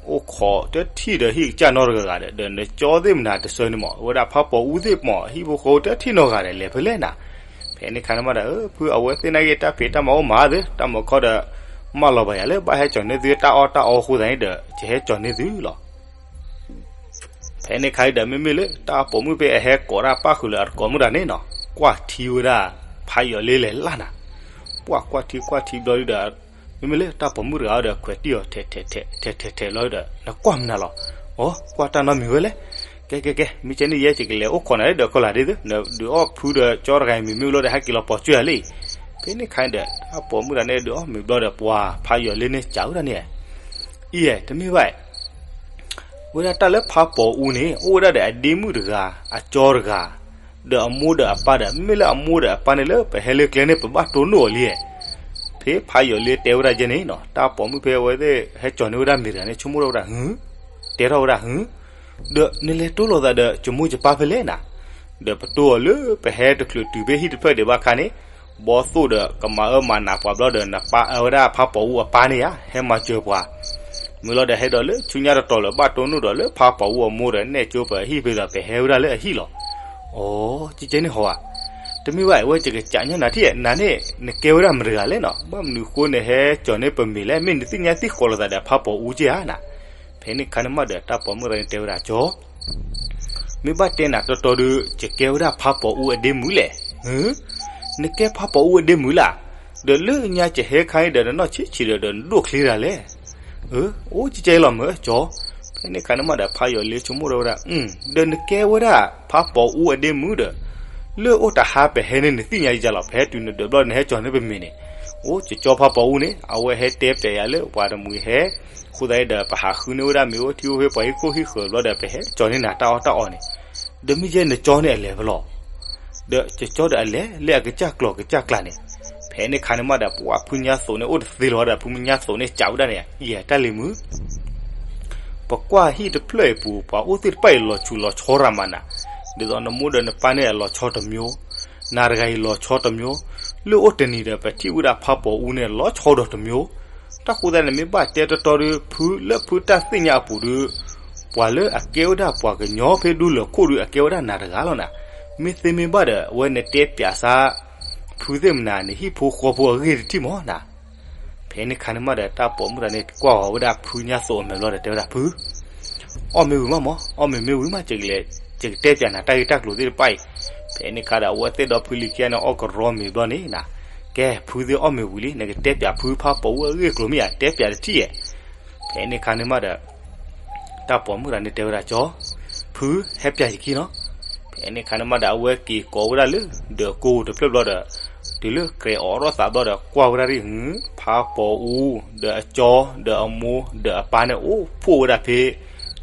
အိၣ်ခိးတထံၣ်ဒီးဟံၣ်ကစၢ်နီတဂၤဂၤဒီး ဒီးနကၠီသ့ၣ်မနၤတဆၢန့ၣ်မး ဝဲဒၣ်ဖးပိာ်အူသ့ၣ်မး ဟံၣ်ဖိဃီဖိတထံၣ်နီတဂၤဒီး လဲၤဖဲလဲၣ်နၤ. ဖဲန့ၣ်ခါန့ၣ်မးဒီး ဖုအဝဲသ့ၣ်နာ်က့ တၢ်ဖံးတၢ်မၤအိၣ်မးသ့ တၢ်မၤခီဒီး မၢလီၤဘၣ်ယၤလၢဘၣ်ဟဲကၠီၤန့ၢ်သုတၢ်အီၣ်တၢ်အီအဃိသတးန့ၣ်ဒီး ယဟဲကၠီၤန့ၢ်သုလီၤ. ဖဲန့ၣ်ခါအံၤဒီး မ့မ့ၢ်လၢတၢ်ပိာ်မုၣ်ဖဲအဟဲကိးတၢ်ပၣ်ဃုာ်လၢအတကိးမုၣ်တဂၤန့ၣ်နီၤ ကွၢ်ထံဝဲဒၣ် ဖးယီၤလ့လဲၤလၢ်နၤ, ပှၤကွၢ်ထံကွၢ်ထံဘျီဒုဒီး မ့မ့ၢ်လၢတၢ်ပိာ်မုၣ်တဂၤဒီး ခွဲးတံၢ်အီၤထဲးထဲးထဲးထဲးထဲးထဲးလီၤဒီး နကွၢ်မနုၤလီၤ. အိ ကွၢ်တၢ်နီတမံၤဝဲလဲၣ်. ကဲကဲကဲ မ့ၢ်ကဲန့ၣ် ယဲယကလဲၤအိၣ်ခိးနၤလၢဒီးကီၢ်လၤဒ့သု, နဒုးအီၣ်ဖုဒီးကၠီတဂၤအံၤမ့ၤမ့ၢ်လီၤဒီး ဟဲက့ၤလီၤပိာ်ကွံာ်ယၤလံ. ဖဲန့ၣ်ခါအံၤဒီး တၢ်ပိာ်မုၣ်တဂၤန့ၣ် ဒုးအီၣ်မ့ၤဘျီဒီး ပှၤဖးယီၤလ့န့ၣ်စံးဝဲဒၣ်န့ၣ် အံၤ တမ့ၢ်ဘၣ်, ဝဲဒၣ်တၢ်လၢဖးပီာ်အူန့ၣ် အိၣ်ဝဲဒၣ်ဒီးအဒ့မုၣ်တဂၤ, အကၠီတဂၤ, ဒီးအမိၢ်ဒီးအပၢ်ဒီး မ့ၢ်လၢအမိၢ်ဒီးအပၢ်န့ၣ် လၢပဟဲလၢကျဲန့ၣ် ပဘၣ်တိၢ်နီၣ်အီၤလံ. ဖဲဖးယီၤလ့တဲဝဲဒၣ်ယဲန့ၣ်နီၤ, တၢ်ပိာ်မုၣ်ဖဲအဝဲသ့ၣ်ဟဲကၠီၤန့ၢ်ဝဲဒၣ်မ့ၤတဂၤန့ၣ် ဆိကမိၣ်ထီၣ်ဝဲဒၣ် ဟု, တဲထီၣ်ဝဲဒၣ် ဟု, ဒီးနလဲၤတိၢ်လိာ်သးဒီးကၠိမိၢ်ကၠပၢ်ဖဲလဲၣ်နၤ, ဒီးပတိၢ်အီၤလၢပဟဲတချုးတုၤဖဲဟံၣ်တဖျၢၣ်ဒံးဘၣ်ခါန့ၣ်, ဘီသိၣ်ဒီးကမၤအၢမၤနးပှၤဘျီဒီး နပၢ်အဝဲဒၣ်ဖးပီာ်အူအပၢ်န့ၣ်ဧါ ဟဲမၤစၢၤပှၤ မ့ၢ်လီၤဒီးဟဲဒီးလၢဆူညါတတီၤလၢၤ ဘၣ်တိၢ်နီၣ်ဒီးလၢဖးပီာ်အူအမိၢ်ဒီး နဲၣ်ကၠိပဟံၣ်ဖဲဒီး ပဟဲဝဲဒၣ်လၢအဟံၣ်လီၤ. အိ ကကဲန့ၣ်ဟီဧါ, တမ့ၢ်ဘၣ် အဝဲယကစးညီနၤထံၣ် နၤန့ၣ် နကဲဝဲဒၣ်မတၤတဂၤလဲၣ်နီၤ, ဘၣ်မနုၤဃိနဟဲကၠီၤန့ၢ်ပမ့ၤလဲၣ်, မ့ၢ်နသ့ၣ်ညါသံကွၢ်လိာ်သးဒီးဖးပီာ်အူက့ဧါနၤ. ဖဲန့ၣ်ခါန့ၣ်မးဒီး တၢ်ပိာ်မုၣ်တဂၤန့ၣ်တဲဝဲဒၣ် ကၠီ မ့ၢ်ဘၣ်တဲနၤတီတီဒီး ယကဲဝဲဒၣ်ဖးပီာ်အူအဒ့မုၣ်လဲၣ်. နကဲဖးပီာ်အူအဒ့မုၣ်လၢ်, ဒီးလၢညါယဟဲခါအံၤဒီး နနီၢ်ဆံးဆံးဒီး ဒီးနဒိၣ်ချ့တၢ်လဲၣ်. အိ ကကဲလီၤမ့ၢ်ကၠီ. ဖဲန့ၣ်ခါန့ၣ်မးဒီး ဖးယီၤလ့ဆိကမိၣ်ထီၣ်ဝဲဒၣ် ဒီးနကဲဝဲဒၣ်ဖးပီာ်အူအဒ့မုၣ်ဒီး လၢအိၣ်တဟါပဟဲန့ၣ် နသ့ၣ်ညါယၤလီၤ, ပဟဲတုၤနဒၢးဘျီန့ၣ် ဟဲကၠီၤန့ၢ်ပမ့ၤန့ၣ်, အိ ယကၠီဖးပီာ်အူန့ၣ် အဝဲဟဲတဲပျးယၤလၢပှၤတမှံၤဟဲ, အဃိသတးဒီး ပဟးဃုန့ၢ်ဝဲဒၣ်မ့ၤအိၣ်ထံအိၣ်ဖဲပှၤဟံၣ်ခိၣ်ဟံၣ်ဃၢၤဘျီဒီး ပဟဲကၠီၤန့ၢ်နၤတၢ်အီၣ်တၢ်အီန့ၣ်, ဒီးမ့ၢ်ယဲနကၠီန့ၣ်အလဲၤဖဲလဲၣ်, ဒီးယကၠီဒီးအလဲၤလၢအကစၢ်ကျီၢ်ကစၢ်ကျါန့ၣ်. ဖဲန့ၣ်ခါန့ၣ်မးဒီး ပှၤဖုညါသိးန့ၣ် အိၣ်တသ့လီၤဒီး ဖုညါသိးန့ၣ် စံးဝဲဒၣ်န့ၣ် ယဲတၢ်လံၤမုၣ် ပကွၢ်ဟံၣ်တဖျၢၣ်အံၤပူၤ ပှၤအိၣ်သ့ၣ်တဖၣ်အံၤလီၤဆူးလီၤဆီရၤမးနၤ, ဒ်သိးနမိၢ်ဒီးနပၢ်န့ၣ်အလီၤဆီတမျိုး, နၤတဂၤအံၤလီၤဆီတမျိုး, လၢအိၣ်တနံၤဒီး ပထံၣ်ဝဲဒၣ်ဖးပီာ်အူန့ၣ် လီၤဆီဒီးတမျိုး. တၢ်ဃိသတးန့ၣ် မ့ၢ်ဘၣ်တဲတီတီဒီး ဖုလၢဖုတၢ်သ့ၣ်ညါအပူၤဒီး ပှၤလၢအကဲဝဲဒၣ်ပှၤကညီဖဲဒူလၢၢ်ခိၣ်ဒီး အကဲဝဲဒၣ်နၤတဂၤလီၤနၤ. မ့ၢ်သ့မ့ၢ်ဘၣ်ဒီး အဝဲနတဲပျးစါ ဖုသ့ၣ်မနၤ နဟံၣ်ဖိဃီဖိအဂ့ၢ်တထံၣ်မးနၤ. ဖဲန့ၣ်ခါန့ၣ်မးဒီး တၢ်ပိာ်မုၣ်တဂၤန့ၣ် ကွၢ်ဃီၤဝဲဒၣ်ဖုညါသိးအမဲာ်ဘျီဒီး တဲဝဲဒၣ် ဖု အီၣ်မ့ၤဝံၤမးမး, အီၣ်မ့ၤမ့ၢ်ဝံၤမး ယကတဲပျးနၤတၢ်ဂ့ၢ်တၢ်ကျိၤသ့ၣ်တဖၣ်အံၤ. ဖဲန့ၣ်ခါဒီး အဝဲသ့ၣ်ဒီဖုလံၤခံဂၤန့ၣ် အီၣ်ကရီမ့ၤဘျီန့ၣ်နၤ, ကဲ ဖုသ့ၣ်အီၣ်မ့ၤဝံၤလံ နကတဲပျးဖုဖးပီာ်အူအဂ့ၢ်အကျိၤမ့ၢ်ဧါ, တဲပျးတထံၣ်ဧါ. ဖဲန့ၣ်ခါန့ၣ်မးဒီး တၢ်ပိာ်မုၣ်တဂၤန့ၣ်တဲဝဲဒၣ် ကၠီ, ဖု ဟဲပျးယခံနီၤ. ဖဲန့ၣ်ခါန့ၣ်မးဒီး အဝဲက့ၤကိးဝဲဒၣ်လၢ ဒီးကိတဖျၢၣ်ဘျီဒီး တုၤလၢကြဲးအိးထီၣ်သးဘျီဒီး ကွၢ်ဝဲဒၣ်ဒ် ဖးပီာ်အူ ဒီးအကၠီ ဒီးအမိၢ် ဒီးအပၢ်န့ၣ် အိၣ်ဖှိၣ်ဝဲဒၣ်ဖဲ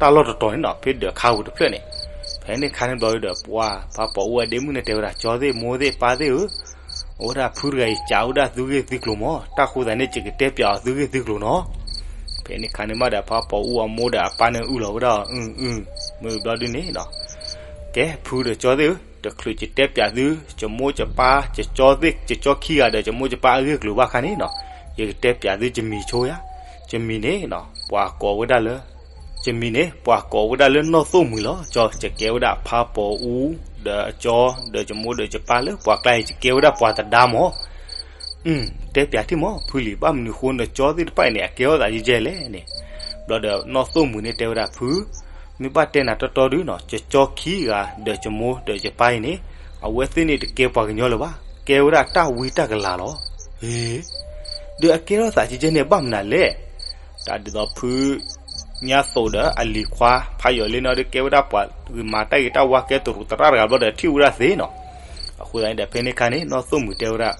တၢ်လီၢ်တတီၤန့ၣ်နီၤ, ဖဲဒၢးခါပူၤတဖျၢၣ်န့ၣ်. ဖဲန့ၣ်ခါန့ၣ်ဘျီဒီး ပှၤဖးပီာ်အူအဒ့မုၣ်န့ၣ်တဲဝဲဒၣ် ကၠီသ့ၣ် မိၢ်သ့ၣ်ပၢ်သ့ၣ်ဧၢ, အဝဲဒၣ်ဖုတဂၤအံၤ စံးဝဲဒၣ်သုဂ့ၢ်သုကျိၤမး, တၢ်ဃိသတးန့ၣ် ယကတဲပျးအီၤသုဂ့ၢ်သုကျိၤနီၤ. ဖဲန့ၣ်ခါန့ၣ်မးဒီး ဖးပီာ်အူအမိၢ်ဒီးအပၢ်န့ၣ် အုၣ်လီၤဝဲဒၣ် အုၣ်အုၣ်, မ့ၢ်ဘျီဒုန့ၣ်နီၤ, ကဲ ဖုဒီးကၠီသ့ၣ်ဧၢ, တချုးယတဲပျးသု ယမိၢ်ယပၢ် ယကၠီသ့ၣ် ယကၠီခံဂၤဒီး ယမိၢ်ယပၢ်အဂ့ၢ်ကျိၤဘၣ်ခါန့ၣ်နီၤ, ယကတဲပျးသု ယမံၤဆိယါ, ယမံၤန့ၣ်နီၤ ပှၤကိးဝဲဒၣ်လၢ ယမံၤန့ၣ် ပှၤကိးဝဲဒၣ်လၢနီၢ်သိၣ်မှံၤလီၤ. ကၠီ ယကဲဝဲဒၣ်ဖးပီာ်အူ ဒီးအကၠီ ဒီးယမိၢ်ဒီးယပၢ်လၢပှၤကျါအံၤ ယကဲဝဲဒၣ်ပှၤသဒါမး. အုၣ် တဲပျးထံၣ်မး ဖုလံၤ ဘၣ်မနုၤဃိနကၠီသ့ၣ်တဖၣ်အံၤန့ၣ် အကဲထီၣ်သးယဲၢ်လဲၣ်န့ၣ်. ဘျီဒီးနီၢ်သိၣ်မှံၤန့ၣ်တဲဝဲဒၣ် ဖု မ့ၢ်ဘၣ်တဲနၤတီတီဒုနီၤ ယကၠီခံဂၤ ဒီးယမိၢ်ဒီးယပၢ်အံၤန့ၣ် အဝဲသ့ၣ်န့ၣ်တကဲပှၤကညီလၢၤဘၣ်, ကဲဝဲဒၣ်တၢ်ဝံတၢ်ကလၤလီၤ. အ့ ဒီးအကဲထီၣ်သးယဲၢ်ယဲၢ်န့ၣ် ဘၣ်မနုၤလဲၣ်. တၢ်ဒ်သိးဖု ညါသိးဒီးအလံၤခွါ ဖးယီၤလ့န့ၣ်ဒီး ကဲဝဲဒၣ်ပှၤဂ့ၤမၤတၢ်ဂ့ၤတၢ်ဝါ ကဲတရူးသရၣ်တဂၤဘျီဒီး ထံၣ်ဝဲဒၣ်သ့နီၤ. အဃိသတးန့ၣ်ဒီး ဖဲန့ၣ်ခါန့ၣ် နီၢ်သိၣ်မှံၤတဲဝဲဒၣ်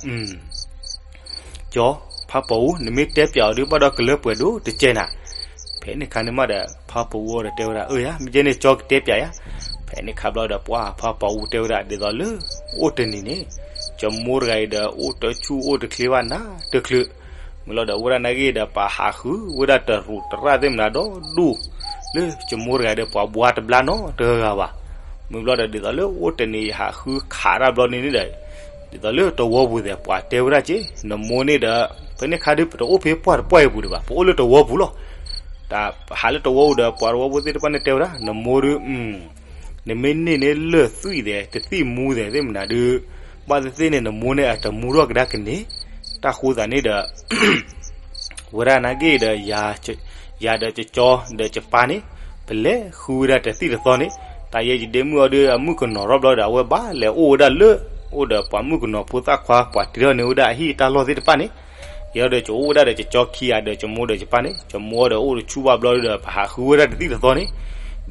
ကၠီ ဖးပီာ်အူ နမ့ၢ်တဲပျးအီၤဒုး ဘၣ်ဒီးကလၢပှဲၤဒိၣ်တကဲနၤ. ဖဲန့ၣ်ခါန့ၣ်မးဒီး ဖးပီာ်အူဒီးတဲဝဲဒၣ် အၢယါ မ့ၢ်ယဲန့ၣ် ကၠီကတဲပျးယါ. ဖဲန့ၣ်ခါဘျီဒီး ပှၤဖးပီာ်အူတဲဝဲဒၣ် ဒ်သိးလၢ အိၣ်တနံၤန့ၣ် ယမိၢ်တဂၤအံၤဒီး အိၣ်တဆူၣ်အိၣ်တချ့ဘၣ်နၤတချုး မ့ၢ်လီၤဒီး ဝဲဒၣ်နာ်က့ဒီး ပှၤဟးဃုဝဲဒၣ်တရူးတရၣ်သ့ၣ်မနၤဒီဒူၣ် လၢယမိၢ်တဂၤဒီး ပှၤဘှါတဘျါနီတဂၤဂၤဘၣ်. မ့ၢ်ဘျီဒီး ဒ်သိးလၢအိၣ်တနံၤယဟးဃုခးတၢ်ဘျီန့ၣ်န့ၣ်ဒီး ဒ်သိးလၢတဝီပူၤသ့ၣ် ပှၤတဲဝဲဒၣ်က့ နမိၢ်န့ၣ်ဒီး ဖဲန့ၣ်ခါဒုး ပတအိၣ်ဖဲပှၢ်တပှၢ်အံၤပူၤဒံးဘၣ် ပအိၣ်လၢတဝီပူၤလီၤ. တၢ်ပဟးလၢတဝီပူၤဒီး ပှၤတဝီပူၤသ့ၣ်တဖၣ်န့ၣ်တဲဝဲဒၣ် နမိၢ်ဒုး နမ့ၢ်န့ၢ်န့ၢ်လၢၢ်သွံၣ်သဲး တသံၣ်မူသဲးသ့ၣ်မနၤဒုး ဘၣ်သ့ၣ်သ့ၣ်န့ၣ် နမိၢ်န့ၣ်အတမူထီၣ်ကဒါကန့ၣ် တၢ်ဃိသးန့ၣ်ဒီး ဝဲဒၣ်နာ်က့ဒီး ယၤဒီးယကၠီဒီးယပၢ်န့ၣ် ပလဲၤဃုဝဲဒၣ်တသံၣ်တသီန့ၣ် တၢ်ယဲယဒ့မုၣ်အီၤဒီး အမုၣ်ကနီၤထီၣ်ဘျီဒီး အဝဲဘၣ်လဲၤအိၣ်ဝဲဒၣ်လၢ အိၣ်ဒီးပှၤမုၣ်ကနီၤဖိသၣ်ခွါ ပှၤတ့ထီၣ်န့ၢ်ဝဲဒၣ်အဟံၣ်တၢ်လီၢ်သ့ၣ်တဖၣ်န့ၣ် ယဲဒီးယအိၣ်ဝဲဒၣ်ဒီးယကၠီခံဂၤဒီးယမိၢ်ဒီးယပၢ်န့ၣ် ယမိၢ်ဒီးအိၣ်တဆူၣ်ဘၣ်ဘျီဒီး ပဟးဃုဝဲဒၣ်တသံၣ်တသီန့ၣ်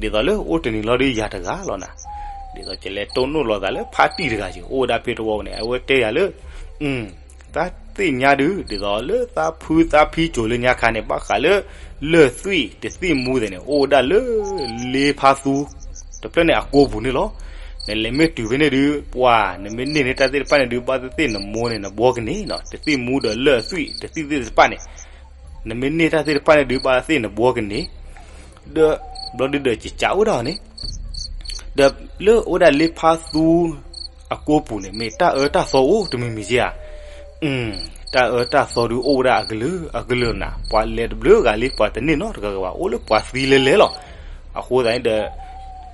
ဒ်သိးလၢအိၣ်တနံၤလီၤဒီးယၤတဂၤလီၤနၤ ဒ်သိးယလဲၤတိၢ်နီၣ်လိာ်သးလၢဖါတံၢ်တဂၤယၤ အိၣ်ဝဲဒၣ်ဖဲတဝီန့ၣ် အဝဲတဲယၤလၢ တၢ် သ့ၣ်ညါဒုး ဒ်သိးလၢသးဖုသးဖံစိၤလၢညါခါန့ၣ် ဘၣ်ဃးလၢ လၢၢ်သွံၣ်တသံၣ်မူသ့ၣ်န့ၣ် အိၣ်ဝဲဒၣ်လၢ လ့ဖါသူ တဖျၢၣ်န့ၣ်အကိပူၤန့ၣ်လီၤ. နလဲၤမ့ၢ်တုၤဖဲန့ၣ်ဒုး ပှၤ နမ့ၢ်န့ၢ်န့ၢ်တၢ်သ့ၣ်တဖၣ်န့ၣ်ဒုး ဘၣ်သ့ၣ်သ့ၣ်နမိၢ်န့ၣ် နဘှီကန့ၢ်နီၤ, တသံၣ်မူဒီးလၢၢ်သွံၣ်တသံၣ်သ့ၣ်တဖၣ်န့ၣ် နမ့ၢ်န့ၢ်တၢ်သ့ၣ်တဖၣ်န့ၣ်ဒုး ဘၣ်သ့ၣ်သ့ၣ်နဘှီကန့ၢ်, ဒီး ဘျီဒုဒီးကကးအိၣ်ဒၣ်အီၤန့ၣ်, ဒီးလၢအိၣ်ဝဲဒၣ်လ့ဖါသူ အကိပူၤန့ၣ် မ့ၢ်တၢ်အၢတၢ်သီအိၣ်တမံၤမံၤဧါ. တၢ်အၢတၢ်သီဒုးအိၣ်ဝဲဒၣ်အကလုာ်အကလုာ်နၤ, ပှၤလဲၤတဘျုးဂၤလံ ပှၤတန့ၢ်နီတဂၤဂၤဘၣ်, အိၣ်လၢပှၤသံလဲၤလဲၤလီၤ. အဃိသတးန့ၣ်ဒီး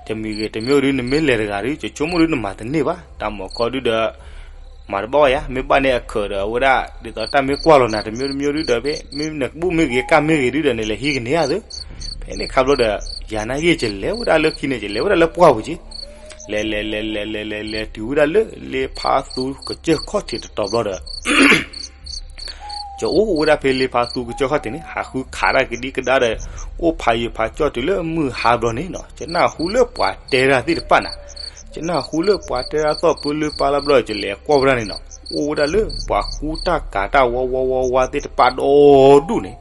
တမံၤဂ့ၤတမံၤဒုး နမ့ၢ်လဲၤတဂၤဒုး ယဆိကမိၣ်ဒုးနမၤတန့ၢ်ဘၣ်, တၢ်မၤကီဒုဒီး မၤတဘၣ်ဘၣ်ယၤ, မ့ၢ်ဘၣ်န့ၢ်အခၢးဒီး အဝဲဒၣ် ဒ်သိးတၢ်မ့ၢ်ကွၢ်လီၤနၤတမံၤတမံၤဒုဒီး မ့ၢ်နကဘူၣ်မ့ၢ်ဂ့ၤ ကၣ်မ့ၢ်ဂ့ၤဒုဒီး နလဲၤဟံးကန့ၢ်ဧါသ့. ဖဲန့ၣ်ခါဘျီဒီး ယၤနာ်က့ ယလဲၤဝဲဒၣ်လၢခံန့ၣ် ယလဲၤဝဲဒၣ်လၢပှၢ်ပူၤက့ၤ, လဲၤလဲၤလဲၤလဲၤလဲၤလဲၤလဲၤတုၤဝဲဒၣ်လၢ လ့ဖါသူကစၢၢ်ခီၣ်ထံးတတီၤဘျီဒီး ကအိၣ်ဝဲဒၣ်ဖဲလ့ဖါသူကစၢၢ်ခီၣ်ထံးန့ၣ် ဟးဃုခးတၢ်ကဒံကဒါဒီး အိၣ်ဖးယံာ်ဖးကၠီၣ်တုၤလၢမုၢ်ဟါဘျီန့ၣ်နီၤ, ယနၢ်ဟူလၢပှၤတဲတၢ်သ့ၣ်တဖၣ်နၤ, ယနၢ်ဟူလၢပှၤတဲတၢ်သီၣ်ပၢလၢပၢ်လၢဘျီဒီး ယလဲၤကွၢ်ဝဲဒၣ်န့ၣ်နီၤ, အိၣ်ဝဲဒၣ်လၢပှၤကူတၢ်ကၤတၢ်ဝီဝီဝီဝါသ့ၣ်တဖၣ်ဒီဒူၣ်န့ၣ်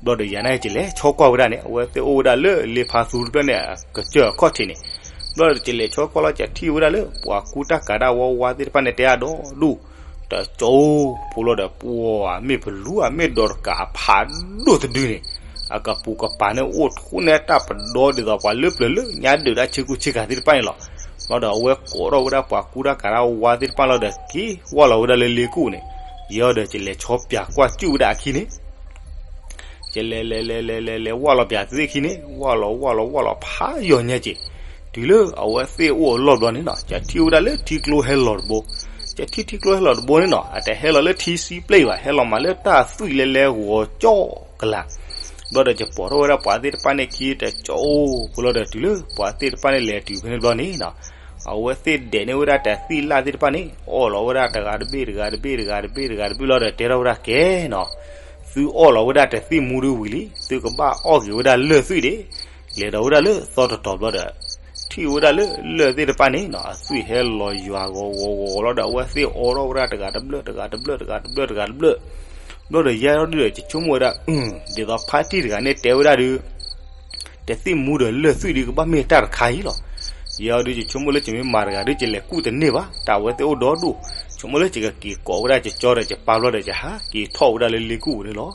ဘျီဒီးယၤန့ၣ် ယလဲၤဆီကွၢ်ဝဲဒၣ်န့ၣ် အဝဲသ့ၣ်အိၣ်ဝဲဒၣ်လၢလ့ဖါသူတဖျၢၣ်န့ၣ် ကစၢၢ်အခီၣ်ထံးန့ၣ်, ဘျီဒီးယလဲၤဆီကွၢ်လီၤ ယထံၣ်ဝဲဒၣ်လၢ ပှၤကူတၢ်ကၤတၢ်ဝီဝါသ့ၣ်တဖၣ်န့ၣ် တဲအါဒီဒူၣ်, တကၠိဖိလီၤဒီး ပှၤမ့ၢ်ပလူၤဧါ မ့ၢ်ဒီးတကးအဖးဒိၣ်တဒုန့ၣ် အကပူၤကပၤန့ၣ် အိၣ်ထူၣ်န့ၢ်တၢ်ပဒီဒ်သိးပှၤလၢပျၢၤလၢညါဒုးတၢ်ဆ့ကူဆ့ကၤသ့ၣ်တဖၣ်န့ၣ်လီၤ. ဘျီဒီးအဝဲကိးထီၣ်ဝဲဒၣ်ပှၤကူတၢ်ကၤတၢ်ဝီဝါသ့ၣ်တဖၣ်လီၤဒီး က့ၤဝၢ်လီၤဝဲဒၣ်လၢလ့ကူၣ်န့ၣ်, ယဲဒီးယလဲၤဆီပၠးကွၢ်စူၣ်ဝဲဒၣ်အခံန့ၣ် ယလဲၤလဲၤလဲၤလဲၤလဲၤလဲၤဝၢ်လီၤပၠးသ့ၣ်ခံန့ၣ် ဝၢ်လီၤဝၢ်လီၤဝၢ်လီၤဖးယိာ်ညါက့ၤ, တုၤလၢအဝဲသ့ၣ်အိၣ်အလီၢ်ဘျီန့ၣ်နီၤ ယထံၣ်ဝဲဒၣ်လၢထံကျိဟဲလီၤတဘိ, ယထံၣ်ထံကျိဟဲလီၤတဘိန့ၣ်နီၤ အတဟဲလီၤလၢထံဆံပျ့ၢ်ဘၣ် ဟဲလီၤမးလၢတၢ်သွံၣ်လဲၤလဲၤဂီၤကၠီကလာ်, ဘျီဒီးယပိာ်ထီၣ်ဝဲဒၣ်ပှၤသ့ၣ်တဖၣ်န့ၣ်ခံတကၠိဖိလီၤဒီး တုၤလၢပှၤသ့ၣ်တဖၣ်န့ၣ်လဲၤတုၤဖဲန့ၣ်ဘျီန့ၣ်နီၤ အဝဲသ့ၣ်ဒဲးန့ၢ်ဝဲဒၣ်တသံၣ်လၢ်သ့ၣ်တဖၣ်န့ၣ် အီၣ်လီၤဝဲဒၣ်တဂၤတဘ့ၣ်တဂၤတဘ့ၣ်တဂၤတဘ့ၣ်တဂၤတဘ့ၣ်လီၤဒီး တဲထီၣ်ဝဲဒၣ်ကဲနီၤ, သုအီၣ်လီၤဝဲဒၣ်တသံၣ်မူဒုဝံၤလံ သုကဘၣ်အီၣ်က့ၤဝဲဒၣ်လၢၢ်သွံၣ်ဒံး, လဲၤဒီးဝဲဒၣ်လၢသီတတီၤဘျီဒီး ထံၣ်ဝဲဒၣ်လၢလၢၢ်သ့ၣ်တဖၣ်န့ၣ်နီၤ အသွံၣ်ဟဲလီၤယွၤဂီၤဂီၤဂီၤဂီၤလီၤဒီး အဝဲသ့ၣ်အီထီၣ်ဝဲဒၣ်တဂၤတဘျၢၣ်တဂၤတဘျၢၣ်တဂၤတဘျၢၣ်တဂၤတဘျၢၣ်, ဘျီဒီးယဲဒၣ်ဒုဒီး ယဆိကမိၣ်ဝဲဒၣ် ဒ်သိးဖါတံၢ်တဂၤန့ၣ်တဲဝဲဒၣ်ဒု တသံၣ်မူဒီးလၢၢ်သွံၣ်ဒုကဘၣ်မ့ၢ်တၢ်တခါအံၤလီၤ. ယဲဒု ယဆိကမိၣ်လၢယမ့ၢ်မၤတဂၤဒု ယလဲၤကူၣ်တန့ၢ်ဘၣ် တၢ်အဝဲသ့ၣ်အိၣ်ဒီဒူၣ်, ဆိကမိၣ်လၢယကက့ၤကိးဝဲဒၣ်ယကၠီဒီးယပၢ်ဘျီဒီး ယဟးက့ၤထီၣ်ဝဲဒၣ်လၢလ့ကူၣ်ပူၤန့ၣ်လီၤ.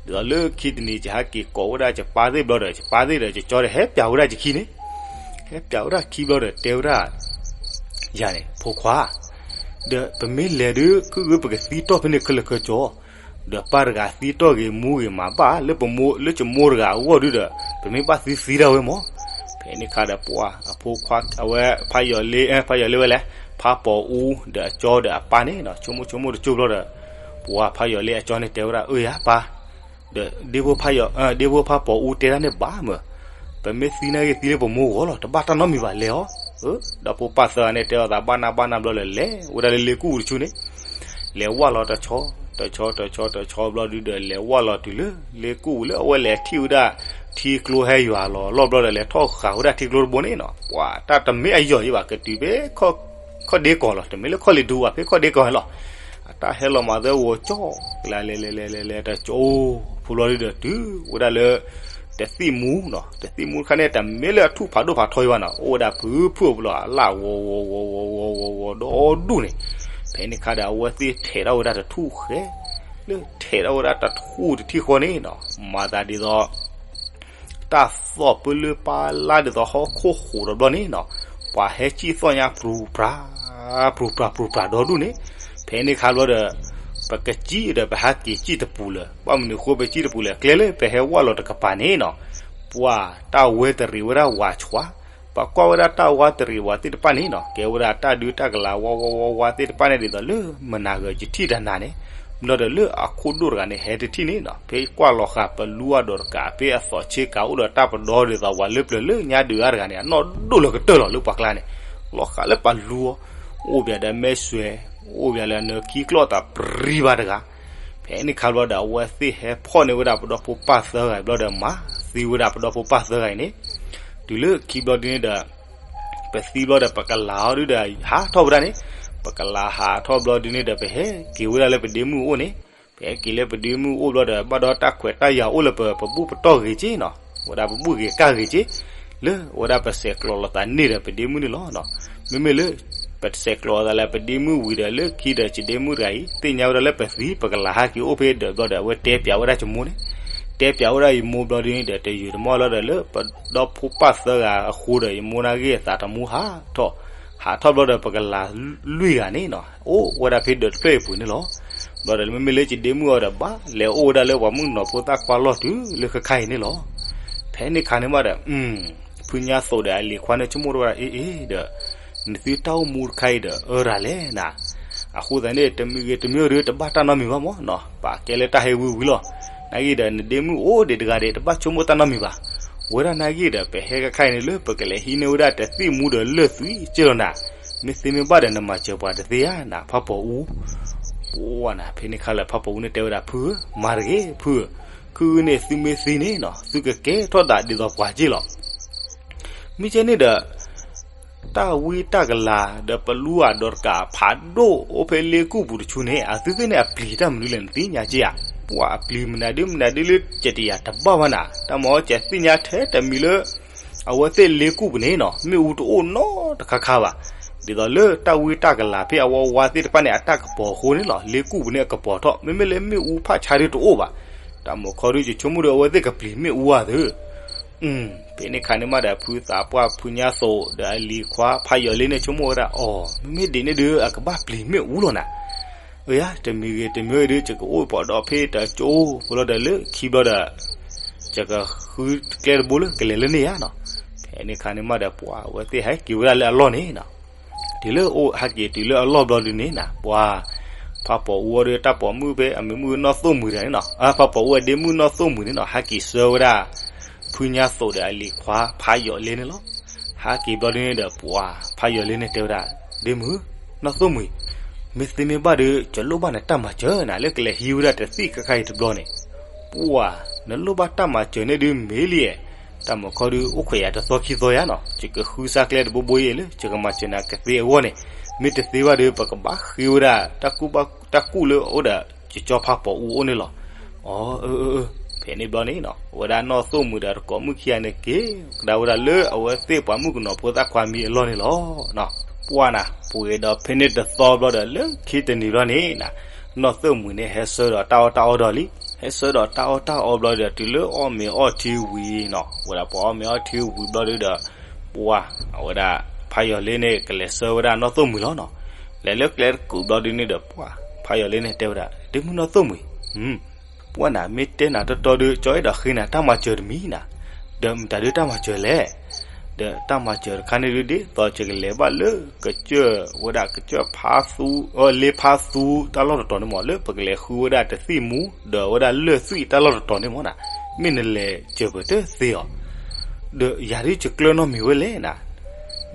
ဒ်သိးလၢခံတနံၤ ယဟးက့ၤကိးဝဲဒၣ်ယပၢ်သ့ၣ်ဘျီဒီး ယပၢ်သ့ၣ်ဒီးယကၠီဒီး ဟဲပၠးဝဲဒၣ်ယခံန့ၣ်, ဟဲပၠးဝဲဒၣ်ခံဘျီဒီး တဲဝဲဒၣ် ယၤန့ၣ် ဖိခွါ, ဒီးပမ့ၢ်လဲၤဒု ကုၢ်ဂ့ၤပကသံတီၢ်ဖဲန့ၣ်ခဲလၢာ်ခဲဆ့, ဒီးပၢ်တဂၤသံတီၢ်ဂ့ၤမူဂ့ၤမးဘၣ် လၢပမိၢ် လၢယမိၢ်တဂၤအဂီၢ်ဒုဒီး ပမ့ၢ်ဘၣ်သံသံဒၣ်ဝဲမး, ဖဲန့ၣ်ခါဒီးပှၤအဖိခွါ အဝဲ ဖးယီၤလ့ ဖးယီၤလ့ဝဲလဲၣ်, ဖးပီၤအူဒီးအကၠီဒီးအပၢ်န့ၣ်နီၤ ဆိကမိၣ်ဆိကမိၣ်တကၠိၢ်ဘျီဒီး ပှၤဖးယီၤလ့အကၠီန့ၣ်တဲဝဲဒၣ် အၢယၤပၢ် ဒီး ဒ့ဖိဖးယီၤ ဒ့ဖိဖးပီၤအူတဲဒၣ်န့ၣ်ဘၣ်မး, ပမ့ၢ်သံနာ်က့သံလၢပမိၢ်ဂီၢ်လီၤ တဘၣ်တၢ်နီတမံၤဘၣ်လဲၤအီၤ, ဒီးဖိပၢ်သၢဂၤန့ၣ် တဲအီၤသးဘၣ်နၢ်ဘၣ်နၢ်ဘျီလၢလဲၤဝဲဒၣ်လၢလ့ကူၣ်ပူၤတဆူန့ၣ်, လဲၤဝၢ်လီၤတဆီ တဆီ တဆီ တဆီဘျီဒုဒီး လဲၤဝၢ်လီၤတုၤလၢ လ့ကူၣ်ပူၤလၢအဝဲလဲၤထံၣ်ဝဲဒၣ် ထံကျိဟဲယွၤလီၤလီၢ်ဘျီဒီး လဲၤထီၣ်ဃာ်ဝဲဒၣ်ထံကျိတဘိန့ၣ်နီၤ ပှၤတၢ်တမ့ၢ်အယီၤယံၤဘၣ် ကတုၤဖဲ ခီၣ်ဒ့ကီၤလီၤ တမ့ၢ်လၢခီၣ်လ့ၤဒူဘၣ် ဖဲခီၣ်ဒ့ကီၤန့ၣ်လီၤ, အတၢ်ဟဲလီၤမးသၢဂီၤကၠီ ကလါလဲၤလဲၤလဲၤလဲၤလဲၤတကၠိ ဖိလီၤဒုဒီးတုၤဝဲဒၣ်လၢ တသံၣ်မူနီၤ တသံၣ်မူတခါန့ၣ် တမ့ၢ်လၢအထူၣ်ဖးဒိၣ်ဖးထီယံၤဘၣ်နီၤ အိၣ်ဝဲဒၣ်ဖုဖုအပူၤလီၤ အလၣ်ဂီၤဂီၤဂီၤဂီၤဂီၤဂီၤဂီၤဂီၤဒီဒူၣ်န့ၣ်, ဖဲန့ၣ်ခါဒီး အဝဲသ့ၣ်ထဲးထီၣ်ဝဲဒၣ်တထူၣ်ဃဲ လၢထဲးထီၣ်ဝဲဒၣ်တထူၣ်တထံၣ်ဃီန့ၣ်နီၤ မၤသးဒ်သိး တၢ်သီၣ်ပၢလၢပၢ်လၢဒ်သိးဟီၣ်ခိၣ်ဟူးတဘျီန့ၣ်နီၤ, ပှၤဟဲစံၣ်သီၣ်ညါပြူၤပြၤ ပြူၤပြၤပြူၤပြၤဒီဒူၣ်န့ၣ်, ဖဲန့ၣ်ခါဘျီဒီး ပကစံၣ်ဒီးပဟးက့ၤစံၣ်တပူၤလၢၤ ဘၣ်မနုၤဃိပစံၣ်တပူၤလၢၤ ကျဲလၢပဟဲဝၢ်လီၤတကပၤန့ၣ်နီၤ, ပှၤတၢ်ဝဲတရံးဝဲဒၣ်ဝၤဆှါ ပှၤကွၢ်ဝဲဒၣ်တၢ်ဝါတရံးဝၤသ့ၣ်တဖၣ်န့ၣ်နီၤ ကဲဝဲဒၣ်တၢ်ဒုးတၢ်ကလၤဝါဝါဝါဝါသ့ၣ်တဖၣ်န့ၣ်ဒ်သိးလၢမနၤဂၤယထံၣ်တနၤန့ၣ်, ဘျီဒီးလၢအခိၣ်ဒိၣ်တဂၤန့ၣ် ဟဲတထံၣ်န့ၣ်နီၤ ဖဲကွၢ်လီၤဃာ်ပလူအဒိးတကး ဖဲအသီၣ်ဆ့ကၤအိၣ်ဒီးတၢ်ပဒီဒ်သိးပှၤလၢပျၢၤလၢညါဒုးအါတဂၤန့ၣ် အနီၢ်ဒိၣ်လၢကတၢၢ်လီၤလၢပှၤကျါန့ၣ်, လီၤဃာ်လၢပှၤလူအီၤ, အိၣ်ပၠးဒီးမဲဆွဲ, အိၣ်ပၠးလၢအနၢခံကျီၢ်သးပြံဘၣ်တဂၤ ဖဲန့ၣ်ခါဘျီဒီး အဝဲသ့ၣ်ဟဲဖီၣ်န့ၢ်ဝဲဒၣ်ပဒီဖိပၢ်သၢဂၤဘျီဒီး မၤသံဝဲဒၣ်ပဒီဖိပၢ်သၢဂၤအံၤန့ၣ်, တုၤလၢခံဘျီဒ်န့ၣ်ဒီး ပသံဘျီဒီး ပကလၤအီၤဒုဒီး ဟးထီၣ်ဝဲဒၣ်န့ၣ်, ပ ပကလၤဟးထီၣ်ဘျီဒုန့ၣ်ဒီး ပဟဲက့ၤဝဲဒၣ်လၢပဒ့မုၣ်အအိၣ်န့ၣ်, ပဟဲက့ၤလၢပဒ့မုၣ်အအိၣ်ဘျီဒီး ဘၣ်ဒီးတၢ်ခွဲးတၢ်ယာ်အိၣ်လၢပ ပဘူၣ်ပတီၢ်ဂ့ၤက့နီၤ, ဝဲဒၣ်ပဘူၣ်ဂ့ၤကၢ်ဂ့ၤက့, လၢအဝဲဒၣ်ပဆဲးကျိးလိာ်သးန့ၢ်ဒီးပဒ့မုၣ်န့ၣ်လီၤ. မ့မ့ၢ်လၢ ပဆဲးကျိးအသးလၢပဒ့မုၣ်ဝံၤဒီး လၢခံဒီး ယဒ့မုၣ်တဂၤအံၤ သ့ၣ်ညါဝဲဒၣ်လၢပသံ ပကလၤဟးက့ၤအိၣ်ဖဲဒၢးဘျီဒီး အဝဲတဲပၠးဝဲဒၣ်ယမိၢ်န့ၣ်, တဲပၠးဝဲဒၣ်ယမိၢ်ဘျီဒုန့ၣ်ဒီး တယုာ်တမီၢ်လီၤဒီး လၢပဒီဖိပၢ်သၢဂၤအဃိဒီး ယမိၢ်န့ၣ်ဂ့ၢ်အသးတမူဟးထီၣ်, ဟးထီၣ်ဘျီဒီး ပကလၤလွံၢ်ဂၤန့ၣ်နီၤ အိၣ်ဝဲဒၣ်ဖဲဒၢးတဖျၢၣ်အံၤပူၤန့ၣ်လီၤ. ဘျီဒီး မ့မ့ၢ်လၢယဒ့မုၣ်အီၤဒီး ဘၣ်လဲၤအိၣ်ဝဲဒၣ်လၢပှၤမုၣ်ကနီၤဖိသၣ်ခွါလီၢ်တုၤလၢခဲခါအံၤန့ၣ်လီၤ. ဖဲန့ၣ်ခါန့ၣ်မးဒီး ဖုညါသိးဒီးအလံၤခွါန့ၣ် ဆိကမိၣ်ထီၣ်ဝဲဒၣ် အ့ၣ်အ့ၣ်ဒီး နသုတၢ်အိၣ်မူတခါအံၤဒီး အၢရၤလဲၣ်နၤ, အဃိသတးန့ၣ် တမံၤဂ့ၤတမံၤဂ့ၤဒီး တဘၣ်တၢ်နီတမံၤဘၣ်မးနီၤ, ပာ်ကဲလၢတၢ်ဟဲဝံဝံလီၤ. နာ်ဂ့ၢ်ဒီး နဒ့မုၣ်အိၣ်ဒံးတဂၤဒီး တဘၣ်ဆိကမိၣ်တၢ်နီတမံၤဘၣ်. ဝဲဒၣ်နာ်ဂ့ၢ်ဒီး ပဟဲခဲခါအံၤန့ၣ်လၢ ပကလဲၤဟံးန့ၢ်ဝဲဒၣ်တသံၣ်မူဒီးလၢၢ်သွံၣ်က့လီၤနၤ, မ့ၢ်သ့မ့ၢ်ဘၣ်ဒီး နမၤစၢၤပှၤတသ့ဧါနၤ ဖးပီၤအူ ပှၤနၤ ဖဲန့ၣ်ခါလၢ ဖးပီၤအူန့ၣ်တဲဝဲဒၣ် ဖုဧၢ, မၤတဂ့ၤ ဖုဧၢ, ခုန့ၣ်သုမ့ၢ်သံန့ၣ်နီၤ သုကကဲထီၣ်သးဒ်သိးပှၤက့လီၤ. မ့ၢ်ကဲန့ၣ်ဒီး တၢ်ဝံတၢ်ကလၤဒီး ပလူအဒိးတကးဖးဒိၣ်အိၣ်ဖဲလ့ကူၣ်ပူၤတဆူန့ၣ် အသုသ့ၣ်န့ၣ်အပျံၤတၢ်မနုၤလဲၣ် နသ့ၣ်ညါက့ဧါ. ပှၤအပျံၤမနုၤဒုမနုၤဒုလၢ ကတယၤတဘၣ်ဘၣ်နၤ, တၢ်မၤအီၣ်ကသ့ၣ်ညါထဲတမံၤလၢ အဝဲသ့ၣ်လ့ကူၣ်ပူၤန့ၣ်နီၤ မ့ၣ်အူတအိၣ်နီတခါခါဘၣ်. ဒ်သိးလၢတၢ်ဝံတၢ်ကလၤဖဲအဝဲဝါသ့ၣ်တဖၣ်န့ၣ် အတၢ်ကပီၤအဃိန့ၣ်လီၤ လ့ကူၣ်ပူၤန့ၣ်အကပီၤထီၣ် မ့မ့ၢ်လၢမ့ၣ်အူဖးဆါဒုတအိၣ်ဘၣ်. တၢ်မုၢ်ခီဒု ယဆိကမိၣ်ဒီး အဝဲသ့ၣ်ကပျံၤမ့ၣ်အူဧါသု ဖဲန့ၣ်ခါန့ၣ်မးဒီး ဖုသးပှၢ်ဖုညါသိးဒီးအလံၤခွါဖးယီၤလ့န့ၣ် ဆိကမိၣ်ဝဲဒၣ် အီၤ မ့မ့ၢ်ဒ်န့ၣ်ဒု အကဘၣ်ပျံၤမ့ၣ်အူလီၤနၤ. အၢယါ တမံၤဂ့ၤတမံၤဂ့ၤဒု ယကအိၣ်ပှၤဒီးဖဲတကၠိဖိလီၤဒီး လၢခံဘျီဒီး ယကဃုကျဲတဘိလၢကလဲၤလၢန့ၣ်ယါနီၤ. ဖဲန့ၣ်ခါန့ၣ်မးဒီး ပှၤအဝဲသ့ၣ်ဟဲက့ၤဝဲဒၣ်လၢအလီၢ်န့ၣ်နီၤ တုၤလၢဟဲက့ၤတုၤလၢအလီၢ်ဘျီဒုန့ၣ်နၤ ပှၤ ဖးပီၤအူအီၤဒီး တၢ်ပိာ်မုၣ်ဖဲအမံၤမုၣ်နီၢ်သိၣ်မှံၤတဂၤန့ၣ်နီၤ ဖးပီၤအူအဒ့မုၣ်နီၢ်သိၣ်မှံၤန့ၣ်နီၤ ဟဲက့ၤဆှၢဝဲဒၣ် ဖုညါသိးဒီးအလံၤခွါဖးယီၤလ့န့ၣ်လီၤ. ဟဲက့ၤဘျီဒုန့ၣ်ဒီး ပှၤဖးယီၤလ့န့ၣ်တဲဝဲဒၣ် ဒ့မုၣ် နီၢ်သိၣ်မှံၤ မ့ၢ်သ့မ့ၢ်ဘၣ်ဒီး ကလိၣ်ဘၣ်နတၢ်မၤစၢၤနၤ လၢကလဲၤဟံးဝဲဒၣ်တသံၣ်ခဲခါအံၤတဘျီန့ၣ် ပှၤ နလိၣ်ဘၣ်တၢ်မၤစၢၤန့ၣ်ဒုမ့ၢ်လံဧါ. တၢ်မုၢ်ခီဒု အိၣ်ခွဲးယာ်တသီခံသီယါနီၤ ယကဃုစၢ်ကျဲတဘိဘိအံၤလၢ ယကမၤစၢၤနၤကသ့အဂီၢ်န့ၣ် မ့ၢ်တသ့ဘၣ်ဒီး ပကဘၣ်ဃ့ဝဲဒၣ် တၢ်ကူၣ်လၢအအိၣ်ဒီး ယကၠီဖးပီၤအူအအိၣ်န့ၣ်လီၤ. အၢ အၢ အၢ ဖဲန့ၣ်ဘျီန့ၣ်နီၤ ဝဲဒၣ်နီၢ်သိၣ်မှံၤဒီးတကိးမုၣ်ခံဂၤန့ၣ် က့ၤကဒါဝဲဒၣ်လၢအဝဲသ့ၣ်ပှၤမုၣ်ကနီၤဖိသၣ်ခွါမံၤအလီၢ်န့ၣ်လီၤ. ပှၤနၤ ပှဲၤဒီးဖဲန့ၣ်တသီဘျီဒီး လၢခံတနံၤဘျီန့ၣ်နၤ နီၢ်သိၣ်မှံၤန့ၣ် ဟဲဆှၢဒီးတၢ်အီၣ်တၢ်အီဒီးလံ ဟဲဆှၢဒီးတၢ်အီၣ်တၢ်အီဘျီဒီး တုၤလၢအီၣ်မ့ၤအီထံဝံၤနီၤ ဝဲဒၣ်ပှၤအီၣ်မ့ၤအီထံဝံၤဘျီဒုဒီး ပှၤ အဝဲဒၣ် ဖးယီၤလ့န့ၣ် ကလဲၤဆှၢဝဲဒၣ်နီၢ်သိၣ်မှံၤလီၤနီၤ. လဲၤလၢကျဲတကူးဘျီဒုန့ၣ်ဒီး ပှၤ ဖးယီၤလ့န့ၣ်တဲဝဲဒၣ် ဒ့မုၣ်နီၢ်သိၣ်မှံၤ ပှၤနၤ မ့ၢ်တဲနၤတီတီဒု ကၠီအဲၣ်ဒိးဃ့နၤတၢ်မၤစၢၤတမံၤနၤ, ဒီးမတၤဒုတၢ်မၤစၢၤလဲၣ်. ဒီးတၢ်မၤစၢၤတခါန့ၣ်ဒု ဒ်သိးယကလဲၤဘၣ်လၢကစၢၢ်ဝဲဒၣ်ကစၢၢ်ဖးသူ လ့ဖးသူတၢ်လီၢ်တတီၤန့ၣ်မး လၢပကလဲၤဃုဝဲဒၣ်တသံၣ်မူ ဒီးဝဲဒၣ်လၢၢ်သွံၣ်တၢ်လီၢ်တတီၤန့ၣ်မးနၤ, မ့ၢ်နလဲၤစၢၤပတသ့အီၤ ဒီးယၤဒုယကျၢၤနီတမံၤဝဲလဲၣ်နၤ,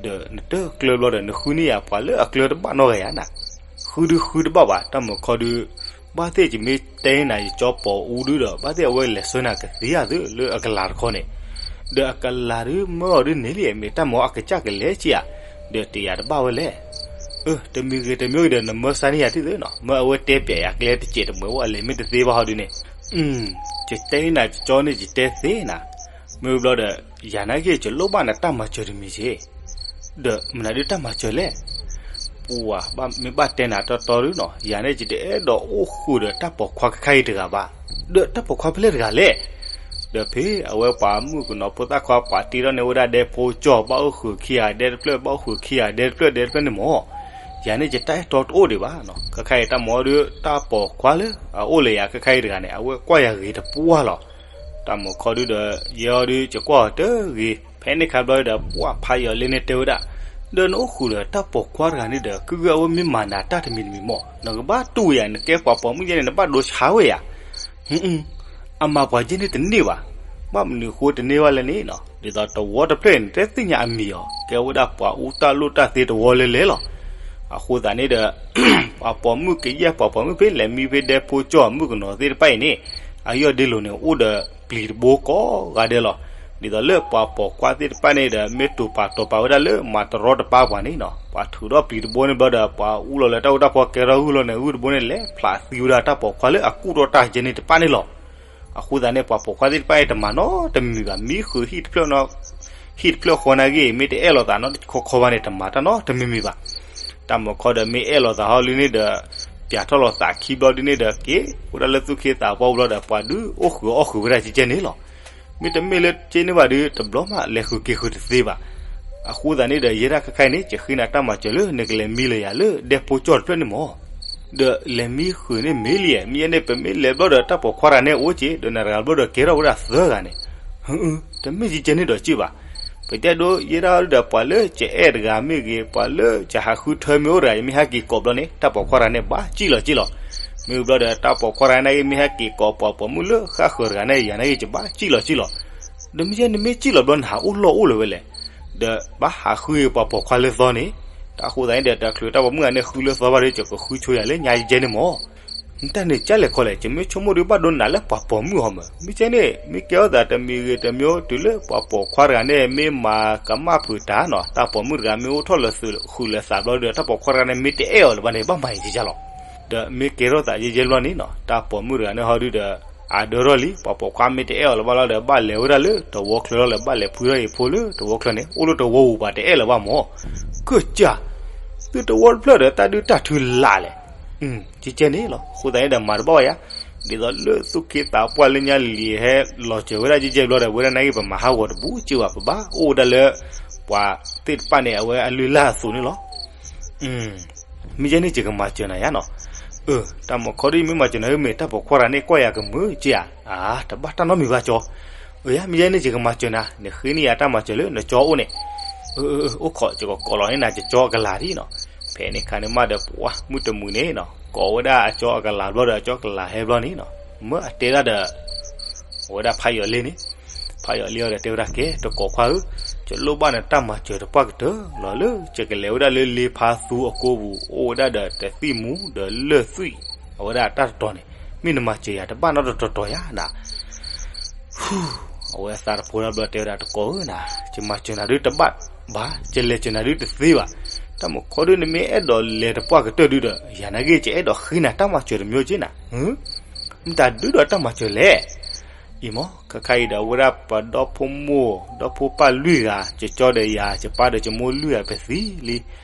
ဒီးနတကျၢၤဘျီဒီး နဃုန့ၢ်ယၤပှၤလၢအကျၢၤတဘၣ်နီတဂၤယၤနၤ, ဃုဒုဃုတဘၣ်ဘၣ် တၢ်မုၢ်ခီဒု, ဘၣ်သ့ၣ်ယမ့ၢ်တဲနၤယကၠီပိာ်အူဒုဒီး ဘၣ်သ့ၣ်အဝဲလဲၤဆှၢနၤကသ့ဧါသုလၢအကလၤတခီန့ၣ်, ဒီးအကလၤဒုမၢအီၤဒုန့ၣ်လံ မ့ၢ်တၢ်မၤအကစၢ်ကလဲၤက့ၤဧါ, ဒီးတယာ်တဘၣ်ဝဲလဲၣ် အၢ တမံၤဂ့ၤတမံၤဂ့ၤဒီး နမၢစါန့ၢ်ယၤတသ့နီၤ, မၢအဝဲတဲပျးယၤကျဲတစဲးတမှဲးအိၣ်အလဲၤမ့ၢ်တသ့ဘၣ်ဟီဒုန့ၣ်, ယတဲနၤယကၠီန့ၣ်ယတဲသ့နၤ, မ့ၢ်ဘျီဒီး ယၤနာ်က့ၤ ယလိၣ်ဘၣ်နတၢ်မၤစၢၤတမံၤက့ၤ, ဒီးမနုၤဒုတၢ်မၤစၢၤလဲၣ်, ပှၤ မ့ၢ်ဘၣ်တဲနၤတီတီဒုနီၤ, ယၤန့ၣ်ယတအဲၣ်ဒိးအိၣ်ဃုာ်ဒီးတၢ်ပိာ်ခွါခဲခါအံၤတဂၤဘၣ်, ဒီးတၢ်ပိာ်ခွါဖဲလဲၣ်တဂၤလဲၣ် ဒီးဖဲအဝဲပှၤမုၣ်ကနီၤဖိသၣ်ခွါ ပှၤတ့ထီၣ်န့ၢ်ဝဲဒၣ်ဒဲဖိကၠီၢ် ဘၣ်အိၣ်ဃုာ်ခံဂၤဒဲတဖျၢၣ် ဘၣ်အိၣ်ဃုာ်ခံဂၤဒဲတဖျၢၣ် ဒဲတဖျၢၣ်န့ၣ်မး, ယၤန့ၣ်ယတၢ်အဲၣ်တီတအိၣ်ဒံးဘၣ်နီၤ, ခဲခါအံၤတၢ်မၤအီၤဒု တၢ်ပိာ်ခွါလၢအအိၣ်လၢယၤခဲခါအံၤတဂၤန့ၣ် အဝဲကွၢ်ယၤဂ့ၤတပှၢ်လီၤ. တၢ်မုၢ်ခီဒုဒီး ယဲအီၤဒု ယကွၢ်အီၤတဂ့ၤ, ဖဲန့ၣ်ခါဘျီဒီး ပှၤဖးယီၤလ့န့ၣ်တဲဝဲဒၣ်, ဒီးနအိၣ်ဃုာ်ဒီးတၢ်ပိာ်ခွါတဂၤန့ၣ်ဒီး ကဂ့ၢ်အဝဲမ့ၢ်မၤနၤတၢ်တမံၤတမံၤမး နကဘၣ်တူၢ်ဝဲယၤ နကဲပှၤပိာ်မုၣ်ယဲန့ၣ် နဘၣ်ဒိဆါဝဲယၤ အမၤပှၤယဲန့ၣ်တန့ၢ်ဘၣ်, ဘၣ်မနုၤဃိတန့ၢ်ဘၣ်လဲၣ်န့ၣ်နီၤ, ဒ်သိးတဝီတဖျၢၣ်အံၤ နတသ့ၣ်ညါအမံၤအီၤ ကဲဝဲဒၣ်ပှၤအူတၢ်လိၣ်တၢ်သ့တဝီလဲၤလဲၤလီၤ. အဃိသတးန့ၣ်ဒီး ပှၤပိာ်မုၣ်ကယဲၢ်ပှၤပိာ်မုၣ်ဖဲလဲၤမံဖဲဒဲဖိကၠီၢ် မုၣ်ကနီၤသ့ၣ်တဖၣ်အံၤန့ၣ် အယီၢ်ဒ့လိၤန့ၣ် အိၣ်ဒီးပျံၤတဘိကိးဂၤဒဲးလီၤ. ဒ်သိးလၢပှၤပိာ်ခွါသ့ၣ်တဖၣ်န့ၣ်ဒီး မ့ၢ်တိာ်ပာ်တီၤပာ်ဝဲဒၣ်လၢမၤတရီတပါပှၤန့ၣ်နီၤ, ပှၤထုးထီၣ်ပျံၤတဘိန့ၣ်ဘျီဒီး ပှၤအူလီၤလၢတၢ်အူတၢ်ပီကဲထီၣ်ဂုၢ်လီၤန့ၣ် ဂုၢ်တဘိန့ၣ် လဲၤဖျးသံဝဲဒၣ်တၢ်ပိာ်ခွါလၢအကူၣ်ထီၣ်တၢ်ကဲန့ၣ်တဖၣ်န့ၣ်လီၤ. အဃိသတးန့ၣ် ပှၤပိာ်ခွါသ့ၣ်တဖၣ်အံၤတမၤနီတမံၤဘၣ်, မံဃုာ်ဟံၣ်တဖျၢၣ်နီၤ, ဟံၣ်တဖျၢၣ်ဃီနာ်က့ မ့ၢ်တအဲၣ်လိာ်သးနီတခီခီဘၣ်န့ၣ် တမၤတၢ်နီတမံၤမံၤဘၣ်. တၢ်မုၢ်ခီဒီး မ့ၢ်အဲၣ်လိာ်သးဟီဒ်န့ၣ်ဒီး ပျးထီၣ်လိာ်သးခံဘျီဒ်န့ၣ်ဒီး က့ၤအိၣ်ဒၣ်လၢသူၣ်က့သးပှၢ်ဘျီဒီး ပှၤဒုးအိၣ်ဃုာ်အီၣ်ဃုာ်ဝဲဒၣ်ကဲကဲန့ၣ်လီၤ. မ့တမ့ၢ်လၢကဲန့ၣ်ဘၣ်ဒီး တဘျီမးလဲၤဃုာ်က့ၤဃုာ်တသ့ဘၣ်. အဃိသတးန့ၣ်ဒီး ယဲဒၣ်ခဲခါအံၤန့ၣ် ယဃ့နၤတၢ်မၤစၢၤလၢ နကလဲၤမံလၢယၤလၢဒဲဖိကၠီၣ်တဖျၢၣ်န့ၣ်မၢ် ဒီးလဲၤမံဃုာ်န့ၣ်မ့ၢ်လံ, မ့ၢ်ယဲန့ၣ် ပမ့ၢ်လဲၤဘျီဒီး တၢ်ပိာ်ခွါတဂၤန့ၣ်အိၣ်က့ၤ ဒီးနၤတဂၤဘျီဒီးကဲထီၣ်ဝဲဒၣ်သၢဂၤန့ၣ်, တမ့ၢ်ကဲကဲန့ၣ်ဒီးက့ၢ်ဘၣ်. ပတဲဒိယဲဒၣ်ဒီး ပှၤလၢကအဲၣ်တဂၤမ့ၢ်ဂ့ၤ, ပှၤလၢကဟးဃုထၢမ့ၢ်အိၣ်တဂၤ ယမ့ၢ်ဟဲက့ၤကိးဘျီန့ၣ် တၢ်ပိာ်ခွါတဂၤန့ၣ် ဘၣ်ကံၣ်လီၤက့ၢ်လီၤ. မ့ၢ်ဘျီဒီး တၢ်ပိာ်ခွါတဂၤန့ၣ်က့ မ့ၢ်ဟဲက့ၤကိးပှၤပိာ်မုၣ်လၢဃၣ်ဃၢၤတဂၤန့ၣ် ယၤန့ၣ်က့ ယဘၣ်ကံၣ်လီၤက့ၢ်လီၤ. ဒီးမ့ၢ်ယဲန့ၣ် မ့ၢ်ကံၣ်လီၤဘျီ နဟးအိၣ်လီၢ်အိၣ်လၢၤဝဲလဲၣ်. ဒီးဘၣ်ဟးဃုပှၤပိာ်ခွါလၢသီန့ၣ်, တၢ်အဃိသတးန့ၣ်ဒီး တချုးတၢ်ပိာ်မုၣ်တဂၤန့ၣ် ဃုလၢသီဘၣ်ဒီး ယကဃုဆိယၤလၢညါကဲကဲန့ၣ်မၢ် နတၢ်န့ၣ်ကလဲၣ်ခီလဲၣ်, ယမ့ၢ်ဆိကမိၣ်ဒီး ဘၣ်ဒိနးလၢပှၤပိာ်မုၣ်ဟီမၢ်. မ့ၢ်ကဲန့ၣ် မ့ၢ်ကဲထီၣ်သးတမံၤဂ့ၤတမံၤ တုၤလၢပှၤပိာ်ခွါတဂၤန့ၣ် မ့ၢ်မၤကမၣ်ဖုးတၢ်နီၤ, တၢ်ပိာ်မုၣ်တဂၤမ့ၢ်အိၣ်ထီၣ်လၢဃုာ်လၢသးဘျီဒီး တၢ်ပိာ်ခွါတဂၤန့ၣ် မ့ၢ်တအဲၣ်အီၤလၢၤဘၣ်န့ၣ် ဘၣ်မၤယံာ်ကဲကဲလီၤ. ဒီးမ့ၢ်ကဲထီၣ်သးယဲယဲဘျီန့ၣ်နီၤ, တၢ်ပိာ်မုၣ်တဂၤန့ၣ်ဟီဒုဒီး အဒၢထီၣ်လံ, ပှၤပိာ်ခွါမ့ၢ်တအဲၣ်အီၤလၢၤဘၣ်လီၤဒီး ဘၣ်လဲၤဝဲဒၣ်လၢတဝီချၢလီၤ, လဲၤဘၣ်လဲၤဖှံထီၣ်အဖိလၢတဝီချၢန့ၣ်, အိၣ်လၢတဝီပူၤဘၣ် တအဲၣ်လၢၤဘၣ်မၢ်. ကၢၢ်ကၢ်, သုတဝီတဖျၢၣ်ဒီး တၢ်ဒုးတၢ်ထုးလၢ်လဲၣ်. ကဲကဲန့ၣ်လီၤ. အဃိသတးန့ၣ်ဒီး မၤတဘၣ်ဝဲယါ, ဒ်သိးလၢသူၣ်က့သးပှၢ်လၢညါလံၤဟဲလီၤစၢၤဝဲဒၣ်ကဲကဲဘျီဒီး ဝဲဒၣ်နာ်က့ ပမၤဟးဂီၤတဘူးက့ဘၣ်, ပဘၣ်အိၣ်ဝဲဒၣ်လၢ ပှၤသ့ၣ်တဖၣ်န့ၣ် အဝဲအလုၢ်အလၢ်အသိးန့ၣ်လီၤ. မ့ၢ်ယဲန့ၣ် ယကမၤစၢၤနၤယါနီၤ. အၢ တၢ်မုၢ်ခီဒ်မ့ၢ်မၤစၢၤနၤ မ့ၢ်တၢ်ပိာ်ခွါတဂၤန့ၣ် ကွၢ်ယၤကမုာ်က့ဧါ. အါ တဘၣ်တၢ်နီတမံၤဘၣ်ကၠီ. အၢ ယါ မ့ၢ်ယဲန့ၣ် ယကမၤစၢၤနၤ, နဃ့န့ၢ်ယၤတၢ်မၤစၢၤလၢနကၠီအိၣ်န့ၣ်. အၢ အၢ အိၣ်ခိး ယကကိးလီၤန့ၢ်နၤ ယကၠီအကလၤဒ်နီၤ. ဖဲန့ၣ်ခါန့ၣ်မးဒီး ပှၢ်မုၣ်တမှံၤန့ၣ်နီၤ ကိးဝဲဒၣ်အကၠီအကလၤဘျီဒီး အကၠီကလၤဟဲဘျီန့ၣ်နီၤ မၢအတဲဒၣ်ဒီး အဝဲဒၣ်ဖးယီၤလ့န့ၣ်, ဖးယီၤလ့အီၤဒီးတဲဝဲဒၣ် ကဲ တကိးခွါဧၢ, ယလိၣ်ဘၣ်နတၢ်မၤစၢၤတပှၢ်ကတၢၢ်လီၤ လၢယကလဲၤဝဲဒၣ်လၢလ့ဖါသူအကိပူၤ အိၣ်ဝဲဒၣ်ဒီးတသံၣ်မူဒီးလၢၢ်သွံၣ် အဝဲဒၣ်တၢ်တတီၤန့ၣ်, မ့ၢ်နမၤစၢၤယၤတဘၣ်နီတတီၤတီၤယါနၤ. အဝဲသးတဖိဒၣ်ဘျီတဲဝဲဒၣ် တကိးဧၢနၤ, ယမၤစၢၤနၤဒုတဘၣ်ဘၣ်, ယလဲၤစၢၤနၤဒုတသ့ဘၣ်. တၢ်မုၢ်ခီဒု နမ့ၢ်အဲၣ်ဒိးလဲၤတပှၢ်ကတၢၢ်ဒုဒီး ယၤနာ်က့ ယအဲၣ်ဒိးဃ့နၤတၢ်မၤစၢၤတမံၤက့နၤ. မတၤဒုဒီးတၢ်မၤစၢၤလဲၣ်. အံၤမ့ၢ် ခဲခါအံၤဒီး အဝဲဒၣ်ပဒီဖိမိၢ် ဒီဖိပၢ်လွံၢ်ဂၤ, ယကၠီဒီးယၤ ယပၢ်ဒီးယမိၢ်လွံၢ်ဂၤ ပသံလံ.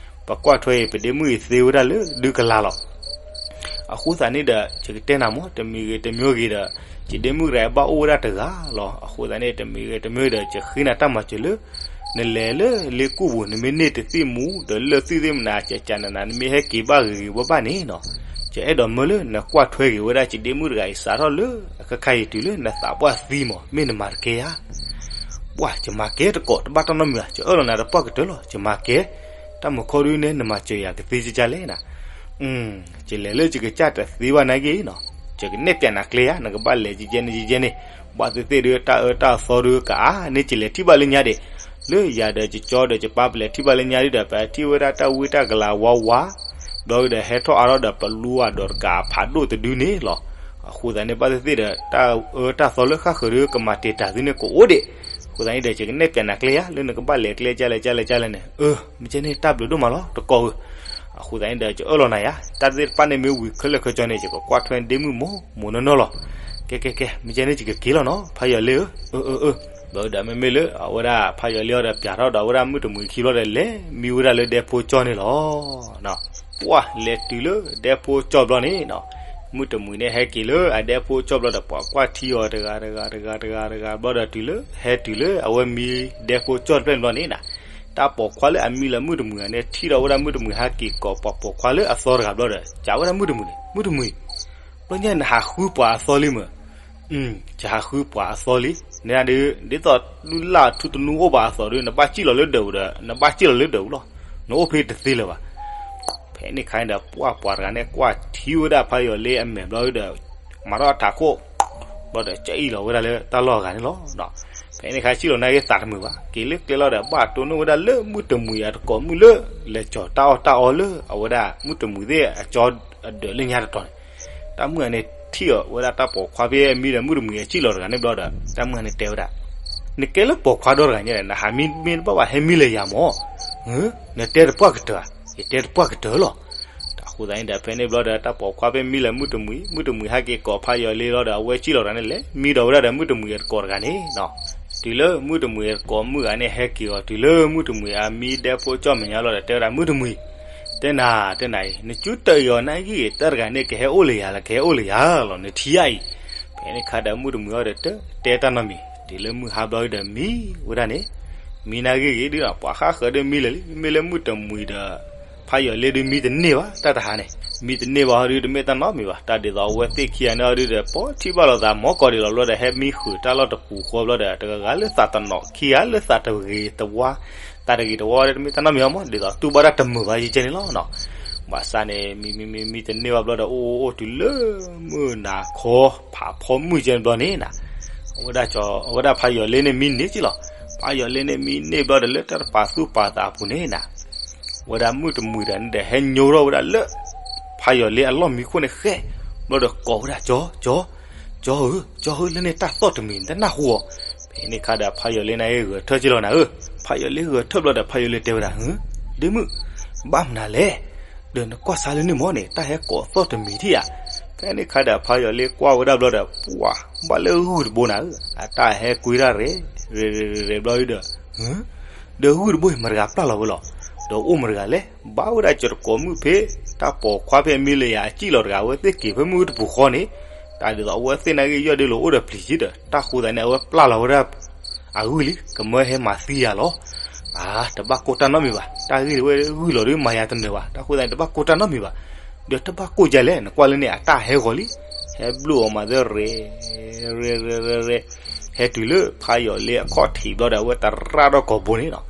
ပကွၢ်ထွဲအံၤ ပဒ့မုၣ်အံၤသ့ဝဲဒၣ်လၢဒုကလၤလီၤ. အဃိသတးန့ၣ်ဒီး ယကတဲနၤမ့ၢ် တမံၤဂ့ၤတမံၤဂ့ၤဒီး ယဒ့မုၣ်တဂၤအံၤဘၣ်အိၣ်ဝဲဒၣ်တဂၤလီၤ. အဃိသတးန့ၣ် တမံၤဂ့ၤတမံၤဂ့ၤဒီး ယဃ့နၤတၢ်မၤစၢၤလၢ နလဲၤလၢလ့ကူၣ်ပူၤ နမ့ၢ်န့ၢ်တသံၣ်မူ ဒီးလၢၢ်သွံၣ်သ့ၣ်မနၤ ကကနနၤ နမ့ၢ်ဟဲက့ၤဘၣ်ဂ့ၤဂ့ၤဘၣ်ဘၣ်န့ၣ်နီၤ, ယအဲၣ်ဒိးမၢလၢ နကွၢ်ထွဲက့ၤဝဲဒၣ် ယဒ့မုၣ်တဂၤအံၤ စးထီၣ်လၢ အခဲခါအံၤတုၤလၢနသးပှၢ်သံမး မ့ၢ်နမၤတကဲဧါ. ပှၢ် ယမၤကဲတကိး တဘၣ်တၢ်နီတမံၤဘၣ်, ယအၢၣ်လီၤနၤတပှၢ်ကတၢၢ်လီၤ, ယမၤကဲ. တၢ်မုၢ်ခီဒုန့ၣ် နမၤစၢၤယၤကသ့ကကလဲၣ်နၤ. ယလဲၤလၢယကစၢ်တသ့ဘၣ်နာ်က့နီၤ, ယကနဲၣ်ပၠးနၤကျဲဧါ, နကဘၣ်လဲၤကကဲန့ၣ်ကကဲန့ၣ်, ဘၣ်သ့ၣ်သ့ၣ်ဒု တၢ်အၢတၢ်သီဒုကအါန့ၣ် ယလဲၤထံၣ်ဘၣ်လၢညါဒံး, လၢယၤဒီးယကၠီဒီးယပၢ် ပလဲၤထံၣ်ဘၣ်လၢညါဒုဒီး ပထံၣ်ဝဲဒၣ်တၢ်ဝံတၢ်ကလၤဝါဝါ ဘျီဒီးဟဲထီၣ်အါထီၣ်ဒီးပလူအဒိးတဒုန့ၣ်လီၤ. အဃိသတးန့ၣ် ဘၣ်သ့ၣ်သ့ၣ်ဒီး တၢ်အၢတၢ်သီလၢဃၣ်ဃၢၤဒု ကမၤတံာ်တာ်သုန့ၣ်ကအိၣ်ဒံး. အဃိသတးန့ၣ်ဒီး ယကနဲၣ်ပၠးနၤကျဲဧါ, လၢနကဘၣ်လဲၤကျဲကလဲၣ်ကလဲၣ်ကလဲၣ်န့ၣ်, အၢ မ့ၢ်ကဲန့ၣ် တၢ်ဘျုးဒိၣ်မးလီၤ တကိးဧၢ. အဃိသတးန့ၣ်ဒီး ယအၢၣ်လီၤနၤယါ, တၢ်သ့ၣ်တဖၣ်န့ၣ်မ့ၢ်ဝံၤခဲလၢာ်ခဲဆ့န့ၣ် ယကကွၢ်ထွဲဒ့မုၣ်မိၢ်မိၢ်နီၢ်နီၢ်လီၤ. ကဲကဲကဲ မ့ၢ်ကဲန့ၣ် ယကက့ၤလီၤနီၤ ဖးယီၤလ့ဧၢ, အၢအၢအၢ. ဘျီဒီးမ့မ့ၢ်လၢအဝဲဒၣ်ဖးယီၤလ့အီၤဒီး ပၠးထီၣ်ဒီးအဝဲဒၣ်မုၣ်တမှံၤခံဘျီဒီး လဲၤမံဝဲဒၣ်လၢဒဲဖိကၠီန့ၣ်လီၤ. ပှၢ် လဲၤတုၤလၢဒဲဖိကၠီဘျီန့ၣ်နီၤ, မုၣ်တမှံၤန့ၣ်ဟဲက့ၤလၢအဒဲဖိကၠီဘျီဒီး ပှၤကွၢ်ထံအီၤတဂၤတဂၤတဂၤတဂၤတဂၤဘျီဒီး တုၤလၢဟဲတုၤလၢအဝဲမံဒဲဖိကၠီတဖျၢၣ်န့ၣ်ဘျီန့ၣ်နီၤ, တၢ်ပိာ်ခွါလၢအမံလၢမုၣ်တမှံၤဂၤန့ၣ် ထံၣ်ထီၣ်ဝဲဒၣ်မုၣ်တမှံၤဟဲက့ၤကိးပှၤပိာ်ခွါလၢအသီတဂၤဘျီဒီး စံးဝဲဒၣ်မုၣ်တမှံၤန့ၣ်, မုၣ်တမှံၤ, ဘျီညါနဟးဃုပှၤအသီလံမ့ၢ် ယဟးဃုပှၤအသီလံ, နဒုး ဒ်သိးလုၢ်လၢ်ထူသနူအိၣ်ဘၣ်အသိးဒီး နဘၣ်စံၣ်လီၤလၢဒၢးပူၤဒီး နဘၣ်စံၣ်လီၤလၢဒၢးပူၤလီၤ, နအိၣ်ဖဲတသ့လၢၤဘၣ်. ဖဲန့ၣ်ခါန့ၣ်ဒီး ပှၢ်ပှၤတဂၤန့ၣ် ကွၢ်ထံဝဲဒၣ်ဖးယီၤလ့အမဲာ်ဘျီဒီး မၤထီၣ်အထးခိၣ် ဘျီဒီး ကအံၣ်လီၤဝဲဒၣ်လၢတၢ်လီၢ်အဂၤန့ၣ်လီၤ. ဖဲန့ၣ်ခါစံၣ်လီၤနာ်က့သးတမုာ်ဘၣ်, က့ၤလၢကျဲလီၤဒီး ဘၣ်တိၢ်နီၣ်ဝဲဒၣ်လၢမုၣ်တမှံၤအတကိးမုၣ်လၢ လဲၤကၠီၤတၢ်အီၣ်တၢ်အီလၢအဝဲဒၣ်မုၣ်တမှံၤသ့ၣ်အကၠီအဒၢးလၢညါတတီၤန့ၣ်, တၢ်မုၣ်ဂၤန့ၣ်ထံၣ်အီၤဝဲဒၣ်တၢ်ပိာ်ခွါဖဲအမံဒီးမုၣ်တမှံၤအစံၣ်လီၤတဂၤန့ၣ်ဘျီဒီး တၢ်မုၣ်ဂၤန့ၣ်တဲဝဲဒၣ် နကဲလၢပိာ်ခွါဒီတဂၤညါဒီး နဟးမံမ့ၢ်တဘၣ်ဘၣ် ဟဲမံလၢယၤမၢ်. နတဲတပှၢ်ကတၢၢ်ဧါ. ယတဲတပှၢ်ကတၢၢ်လီၤ. တၢ်ဃိသတးန့ၣ်ဒီး ဖဲန့ၣ်ဘျီဒီး တၢ်ပိာ်ခွါဖဲမံလၢမုၢ်တမှံၤ, မုၢ်တမှံၤဟဲက့ၤကိးဖါယီၤလ့ဘျီဒီး အဝဲစံၣ်လီၤတၢ်န့ၣ် လဲၤမံဒီးဝဲဒၣ်ဒီး မုၢ်တမှံၤအတကိးတဂၤန့ၣ်နီၤ. တုၤလၢမုၢ်တမှံၤအတကိးမုၣ်ဂၤန့ၣ် ဟဲက့ၤအီၤ တုၤလၢမုၢ်တမှံၤအမံဒဲဖိကၠီၣ်မဲာ်ညါလီၤဒီး တဲဝဲဒၣ် မုၢ်တမှံၤ, တဲနၤ, တဲနၤအံၤ နကၠူတၢၢ်အံၤအီၤ နၢ်ဂ့ၢ်အံၤ တၢ်တဂၤန့ၣ် ကဟဲအိၣ်လၢယၤလီၤ, ကဟဲအိၣ်လၢယၤလီၤ, နထံၣ်ယၤအံၤ. ဖဲန့ၣ်ခါဒီး မုၢ်တမှံၤအီၤဒီး တတဲတၢ်နီတမံၤ, တုၤလၢမုၢ်ဟါဘျီဒီး မံဝဲဒၣ်န့ၣ်, မံနၢ်ဂ့ၢ်ဂ့ၤဒ်ဒီး ပှၤဃၣ်ဃၢၤဒီးမံလၢာ်လံ, မ့မ့ၢ်လၢမုၢ်တမှံၤဒီး ဖါယီၤလ့ဒီး မံတန့ၢ်ဘၣ်, တၢ်တဟါန့ၣ် မံတန့ၢ်ဘၣ်ဟီဒီး တမ့ၢ်တၢ်နီတမံၤဘၣ်, တၢ်ဒ်သိးအဝဲသ့ၣ်ခံဂၤန့ၣ်ဟီဒီး ပိာ်ထံၣ်ဘၣ်လိာ်သး မၤကီၢ်ဒံးလီၤဘျီဒီး ဟဲမံဃုာ်တၢ်လီၢ်တပူၤဃီဘျီဒီး တဂၤဂၤလၢသးတနီၤ, ခံဂၤလၢသးတဂ့ၤတဝါ, သးတဂ့ၤတဝါဝဲဒီး တမ့ၢ်တၢ်နီတမံၤအီၤမး, ဒ်သိးတူၢ်ဘၣ်တၢ်တမုာ်ဘၣ်ယကဲန့ၣ်လီၤနီၤ. ဘၣ်ဆၣ်န့ၣ် မံမံမံမံတန့ၢ်ဘၣ်ဘျီဒီး အိၣ်အိၣ်အိၣ်တုၤလၢမုၢ်နၤခီ ဖးဖီမုၢ်ကဲန့ၣ်ဘျီန့ၣ်နီၤ, အဝဲဒၣ်ကၠီ အဝဲဒၣ်ဖါယီၤလ့န့ၣ်မံန့ၢ်က့လီၤ. ဖါယီၤလ့န့ၣ်မံန့ၢ်ဘျီဒီး လၢတၢ်တပာ်သူၣ်ပာ်သးအပူၤန့ၣ်နီၤ, ဝဲဒၣ်မုၢ်တမှံၤတဂၤန့ၣ်ဒီး ဟဲညိထီၣ်ဝဲဒၣ်လၢ ဖါယီၤလ့အလီၢ်မံခိၣ်န့ၣ်ဃဲ, ဘျီဒီးကိးဝဲဒၣ် ကၠီ ကၠီ ကၠီဧၢ, ကၠီဧၢ, လၢန့ၣ်တၢ်သီၣ်တမံၤ နတနၢ်ဟူဧါ. ဖဲန့ၣ်ခါဒီး ဖါယီၤလ့န့ၣ်ဂဲၤထၢၣ်က့လီၤနၤဧၢ. ဖါယီၤလ့ဂဲၤထၢၣ်ဘျီဒီး ဖါယီၤလ့တဲဝဲဒၣ် ဒ့မုၣ်, ဘၣ်မနုၤလဲၣ်, ဒီးနကွၢ်စါလၢန့ၣ်မၢ်န့ၣ် တၢ်ဟဲကိးသီၣ်တမံၤထံၣ်ဧါ. ဖဲန့ၣ်ခါဒီး ဖါယီၤလ့ကွၢ်ဝဲဒၣ်ဘျီဒီး ပှၤ ဘၣ်လၢဂုၢ်တဘိနၤဧၢ, အတၢ်ဟဲကွံတၢ်ရဲၣ် ရဲၣ်ရဲၣ်ရဲၣ်ဘျီဒီး ဒီးဂုၢ်တဘိအံၤ မတၤတဂၤပျၢ်လီၤဝဲလဲၣ်, ဒီးအိၣ်မတၤတဂၤလဲၣ်, ဘၣ်ဝဲဒၣ်ကၠီတကိးမုၣ်ဖဲ တၢ်ပိာ်ခွါဖဲအမံလၢယၤအစံၣ်လီၤတဂၤ အဝဲသ့ၣ်က့ၤဖဲမုၢ်တပူၤဃီန့ၣ်, တၢ်ဒ်သိးအဝဲသ့ၣ်နာ်က့ၤယီၢ်ဒ့လိာ်အိၣ်ဒီးပျံၤက့ဒီး တၢ်ဃိသးန့ၣ် အဝဲပျၢ်လီၤဝဲဒၣ် အဂုၢ်လံ, ကမၢဟဲမၤသံယၤလီၤ. အါ တဘၣ်ကိၢ်တၢ်နီတမံၤဘၣ်, တၢ်ဂ့ၢ်ဝဲဂုၢ်လီၤဒီးမၤယၤတနၢၤဘၣ်, တၢ်ဃိသးန့ၣ် တဘၣ်ကိၢ်တၢ်နီတမံၤဘၣ်. ဒီးတဘၣ်ကိၢ်ကလဲၣ်, နကွၢ်လၢန့ၣ် အတၢ်ဟဲဂီၤလံ, ဟဲဘျုးအီၤမၤသ့ရဲၣ် ရဲၣ်ရဲၣ်ရဲၣ်ရဲၣ်, ဟဲတုၤလၢဖါယီၤလ့အခီၣ်ထံးဘျီဒီး အဝဲတရၣ်ထီၣ်ကိာ်ဘိန့ၣ်နီၤ.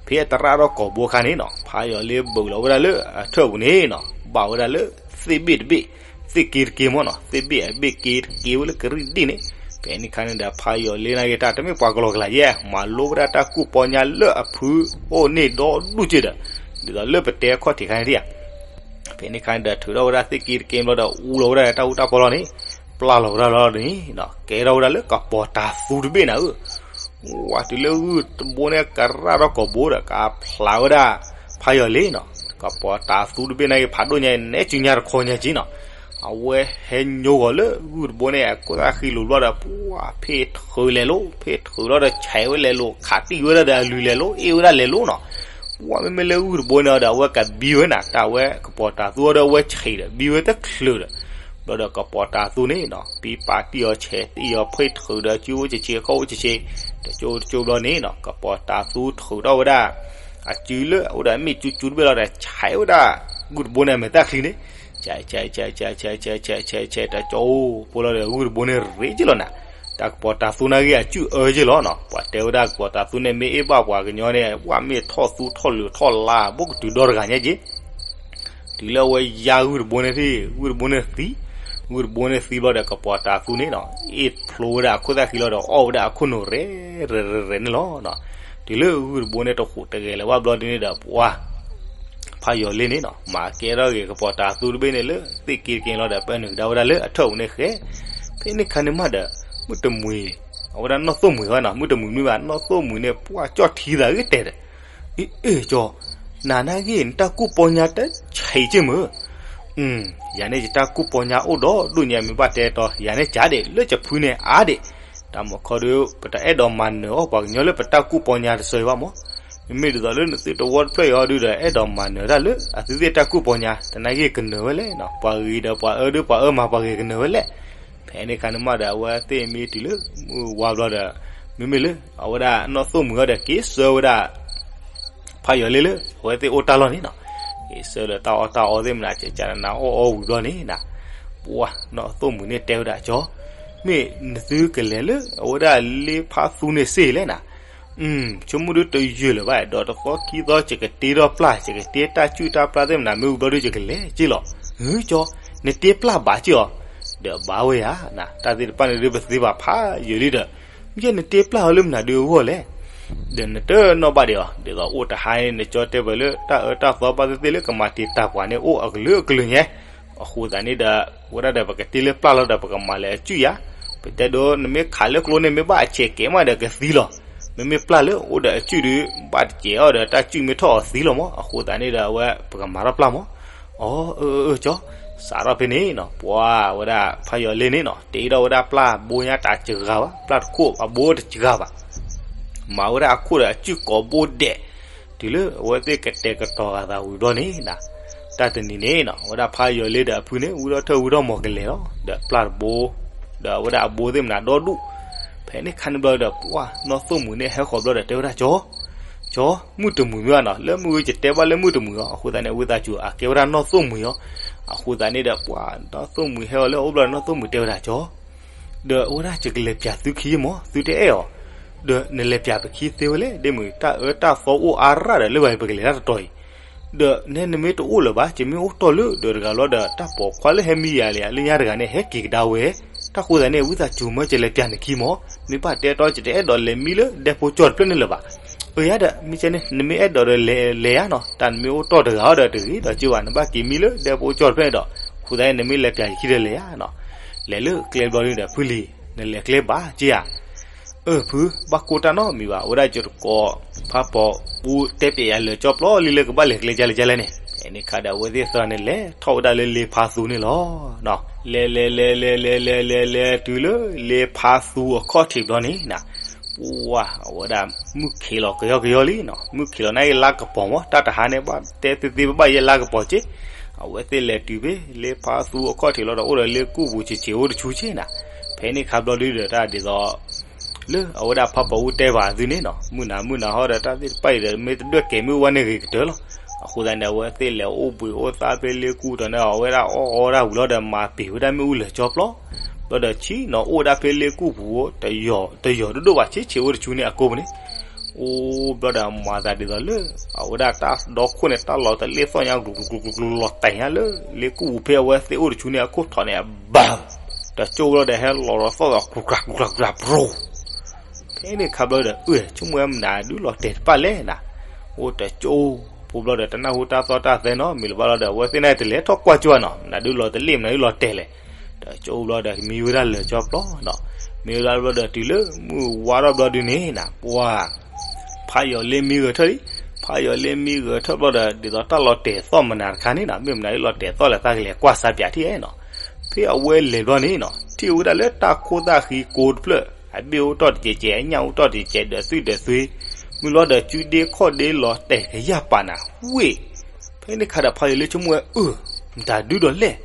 ဖဲအတရၣ်ထီၣ်ကိာ်ဘိအခါန့ၣ်နီၤ ဖါယီၤလ့ဘုးလီၤဝဲဒၣ်လၢအထၢၣ်ပူၤန့ၣ်နီၤ ဘၣ်ဝဲဒၣ်လၢ သ့ၣ်ဘ့ၣ်တဘ့ၣ်သ့ၣ်က့တက့မၢ်နီၤ, သ့ၣ်ဘ့ၣ်အဘ့ၣ်က့တက့ဝဲလၢကရံၣ်ဒံၣ်န့ၣ်. ဖဲန့ၣ်ခါန့ၣ်ဒီး ဖါယီၤလ့နာ်က့ၤတၢ်တမ့ၢ်ပှၤကလီကလးယဲၢ် မၤလိဝဲဒၣ်တၢ်ကူၣ်ပီညါလၢအဖုအိၣ်န့ၢ်ဒီဒူၣ်က့ဒီး ဒ်သိးလၢပတဲအခီၣ်ထံးခါန့ၣ်ဧါ. ဖဲန့ၣ်ခါန့ၣ်ဒီး ထုးထီၣ်ဝဲဒၣ်သ့ၣ်က့တက့ဘျီဒီး အူလီၤဝဲဒၣ်တၢ်အူတၢ်ပီလီၤန့ၣ် ပျၢ်လီၤဝဲဒၣ်လီၤန့ၣ်နီၤ ကဲထီၣ်ဝဲဒၣ်လၢကပီၤတၤသူတဘ့ၣ်နၤဧၢ. ဝဲတုၤလၢဂုၢ်တဘိန့ၣ် ကရၣ်ထီၣ်ကိာ်ဘိဒီး ကဖျးဝဲဒၣ် ဖါယီၤလ့နီၤ. ကပီၤတၤသူတဘ့ၣ်နာ်က့ၤဖးဒိၣ်ညါ နဲကၠူညါတခီညါက့နီၤ. အဝဲဟဲညိဂီၤလၢဂုၢ်တဘိန့ၣ် အခိၣ်သၣ်ဃံလိၤဘျီဒီး ပှၤဖ့ၣ်ထုးလဲၤလိၤ ဖ့ၣ်ထုးလီၤဒီး ဆဲးဝဲလဲၤလိၤ ခးတံၢ်ဝဲဒၣ်ဒီးအလုၢ်လဲၤလိၤ အ့ၣ်ဝဲဒၣ်လဲၤလိၤနီၤ. ပှၤမ့မ့ၢ်လၢဂုၢ်တဘိန့ၣ်ဒီး အဝဲကဘံဝဲနၤ တၢ်ဝဲကပီၤတၤသူဒီး အဝဲဆံးဒီး ဘံဝဲတချုးဒီး ဘျီဒီးကပီၤတၤသူန့ၣ်နီၤ ပံပာ်တံၢ်အီၤ ဆဲးတံၢ်အီၤ ဖ့ၣ်ထုးဒီး ကၠူအိၣ်ကဆ့း ခီၣ်အိၣ်ကဆ့း တကၠိတကၠိဘျီန့ၣ်နီၤ ကပီၤတၤသူထုးထီၣ်ဝဲဒၣ် အစုလၢအအိၣ်ဒီးမ့ၣ်ကၠူကၠူတဘ့ၣ်လီၤဒီး ဆဲးဝဲဒၣ် ဂုၢ်တဘိန့ၣ်အမဲာ်သၣ်ချံန့ၣ် ဆဲး ဆဲး ဆဲး ဆဲး ဆဲး ဆဲး ဆဲး ဆဲး တကၠိဖိလီၤဒီး ဂုၢ်တဘိန့ၣ်ရ့က့လီၤနၤ. တၢ်ကပီၤတၤသူနာ်က့ၤအစုအၢက့လီၤနီၤ. ပှၤတဲဝဲဒၣ်ကပီၤတၤသူန့ၣ် မ့ၢ်အ့ၣ်ဘၣ်ပှၤကညီန့ၣ် ဝဲမ့ၢ်ထီၣ်သူထီၣ်လုာ်ထီၣ်လါ ဘိၣ်ကတုၤဒီတဂၤညါက့ တုၤလၢအဝဲယါဂုၢ်တဘိန့ၣ်ထံၣ် ဂုၢ်တဘိန့ၣ်သံ, ဂုၢ်တဘိန့ၣ်သံဘျီဒီး ကပီၤတၤသူန့ၣ်နီၤ အ့ၣ်ဖျိဝဲဒၣ်အခိၣ်သၣ်ဃံလီၤဒီး အီၣ်ဝဲဒၣ်အခိၣ်နူာ်ရဲၣ် ရဲၣ် ရဲၣ် ရဲၣ်န့ၣ်လီၤ. တုၤလၢဂုၢ်တဘိန့ၣ် တဟူးတဂဲၤလၢၤဘၣ်ဘျီဒ်န့ၣ်ဒီး ပှၤ ဖါယီၤလ့န့ၣ်နီၤ မၤကဲထီၣ်က့ၤကပီၤတၤသူတဘ့ၣ်န့ၣ်လၢ သ့ၣ်က့တက့လီၤဒီး ပၢနုာ်ကဒါဝဲဒၣ်လၢအထၢၣ်ပူၤန့ၣ်ဃဲ. ဖဲန့ၣ်ခါန့ၣ်မးဒီး မုၢ်တမှံၤ အဝဲဒၣ်နီၢ်သိၣ်မှံၤဝဲနီၤ မုၢ်တမှံၤမ့ၢ်ဘၣ် နီၢ်သိၣ်မှံၤန့ၣ် ပှၤကၠီၣ်ထံသးဂ့ၤတဲဒီး အ့ၣ် အ့ၣ် ကၠီ, နၤနာ်က့ၤ နတၢ်ကူၣ်ပီညါတဆံးက့မ့ၢ်, ယၤန့ၣ်ယတၢ်ကူၣ်ပီညါအိၣ်ဒီးဒိၣ်ညါ မ့ၢ်ဘၣ်တဲတီၤ ယၤန့ၣ်ကးဒံး လၢယဖုန့ၣ်အါဒံး, တၢ်မၤခီဒီး ပတအဲၣ်ဒိးမၤနၢၤအီၣ်ပှၤကညီလၢပတၢ်ကူၣ်ပီညါတစၢၤဘၣ်မး, မ့မ့ၢ်ဒ်သိးလၢနသုတဝီတဖျၢၣ်အံၤအီၤဒုဒီး အဲၣ်ဒိးမၤနၢၤတၢ်လၢအသုသ့ၣ်တၢ်ကူၣ်ပီညါ တနာ်က့ၤကနၢၤဝဲလဲၣ်နီၤ ပှၤဂ့ၤဒီးပှၤအၢဒု ပှၤအၢမၤပှၤဂ့ၤကနၢၤဝဲလဲၣ်. ဖဲန့ၣ်ခါန့ၣ်မးဒီး အဝဲသ့ၣ်မ့ၢ်တုၤလၢမုၢ်ဝါဘျီဒီး မ့မ့ၢ်လၢ အဝဲဒၣ်နီၢ်သိၣ်မှံၤအီၤဒီး က့ၤဆှၢဝဲဒၣ် ဖါယီၤလ့လၢ အဝဲသ့ၣ်အိၣ်တၢ်လီၢ်န့ၣ်နီၤ, က့ၤဆှၢလၢတၢ်အီၣ်တၢ်အီသ့ၣ်မနၤ ကကနနၤအီၣ်အီဝံၤဘျီန့ၣ်နၤ, ပှၤနီၢ်သိၣ်မှံၤန့ၣ်တဲဝဲဒၣ် ကၠီ, မ့ၢ်နသုကလဲၤလၢအဝဲဒၣ်လ့ဖါသူန့ၣ်စ့ၢ်လဲၣ်နၤ, ဆိကမိၣ်ဒုတယုၢ်လၢၤဘၣ် ဒီးတသီခံသီ ယကတ့ထီၣ်ပျၢ် ယကတ့တၢ်စုၣ်တၢ်ပျၢ်သ့ၣ်မနၤ မ့ၢ်ဝံၤဘျီဒု ယကလဲၤက့လီၤ. ကၠီ, နတ့ပျၢ်ဘၣ်က့အီၤ, ဒီးဘၣ်ဝဲယၤ, တၢ်သ့ၣ်တဖၣ်န့ၣ်ဒု ပသ့ဘၣ်ဖးယံာ်လံဒီး မ့ၢ်နတ့ပျၢ်အီၤလၢမနုၤဒုအဂီၢ်လဲၣ်. ဒီးနတနီၣ်ဘၣ်ဒံးအီၤ, ဒ်သိးအိၣ်တဟါန့ၣ် နကၠီတဲပၢၤလၢတၢ်အၢတၢ်သီဘၣ်သ့ၣ်သ့ၣ်လၢကမၤတံာ်တာ်ပှၤန့ၣ် အိၣ်အကလုာ်ကလုာ်ညါ, အဃိသတးန့ၣ်ဒီး ဝဲဒၣ်ဒီးပကတ့လၢပျၢ်လီၤဒီး ပကမၤလၢအစုၣ်ယၤ, ပတဲဒိနမ့ၢ်ခးလၢကျိန့ၣ် မ့ၢ်ဘၣ်အဆဲးကဲမးဒီးကသံလီၤ. မ့မ့ၢ်ပျၢ်လၢအိၣ်ဒီးအစုၣ်ဒီး ဘၣ်တစဲးအီၤဒီးတၢ်စုၣ်မ့ၢ်ထီၣ်အီၤသံလီၤမး, အဃိသတးန့ၣ်ဒီးအဝဲပကမၤထီၣ်ပျၢ်မး. အၢ အၢ အၢ ကၠီ, စးထီၣ်ဖဲန့ၣ်နီၤ ပှၤဝဲဒၣ်ဖးယီၤလ့န့ၣ်နီၤ တ့ထီၣ်ဝဲဒၣ်ပျၢ်ဘိညါတစှၤဘၣ်, ပျၢ်တခိၣ်အဘိတစှၤဘၣ် မၤဝဲဒၣ်အခိၣ်ဒီးအစုၣ်ကိးဘိဒဲး, တုၤလၢအဝဲသ့ၣ်ကတဲာ်ကတီၤဂာ်သးဝံၤဘျီန့ၣ်နီၤ, တၢ်တနံၤန့ၣ်နီၤ အဝဲဒၣ်ဖးယီၤလ့ဒီးအဖုန့ၣ် ဝံထီၣ်ထၢၣ်ဝံထီၣ်မီၤကလဲၤလီၤ, ဒီးပျၢ်တဘိ ဒီးအဝဲဒၣ်အဘိသ့ၣ်မနုၤဒီဒူၣ်, ဖဲန့ၣ်ခါန့ၣ်ဘျီဒီး ပှၢ်နီၢ်သိၣ်မှံၤန့ၣ်ဟဲဃီၤဘျီဒီးတဲဝဲဒၣ် ကၠီ, ကၠီ, မုၢ်တမုာ်မ့ၢ်ဘၣ်နီၤ, လၢမုၢ်ဝဲယတဲဘၣ်လၢမုၢ်တမုာ်အီၤ, အဃိသတးန့ၣ် ဝံသးစူၤအကဲဝဲဒၣ်နီၢ်သိၣ်မှံၤအီၤ, အဃိသတးန့ၣ်ဒီး ပှၢ်နီၢ်သိၣ်မှံၤဟဲအီၤလၢအအိၣ်ဘျီဒီးနီၢ်သိၣ်မှံၤတဲဝဲဒၣ် ကၠီ ဒီးအဝဲဒၣ်ယကလဲၤပၠးသုခံမး, သုတအဲၣ်အီၤ, ဒီးနလဲၤပၠးပခံသ့ဝဲလဲၣ်, ဒ်မုၢ်တၢ်အၢတၢ်သီအိၣ်အါရၣ်ဒီး လၢပှၤပကလဲၤတၢ်တတီၤအံၤ, ဒီးနဲနမ့ၢ်တအိၣ်လၢၤဘၣ်, ယမ့ၢ်အိၣ်တီၢ်လၢဒီးတဂၤလီၤဒီး တၢ်ပိာ်ခွါလၢဟဲမံယၤလၢညါတဂၤန့ၣ် ဟဲက့ၤကဒါဝဲ, တၢ်ဃိသတးန့ၣ် ဝံသးစူၤမး ယလဲၤပၠးနခံမး, မ့ၢ်ဘၣ်တဲတီယတအဲၣ်ဒိးလဲၤမံလၢဒဲဖိကၠီၣ်တဖျၢၣ်န့ၣ်လၢၤဘၣ်. အၢ ယၤဒီး မ့ၢ်ကဲန့ၣ် နမ့ၢ်အဲၣ်ဒိးဒီးလဲၤလဲၤယၤနီၤ, တၢ်နမ့ၢ်အိၣ်တီၢ်တဂၤအီၤဒီးတဂ့ၤဒီးက့ၤဘၣ်, နဘၣ်က့ၤမံလၢဒဲဖိကၠီၣ်တဖျၢၣ်န့ၣ်ဒီး, အဃိသတးန့ၣ် နမ့ၢ်လဲၤပၠးယခံဒီးလဲၤယၤနီၤ, လဲၤလၢကျဲဘျီန့ၣ်ဒီး ဖုလံၤ နလဲၤကျဲဘၣ်က့ဧါ အၢ ဖု ဘၣ်ကိၢ်တၢ်နီတမံၤဘၣ်, အဝဲဒၣ်ယတကိး ဖးပီၤပူ တဲပျဲယၤလၢာ်ကၠီပျီလံလၢကဘၣ်လဲၤကျဲကလဲကလဲန့ၣ်, ဖဲန့ၣ်ခါဒီး အဝဲသ့ၣ်သၢဂၤန့ၣ် လဲၤထီၣ်ဝဲဒၣ်လၢလ့ဖါသူန့ၣ်လီၤ. လဲၤလဲၤလဲၤလဲၤလဲၤလဲၤလဲၤတုၤလၢလ့ဖါသူအခီၣ်ထံးဘျီန့ၣ်နီၤ, ပှၢ် အဝဲဒၣ် မုၢ်ခံးလီၤကယီကယီလံနီၤ, မုၢ်ခံးလီၤနာ်က့လါကပီၤမး, တၢ်တဟါန့ၣ် ဘၣ်တဲသ့သ့ဘၣ်ဘၣ်ယဲလါကပီၤက့, အဝဲသ့ၣ်လဲၤတုၤဖဲလ့ဖါသူအခီၣ်ထံးလီၤဒီး အိၣ်ဒီးလ့ကူၣ်ပူၤဆံးဆံးအိၣ်တဆူက့နီၤ, ဖဲန့ၣ်ခါဘျီဒုဒီး တၢ်ဒ်သိး လၢအဝဲဒၣ်ဖးပီၤပူတဲဘၣ်သုန့ၣ်နီၤ, မုၢ်နၤမုၢ်နၤဟီဒီး တၢ်သ့ၣ်တဖၣ်အံၤဒီး မ့ၢ်တဒွဲၣ်ကဲၤမ့ၢ်ဝဲန့ၣ်ဂ့ၤကတၢၢ်လီၤ. အဃိသတးန့ၣ် အဝဲသ့ၣ်လဲၤအိၣ်ဘှံးအိၣ်သါဖဲလ့ကူၣ်တီၤန့ၣ် အဝဲဒၣ်အီၣ်အီဒၣ်ဝံၤလီၤဒီး မၤပ့ၤဝဲဒၣ်မ့ၣ်အူလၢာ်ကၠီပျီ, ဘျီဒီးဆံနီၤ အိၣ်ဝဲဒၣ်ဖဲလ့ကူၣ်ပူၤ တယီၤတဒိၣ်ဘၣ် ဆံးဆံးအိၣ်တဆူန့ၣ်အကိၢ်ပူၤန့ၣ် အိၣ်ဘျီဒီးမၤသးဒ်သိးလၢ အဝဲဒၣ်တၢ်ဒီခိၣ်န့ၣ် တၢ်လီၤတလ့ၣ်သီၣ်ညါ ကျူၤကျူၤကျူၤကျူၤ လီၤတဲာ်ညါလၢ လ့ကူၣ်ပူၤဖဲအဝဲသ့ၣ်အိၣ်တဆူန့ၣ် အခိၣ်ထံးန့ၣ် အဘၣ် တကၠိဘျီဒီး ဟဲလီၤဒီးသီၣ်ဒီး ကျူၤကျူၤကျူၤကျူၤ ဖဲန့ၣ်ခါဘျီဒီး အၢ ဆိကမိၣ်ဝဲမနုၤဒုးလီၤတဲာ်တဖၣ်လဲၣ်နီၤ, အိၣ်တကၠိဖိဘျီဒီး တနၢ်ဟူတၢ်သီၣ်တၢ်သဲနီတမံၤလၢၤဘၣ်လီၤဒီး အဝဲသ့ၣ်န့ၣ်တလဲၤထီၣ်ကွၢ်ကၠိနီၤ, မနုၤဒုးလီၤတလ့ၣ် မနုၤဒုးလီၤတဲာ်လဲၣ်, တကၠိဘျီဒီး မံဝဲဒၣ်လၢာ်ကၠီပျီနီၤ, မံဝဲဒၣ်ဘျီဒီးတုၤလၢမုၢ်ဝါထီၣ်ဘျီဒုန့ၣ်နီၤ ပှၤ ဖးယီၤလ့မံဂဲၤထၢၣ်လံ, ဖးယီၤလ့မံဂဲၤထၢၣ်ဘျီဒီး ဒ်သိးတၢ်လီၤတဲာ်သီၣ်မနုၤတခါန့ၣ်နီၤ, မ့ၢ်မနုၤဒုးလီၤတဲာ်သီၣ်လဲၣ် သးကလဲၤကွၢ်စါပၠးထံၣ်နီၤ, ဖဲအဝဲလဲၤဘျီန့ၣ်နီၤ ထံၣ်ဝဲဒၣ်လၢတၢ်ခိၣ်သၣ်ဃံကိတဖျၢၣ် အဘ့ၣ်အိၣ်တီၢ်တကဲးကဲး အညၣ်အိၣ်တီၢ်တကဲးကဲး ဒီးသွံၣ်ဒီးသွ့, မုၢ်လီၤဒီးစုဒ့ခီၣ်ဒ့လီၤတဲာ်ကယၢ်ပာ်နၤဝ့ၢ်, ဖဲန့ၣ်ခါဒီးဖးယီၤလ့ဆိကမိၣ်ဝဲ အၢ မတၤဒုးဒီးလဲၣ်,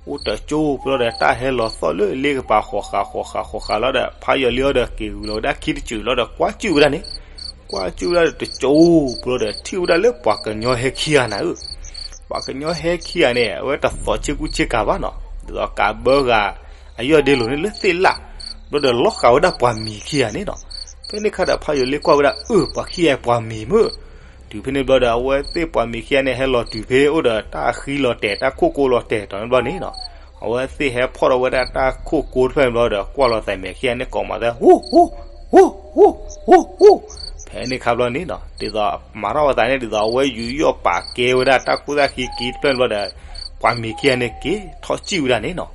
အိၣ်တကၠိဖိလီၤဒီး တၢ်ဟဲလီၤသီၣ်လၢလ့ကပၤဃီၤဃာ်ဃီၤဃာ်ဃီၤဃာ်လီၤဒီး ဖးယီၤလ့အီၤဒီးက့ၤဂုာ်လီၤဝဲဒၣ်ခံတစူးလီၤဒီး ကွၢ်ကၠုၣ်ဝဲဒၣ်န့ၣ်, ကွၢ်ကၠုၣ်ဝဲဒၣ်တကၠိဖိလီၤဒီး ထံၣ်ဝဲဒၣ်လၢပှၤကညီဟဲခံဂၤနၤဧၢ, ပှၤကညီဟဲခံဂၤန့ၣ် အဝဲတသီးဆ့ကူဆ့ကၤဘၣ်နီၤ, ဒ်သိးကးဘၢဂၤအယီၢ်ဒ့လိၤန့ၣ်လၢသ့ၣ်လၣ်, ဘျီဒီးလီၤဃာ်ဝဲဒၣ်ပှၤမံၤခံဂၤန့ၣ်နီၤ, ဖဲန့ၣ်ခါဒီးဖးယီၤလ့ကွၢ်ဝဲဒၣ် အၢ ပှၤခံဂၤပှၤမံၤမ့ၢ် တုၤဖဲန့ၣ်ဘျီဒီး အဝဲသ့ၣ်ပှၤမံၤခံဂၤန့ၣ် ဟဲလီၤတုၤဖဲအိၣ်ဒီးတၢ်ဃံလီၤတဲာ် တၢ်ခိၣ်ကိလီၤတဲာ်တီၤန့ၣ်ဘျီန့ၣ်နီၤ, အဝဲသ့ၣ်ဟဲဖီၣ်ထီၣ်ဝဲဒၣ်တၢ်ခိၣ်ကိတဖျၢၣ်န့ၣ်ဘျီဒီး ကွၢ်လီၤသးမဲာ်ခံဂၤန့ၣ် ကိးမးသး ဟူ ဟူ ဟူ ဟူ ဟူ ဟူ, ဖဲန့ၣ်ခါဘျီန့ၣ်နီၤ ဒ်သိးမၤထီၣ်ဝဲသးန့ၣ် ဒ်သိးအဝဲယူးယီၣ်ပာ်ကဲဝဲဒၣ်တၢ်ခိၣ်သၣ်ဃံက့တဖျၢၣ်န့ၣ်ဘျီဒီး ပှၤမံၤခံဂၤန့ၣ်က့ၤထီၣ်ကၠံၣ်ဝဲဒၣ်န့ၣ်နီၤ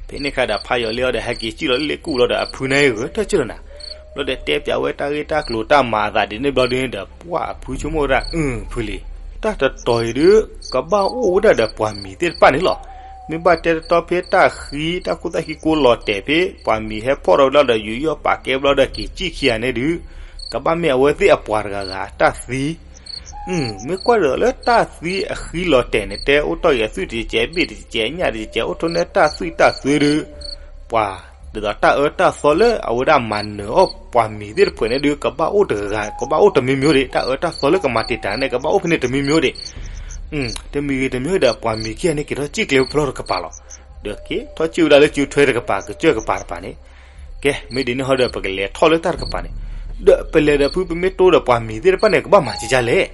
ဖဲန့ၣ်ခါဒီး ဖးယီၤလ့အီၤဒီး ဟဲက့ၤစံၣ်လီၤလၢလ့ကူၣ်လီၤဒီး အဖုန့ၣ်ဂဲၤထၢၣ်စ့ၢ်လီၤနၤ, ဘျီဒီးတဲပၠးဝဲတၢ်ဂ့ၢ်တၢ်ကျိၤတၢ်မၤအသးဒ်န့ၣ်ဘျီဒ်န့ၣ်ဒီး ပှၢ်အဖုဆိကမိၣ်ဝဲဒၣ် အု ဖုလံၤ, တၢ်တတီၤအံၤဒုး ကဘၣ်အိၣ်ဝဲဒၣ်ဒီးပှၤမံၤသ့ၣ်တဖၣ်န့ၣ်လီၤ. မ့ၢ်ဘၣ်တဲတတီဖဲတၢ်ဃံ တၢ်ခိၣ်သၣ်ဃံကိလီၤတဲာ်ဖဲ ပှၤမံၤဟဲဖီၣ်ထီၣ်ဝဲလီၤဒီး ယူးယီၣ်ပာ်ကဲဘျီဒီး က့ၤစံၣ်ခံဂၤန့ၣ်ဒုး ကဘၣ်မ့ၢ်အဝဲသ့ၣ်အပှၤတဂၤဂၤတၢ်သံ မ့ၢ်ကွၢ်ဒ်သိးလၢတၢ်သံအဃံလီၤတဲာ်န့ၣ် တဲအိၣ်တီၢ်က့ၤအသွံၣ်တကဲးကဲး အဘ့ၣ်တကဲးကဲး အညၣ်တကဲးကဲး အိၣ်ထိၣ်န့ၢ်တၢ်သွံၣ်တၢ်သွ့ဒုး ပှၤ ဒ်သိးတၢ်အၢတၢ်သီလၢအဝဲဒၣ်မၤနၢၤအီၣ်ပှၤမံၤသ့ၣ်တဖၣ်န့ၣ်ဒုး ကဘၣ်အိၣ်တဂၤဂၤ ကဘၣ်အိၣ်တမံၤမံၤဒံး တၢ်အၢတၢ်သီလၢကမၤတံာ်တာ်န့ၣ် ကဘၣ်အိၣ်ဖဲန့ၣ်တမံၤမံၤဒံး တမံၤဂ့ၤတမံၤဒီး ပှၤမံၤခံဂၤန့ၣ် က့ၤထီၣ်စံၣ်ကျဲဖဲလီၢ်တကပၤလီၤ. ဒီးက့ၤထီၣ်စံၣ်ဝဲဒၣ်လၢစုထွဲတကပၤ ကစၢၢ်ကပၤတကပၤန့ၣ် ကဲ မ့ၢ်ဒ်န့ၣ်ဟီဒီး ပကလဲၤထီၣ်လၢတၢ်တကပၤန့ၣ် ဒီးပလဲၤဒီးဖုပမ့ၢ်တိဒီးပှၤမံၤသ့ၣ်တဖၣ်န့ၣ် ကဘၣ်မၤကကလဲၣ်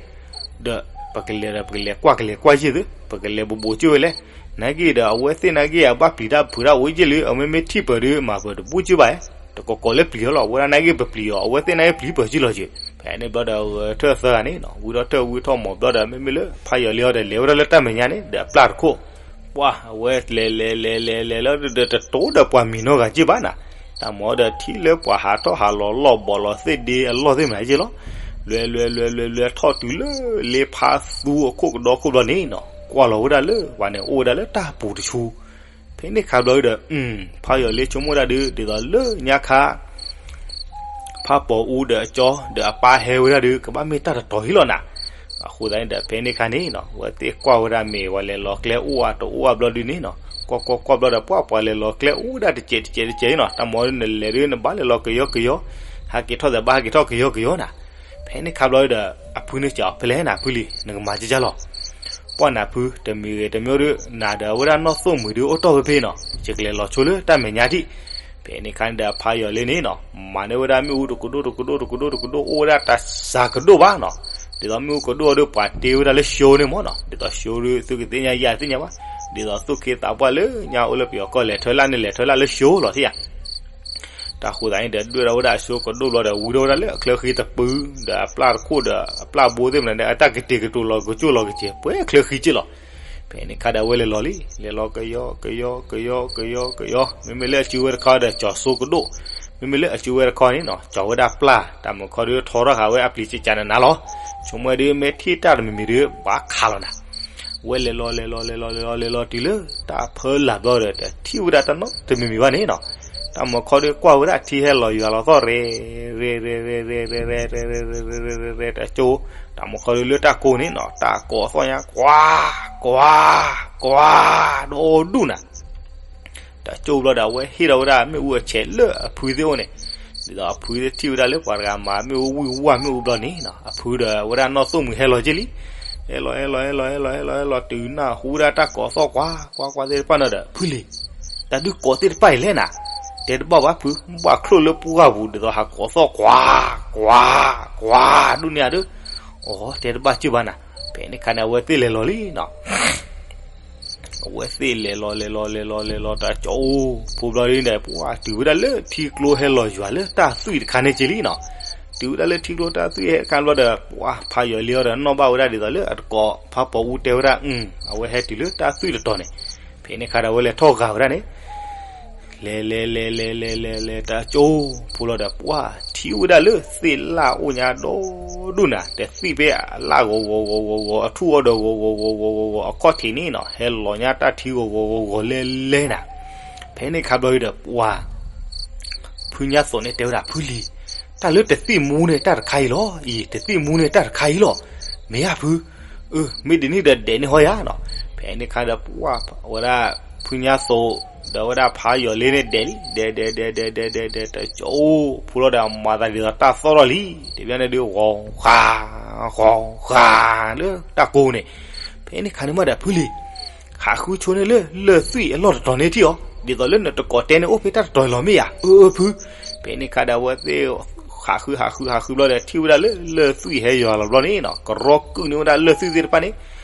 ဒီးပကလဲၤဒီးပကလဲၤကွၢ်ကလဲၤကွၢ်ယ့ၢ်သု ပကလဲၤဘိးဘိးကၠ့ၣ်ဝဲလဲၣ်. နာ်က့ဒီးအဝဲသ့ၣ်နာ်က့အဘၣ်ပျံၤတၢ်ဖုးတၢ်အိၣ်ယ့ၢ်လံ အမ့မ့ၢ်ထံၣ်ပၢၤဒုး မၤပၢၤတဘူၣ်ကၠ့ၢ်ဘၣ်ဧါ. တကိးကိးလၢပျံၤအီၤလီၤ အဝဲဒၣ်နာ်က့ပပျံၤအီၤ အဝဲသ့ၣ်နာ်က့ပျံၤပၢၤကၠ့ၢ်လီၤကၠ့ၢ်. ဖဲန့ၣ်ဘျီဒီးဂဲၤထၢၣ်သၢဂၤန့ၣ် ဝံထီၣ်ထၢၣ်ဝံထီၣ်မီၤဘျီဒီး မ့မ့ၢ်လၢဖးယီၤလ့အီၤဒီး လဲၤဝဲဒၣ်လၢတၢ်မဲာ်ညါန့ၣ် ဒီးအပျၢ်တခိၣ် ပှၢ် အဝဲလဲၤလဲၤလဲၤလဲၤလဲၤလၢတတိၤဒီးပှၤမံၤနီတဂၤကၠ့ၢ်ဘၣ်နၤ. တၢ်မၤဒီးထံၣ်လၢပှၤဟးထီၣ်ဟးလီၤလီၢ်ဘီးလီၤသ့ၣ်ဒ့အလီၢ်သ့ၣ်မနုၤက့လီၤ. လွဲလွဲလွဲလွဲလွဲထီၣ်တုၤလၢလ့ဖးသူအခိၣ်ကဒီခိၣ်ဘျီန့ၣ်နီၤ ကွၢ်လီၤဝဲဒၣ်လၢပှၤန့ၣ်အိၣ်ဝဲဒၣ်လၢတၢ်ပူၤတဆူ ဖဲန့ၣ်ခါဘျီဒီး ဖးယီၤလ့ဆိကမိၣ်ဒၣ်ဒုး ဒ်သိးလၢညါခါ ဖးပိာ်အူဒီးအကၠီဒီးအပၢ်ဟဲဝဲဒၣ်ဒုး ကဘၣ်မ့ၢ်တၢ်တတီၤဟံၣ်လီၤနၤ. အဃိသတးန့ၣ်ဒီး ဖဲန့ၣ်ခါန့ၣ်နီၤ ဝဲသ့ၣ်ကွၢ်ဝဲဒၣ်မ့ၢ်ဝဲလဲၤလီၤကျဲအိၣ်အတအိၣ်အဘျီဒုးန့ၣ်နီၤ ကွၢ်ကွၢ်ကွၢ်ဘျီဒီး ပှၤပှၤလဲၤလီၤကျဲအိၣ်ဝဲဒၣ်တစဲးတစဲးနီၤ တၢ်မၤဒုးနလဲၤဒုးနဘၣ်လဲၤလီၤကယီကယီ ဟးက့ၤထီၣ်သးဘၣ်ဟးက့ၤထီၣ်ကယီကယီနၤ. ဖဲန့ၣ်ခါဘျီဒီး အဖုန့ၣ်စံးအီၤ ဖဲလဲၣ်နၤဖုလံၤ နကမၤကကၢ်လီၤ ပှၢ်နၤဖု တမံၤဂ့ၤတမံၤဒုး နၤဒီးအဝဲဒၣ်နီၢ်သိၣ်မှံၤဒုးအိၣ်တီၢ်ဖဲဖဲနီၤ ယကလဲၤလီၤဆိလၢတၢ်မဲာ်ညါထံၣ်. ဖဲန့ၣ်ခါန့ၣ်ဒီး ဖးယီၤလ့န့ၣ်နီၤ မၤန့ၢ်ဝဲဒၣ်မ့ၣ်အူတကဒိၣ်တကဒိၣ်တကဒိၣ်တကဒိၣ်အိၣ်ဝဲဒၣ်တစှၤကဒိၣ်ဘၣ်နီၤ. ဒ်သိးမ့ၣ်အူကဒိၣ်အီၤဒုး ပှၤတ့ဝဲဒၣ်လၢ show န့ၣ်မ့ၢ်နီၤ ဒ်သိး show ဒုး သုကသ့ၣ်ညါယၤသ့ၣ်ညါဘၣ် ဒ်သိးသူၣ်က့သးပှၢ်လၢညါအိၣ်လၢပယီၤကီၢ်လဲၤထၢလၢ်န့ၣ် လဲၤထၢလၢ်လၢ show လီၤ ထံၣ်ဧါ တၢ်ဃိသးန့ၣ်ဒီး ဒွဲၣ်ထီၣ်ဝဲဒၣ်အ show ကဒိၣ်ဘျီဒီး ဝံထီၣ်ဝဲဒၣ်လၢအချၢဃံတပူၤ ဒီးအပျၢ်တခိၣ်ဒီး အပျၢ်ဘိသ့ၣ်မနုၤဒီး အတၢ်ကတဲာ်ကတီၤလီၤကကၠိၣ်လီၤကစဲၤ ပှဲၤချၢဃံက့လီၤ. ဖဲန့ၣ်ခါဒီးအဝဲလဲၤလီၤလံ လဲၤလီၤကယီကယီကယီကယီကယီ မ့မ့ၢ်လၢအစုဝဲတခီဒီး ကၠီၤ show ကဒိၣ် မ့မ့ၢ်လၢအစုဝဲတခီန့ၣ်နီၤ ကၠီၤဝဲဒၣ်ပျၢ် တၢ်မုၢ်ခီဒုးထီထီၣ်ဃာ်ဝဲအပျံၤကကနးနးလီၤ. ဆိကမိၣ်ဝဲဒုး မ့ၢ်ထံၣ်တၢ်တမံၤမံၤဒုး ဘၣ်ခးလီၤနၤ ဝဲလဲၤလီၤလဲၤလီၤလဲၤလီၤလဲၤလီၤလဲၤလီၤတုၤလၢတၢ်ဖၢလာ်ဘျီဒီး တထံၣ်ဝဲဒၣ်တၢ်နီတမံၤမံၤဘၣ်န့ၣ်နီၤ. တၢ်မုၢ်ခီဒုးကွၢ်ဝဲဒၣ်ထံဟဲလီၤယွၤလီၤသီၣ်ရဲၣ် ရဲၣ်ရဲၣ်ရဲၣ်ရဲၣ်ရဲၣ်ရဲၣ်ရဲၣ်ရဲၣ် တကၠိ တၢ်မုၢ်ခီဒုးလၢတၢ်ကိးန့ၣ်နီၤ တၢ်ကိးအသီၣ်ညါ ကွၢ် ကွၢ် ကွၢ် ဒီဒူၣ်နၤ တကၠိဘျီဒီး အဝဲဟ့ၣ်ထီၣ်ဝဲဒၣ်မ့ၣ်အူအဆဲးလၢအဖုသ့ၣ်အိၣ်န့ၣ်, ဒ်သိးအဖုသ့ၣ်ထံၣ်ဝဲဒၣ်လၢပှၤတဂၤမၤမ့ၣ်အူဝံၣ်ဝါမ့ၣ်အူဘျီန့ၣ်, အဖုဒီးအဝဲဒၣ်နီၢ်သိၣ်မှံၤဟဲလီၤက့လံ. ဟဲလီၤ ဟဲလီၤ ဟဲလီၤ ဟဲလီၤ ဟဲလီၤ တုၤနၢ်ဟူဒၣ်တၢ်ကိးသီၣ်ကွၢ် ကွၢ် ကွၢ်သ့ၣ်တဖၣ်န့ၣ်ဒီး ဖုလံၤ, တၢ်ဒုးကိးသ့ၣ်တဖၣ်အံၤလဲၣ်နၤ, တဲတဘၣ်ဘၣ်ဖု, ဘၣ်ချိၣ်လၢပှၢ်ပူၤ ဒ်သိးဟးကိးသီၣ်ကွၢ် ကွၢ် ကွၢ် ဒူၣ်န့ၢ်ဧါဒီး, အိ တဲတဘၣ်စၢၢ်ဘၣ်နၤ. ဖဲန့ၣ်ခါန့ၣ် အဝဲသ့ၣ်လဲၤလီၤလံနီၤ. အဝဲသ့ၣ်လဲၤလီၤ လဲၤလီၤ လဲၤလီၤ လဲၤလီၤ တၢ်ကၠီအိၣ်ဖိဘျီဒ်န့ၣ်ဒီး ပှၢ်တုၤဝဲဒၣ်လၢထံကျိဟဲလီၤယွၤလၢတၢ်သွံၣ်တခါန့ၣ်က့လံနီၤ. တုၤဝဲဒၣ်လၢထံကျိတၢ်သွံၣ်ဟဲတခါဘျီဒီး ပှၢ်ဖးယွၤလ့အီၤဒီးနီၣ်ဘၣ်ဝဲဒၣ်ဒ်သိးလၢအတကိးဖးပိာ်အူတဲဝဲဒၣ် အဝဲဟဲတုၤလၢတၢ်သွံၣ်တတီၤန့ၣ်. ဖဲန့ၣ်ခါဒီးအဝဲလဲၤထီၣ်ဂာ်ဝဲဒၣ်န့ၣ် လဲၤ လဲၤ လဲၤ လဲၤ လဲၤ လဲၤ လဲၤ တၢ်ကၠိဖိလီၤဒီး ပှၢ်ထံၣ်ဝဲဒၣ်လၢသ့ၣ်လၣ်အိၣ်ညါဒီဒူၣ်နၤ, တသံၣ်ဖဲအလၣ်ဂီၤဂီၤဂီၤဂီၤဂီၤဂီၤ အထူၣ်အီၤဒီးဂီၤဂီၤဂီၤဂီၤဂီၤဂီၤဂီၤ အခီၣ်ထံးန့ၣ်နီၤ ဟဲလီၤညါတၢ်ထံဂီၤဂီၤဂီၤဂီၤလဲၤလဲၤနၤ. ဖဲန့ၣ်ခါဘျီဒီး ပှၢ် ဖုညါသိးန့ၣ်တဲဝဲဒၣ် ဖုလံၤ, တၢ်လၢတသံၣ်မူန့ၣ်တၢ်တခါအံၤလီၤအံၤ, တသံၣ်မူန့ၣ်တၢ်တခါအံၤလီၤ, မ့ၢ်ဧါဖု, အၢ မ့ၢ်ဒ်န့ၣ်ဒီးဒဲးန့ၢ်ဟီယၤနီၤ. ဖဲန့ၣ်ခါဒီး ပှၢ်ဝဲဒၣ် ဖုညါသိး ဒီးဝဲဒၣ်ဖးယွၤလ့န့ၣ်ဒဲးလံ, ဒဲး ဒဲး ဒဲး ဒဲး ဒဲး ဒဲး ဒဲး တၢ်ကၠိဖိလီၤဒီး မၤသးဒ်သိးတၢ်သီၣ်ထီၣ်လံ, တဘျီန့ၣ်ဒုး ဂီၤဃာ် ဂီၤဃာ် လၢတၢ်ကိးန့ၣ်. ဖဲန့ၣ်ခါန့ၣ်မးဒီး ဖုလံၤ ဟးဃုဆိန့ၢ်လၢလၢၢ်သွံၣ်အလီၢ်တတီၤန့ၣ်ထံၣ်အီၤ, ဒ်သိးလၢနတကိးတဲန့ၣ်အိၣ်ဖဲတၢ်တတီၤအံၤလီၤမ့ၢ်ဧါ, အၢ အၢ ဖု. ဖဲန့ၣ်ခါဒီးအဝဲသ့ၣ် ဟးဃု ဟးဃု ဟးဃုဘျီဒီး ထံၣ်ဝဲဒၣ်လၢလၢၢ်သွံၣ်ဟဲယွၤလီၤဘျီန့ၣ်နီၤ, ကရီကုၢ်န့ၢ်ဝဲဒၣ်လၢၢ်သွံၣ်သ့ၣ်တဖၣ်န့ၣ်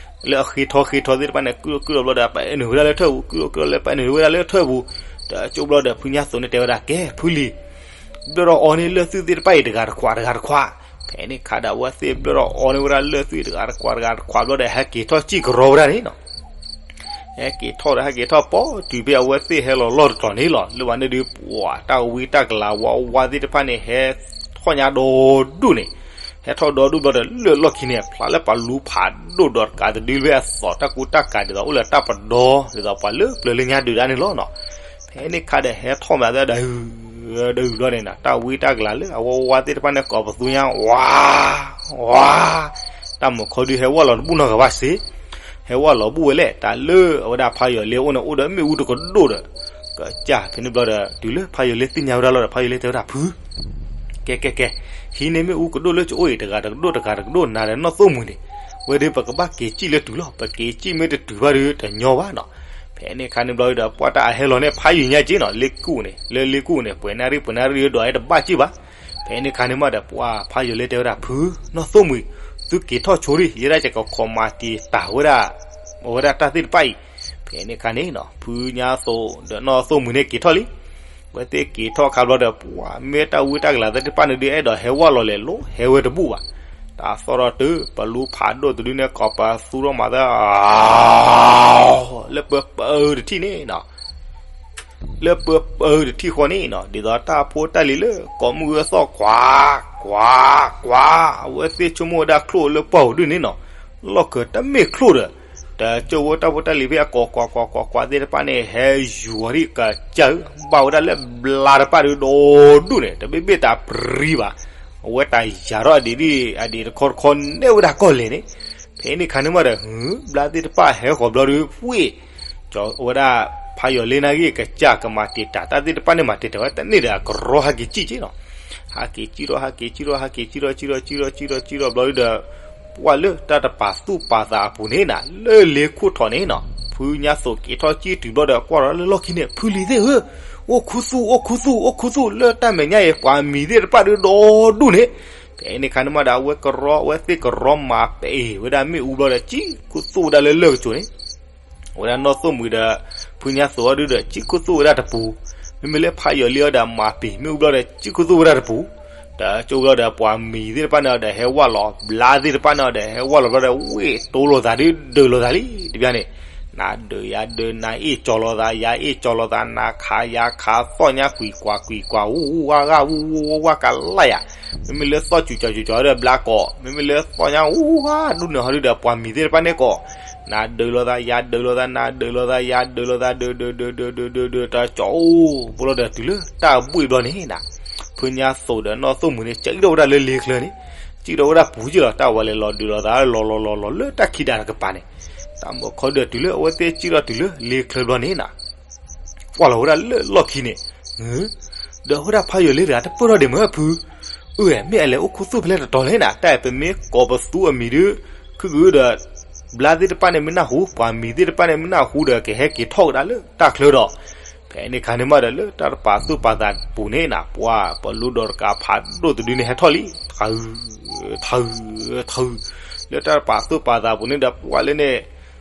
လၢအဃ့ထီဃ့ထီသ့ၣ်တဖၣ်န့ၣ် ကုၢ်ထီၣ်ကုၢ်ထီၣ်ဘျီဒီး ပာ်နုာ်ဝဲဒၣ်လၢထၢၣ်ပူၤ, ကုၢ်ထီၣ်ကုၢ်ထီၣ်လၢပာ်နုာ်ဝဲဒၣ်လၢထၢၣ်ပူၤ, တၢ်ကၠိဘျီဒီး ဖုညါသိးန့ၣ်တဲဝဲဒၣ် ကဲ ဖုလံၤ ဘျၢၣ်ထီၣ်အီန့ၢ်လၢၢ်သွံၣ်သ့ၣ်တဖၣ်အံၤတဂၤတခွး တဂၤတခွး. ဖဲန့ၣ်ခါဒီးအဝဲသ့ၣ်ဘျၢၣ်ထီၣ်အီန့ၢ်ဝဲဒၣ်လၢၢ်သွံၣ်တဂၤတခွး တဂၤတခွးဘျီဒီး ဟဲက့ၤထီၣ်စံၣ်ကရီဝဲဒၣ်န့ၣ်နီၤ. ဟဲက့ၤထီၣ်ဒီး ဟဲက့ၤထီၣ်ပိာ်တုၤဖဲအဝဲသ့ၣ်ဟဲလီၤလီၢ်တတီၤန့ၣ်လီၤ. လၢဘၣ်န့ၣ်ဒုး ပှၢ်တၢ်ဝံတၢ်ကလၤဝါဝါသ့ၣ်တဖၣ်န့ၣ် ဟဲထီၣ်ညါဒီဒူၣ်န့ၣ်, ဟဲထီၣ်ဒီဒူၣ်ဘျီဒီး လၢၢ်လီၢ်ခံန့ၣ် ဖျါလၢပှၤလူၤဖးဒိၣ်ဒီးတကးတဒုလၢအသီၣ်တၢ်ကူတၢ်ကၤဒ်သိးအိၣ်လၢတၢ်ပဒီ ဒ်သိးပှၤလၢပျၢၤလၢညါဒုးဒၣ်န့ၣ်လီၤနီၤ. ဖဲန့ၣ်ခါဒီးဟဲထီၣ်မးသးဒီး ဒီးဘျီန့ၣ်နီၤ တၢ်ဝံတၢ်ကလၤလၢအဝဲဝါသ့ၣ်တဖၣ်န့ၣ် ကိးပသူညါ ဝါ ဝါ, တၢ်မုၢ်ခီဒုးဟဲဝဲလီၤတဘူၣ်နီတဂၤဘၣ်စ့, ဟဲဝဲလီၤဘူၣ်ဝဲလဲၣ် တၢ်လၢအဝဲဒၣ်ဖးယီၤလ့အိၣ်န့ၣ် အိၣ်ဒီးမ့ၣ်အူတကဒိၣ်ဒီး ကစၢ်ဖဲန့ၣ်ဘျီဒီး တုၤလၢဖးယီၤလ့သ့ၣ်ညါဝဲဒၣ်လီၤဒီး ဖးယီၤလ့တဲဝဲဒၣ် ဖု ကဲ ကဲ ကဲ, ဟံးန့ၢ်မ့ၣ်အူကဒိၣ်လၢကအိၣ်အံၤ တဂၤတကဒိၣ် တဂၤတကဒိၣ် နၤဒီးနီၢ်သိၣ်မှံၤန့ၣ်, ဝဲဒၣ်ပကဘၣ်က့ၤစံၣ်လၢတုၤလီၤ, ပက့ၤစံၣ်မ့ၢ်တတုၤဘၣ်ဒီးတညီဘၣ်နီၤ. ဖဲန့ၣ်ခါန့ၣ်ဘျီဒီး ပှၢ်တၢ်အဟဲလီၤန့ၣ် ဖးယံာ်ညါက့နီၤ, လ့ကူၣ်န့ၣ် လၢလ့ကူၣ်န့ၣ် ပှဲၤနၣ်ရံၣ် ပှဲၤနၣ်ရံၣ်ဒီးအဲၣ်တဘၣ်စံၣ်ဘၣ်. ဖဲန့ၣ်ခါန့ၣ်မးဒီး ပှၢ်ဖးယီၤလ့တဲဝဲဒၣ် ဖု နီၢ်သိၣ်မှံၤ, သုက့ၤထီၣ်ဆိဒံး ယဲဒၣ်ကကခိးမၤတံာ်တာ်ဝဲဒၣ် အဝဲဒၣ်တၢ်သ့ၣ်တဖၣ်အံၤ. ဖဲန့ၣ်ခါန့ၣ်နီၤ ဖုညါသိၣ်ဒီးနီၢ်သိၣ်မှံၤန့ၣ်က့ၤထီၣ်လံ. ဝဲသ့ၣ်က့ၤထီၣ်ခါဘျီဒီး ပှၢ်မ့ၢ်တၢ်ဝံတၢ်ကလၤသ့ၣ်တဖၣ်န့ၣ်ဒုး အဲၣ်ဒိးဟဲဝဲလီၤလဲၤလိၤ ဟဲဝဲတဘူၣ်ဘၣ်. တၢ်သီၣ်ထီၣ်တုၤ ပလူဖးဒိၣ်တဒုန့ၣ် ကိးပသူထီၣ်မၤသး လၢပပၢတထံၣ်န့ၣ်နီၤ. လၢပၢပၢတထံၣ်ဃီန့ၣ်နီၤ, ဒ်သိးတၢ်ဖိတၢ်လံၤလၢကိးမုၢ်ဂၢၢ်သီၣ်ကွၢ် ကွၢ် ကွၢ်, အဝဲသ့ၣ်ဆိကမိၣ်ဝဲဒၣ်ချိၣ်လၢပှၢ်ပူၤဒုန့ၣ်နီၤ, လီၢ်ခၢၣ်တမ့ၢ်ချိၣ်ဒီး တကၠိဝဲတၢ်ဖိတၢ်လံၤဖဲအကိးကွၢ်ကွၢ်ကွၢ်ကွၢ်သ့ၣ်တဖၣ်န့ၣ် ဟဲယူၤအီၤဒံးကစၢ်ဧၢ, ဘၣ်ဝဲဒၣ်လၢဘျါတဖၣ်ဒုဒီဒူၣ်န့ၣ် တဘ့ၣ်ဘ့ၣ်တၢ်ပြံဘၣ်, အဝဲတၢ်ယၤထီၣ်အဒံးဒံး အဒံးတခီတခီနဲၣ်ဝဲဒၣ်ကီၢ်လဲၣ်န့ၣ်, ဖဲန့ၣ်ခါန့ၣ်မးဒီး ဘျါသ့ၣ်တဖၣ်ဟဲဃီၤဘျီဒုး ဝ့ၢ် ကၠီဝဲဒၣ် ဖးယီၤလ့နၤဂ့ၢ်ကစၢ်ကမၤတံာ်တာ် တၢ်သ့ၣ်တဖၣ်န့ၣ်မၤတံာ်တာ်ဝဲတန့ၢ်ဒီးအကရီဟဲက့ၤစံၣ်က့နီၤ, ဟဲက့ၤစံၣ်ထီၣ် ဟဲက့ၤစံၣ်ထီၣ် ဟဲက့ၤစံၣ်ထီၣ် စံၣ်ထီၣ် စံၣ်ထီၣ် စံၣ်ထီၣ် စံၣ်ထီၣ်ဘျီဒုးဒီး ပှၢ်လၢတၢ်တပာ်သူၣ်ပာ်သးအပူၤန့ၣ်နၤ လၢလ့ခိၣ်ထီၣ်န့ၣ်နီၤ, ဖုညါသိးက့ၤထီၣ်စံၣ်တုၤဘျီဒီး ကွၢ်ထီၣ်လၢလီၢ်ခံန့ၣ် ဖုလံၤသ့ၣ်ဧၢ, အိၣ်ခူသူၣ် အိၣ်ခူသူၣ် အိၣ်ခူသူၣ် လၢတၢ်မဲာ်ညါအံၤပှၤမံၤသ့ၣ်တဖၣ်ဒုဒီဒူၣ်န့ၣ်, ဖဲန့ၣ်ခါန့ၣ်မးဒီး အဝဲကရီ အဝဲသ့ၣ်ကရီမၤပ့ၤဝဲဒၣ်မ့ၣ်အူဘျီဒီး စံၣ်ခူသူၣ်ဝဲဒၣ်လၢလၢၢ်ကစိၤန့ၣ် အဝဲဒၣ်နီၢ်သိၣ်မှံၤဒီး ဖုညါသိးအီၤဒုဒီး စံၣ်ခူသူၣ်ဝဲဒၣ်တပူၤ, မ့မ့ၢ်လၢဖးယီၤလ့အီၤဒီးမၤပ့ၤမ့ၣ်အူဘျီဒီး စံၣ်ခူသူၣ်ဝဲဒၣ်တပူၤ, ဒီးကၠိဘျီဒီးပှၤမံၤသ့ၣ်တဖၣ်န့ၣ်ဒီးဟဲဝၢ်လီၤ ဘျါသ့ၣ်တဖၣ်န့ၣ်ဒီးဟဲဝၢ်လီၤဘျီဒီး ဝ့ၢ်တိလိာ်သးဒုဒုးလိာ်သးလံ တဘျီန့ၣ်, နၤဒုးယၤဒုး နၤအ့ၣ်ကၠီၤလိာ်သး ယၤအ့ၣ်ကၠီၤလိာ်သး နၤခးယၤခး သီၣ်ညါကွံာ်ကွၢ်ကွံာ်ကွၢ် ဝူဝါဂၢ် ဝူဝါဝါကလါယၤ, မ့မ့ၢ်လၢသီၣ်စူၤကၠီၤစူၤကၠီၤဒီးဘျါကိး မ့မ့ၢ်လၢသီၣ်ညါဝူဝါဒူၣ်န့ၣ်ဟီဒုဒီးပှၤမံၤသ့ၣ်တဖၣ်န့ၣ်ကိး, နၤဒုးလိာ်သး ယၤဒုးလိာ်သး နၤဒုးလိာ်သး ယၤဒုးလိာ်သး ဒုးဒုးဒုးဒုးဒုးဒုးဒုး တၢ်ကၠီၤအိၣ်ဘိလီၤဒီးတုၤလၢတၢ်ဘှ့ၣ်ဘျီန့ၣ်နၤ, ဖုညါသိးဒီးနီၢ်သိၣ်မှံၤန့ၣ် စံၣ်ထီၣ်ဝဲဒၣ်လၢလ့ချၢန့ၣ်, စံၣ်ထီၣ်ဝဲဒၣ်ပူၤက့လီၤ တၢ်ဝဲလဲၤလီၤဒုးလိာ်သး လီၤလီၤလီၤလီၤလၢတၢ်ခံဒးတကပၤန့ၣ်, တၢ်မၤခီဒီးတုၤလၢအဝဲသ့ၣ်စံၣ်ထီၣ်တုၤလၢလ့ချၢဘျီန့ၣ်နၤ ကွၢ်လီၤဝဲဒၣ်လၢလီၢ်ခံန့ၣ်, ဒီးအဝဲဒၣ်ဖးယီၤလ့တဂၤတပၢၢ်ထီၣ်ဒံးမ့ၢ်ဖု, အၢ မ့ၢ်အလဲၤအိၣ်ခူသူၣ်ဖဲလဲၣ်တတီၤလဲၣ်နၤ တၢ်အံၤပမ့ၢ်ကိးပသူအမံၤဒုး, ခုကဒီး ဘျါသ့ၣ်တဖၣ်န့ၣ်မ့ၢ်နၢ်ဟူ ပှၤမံၤသ့ၣ်တဖၣ်န့ၣ်မ့ၢ်နၢ်ဟူဒီးကဟဲက့ၤထီၣ်ကဒါလၢတၢ်ချၢဒီး, ဖဲန့ၣ်ခါန့ၣ်မးဒီးလၢတၢ်တပာ်သူၣ်ပာ်သးပူၤန့ၣ်နၤ ပှၤပလူဒီးတကးဖးဒိၣ်တဒုန့ၣ်ဟဲထီၣ်လံ, ထၢ ထၢ ထၢ, လၢတၢ်တပာ်သူၣ်ပာ်သးပူၤန့ၣ်ဒီးပှၤလၢန့ၣ်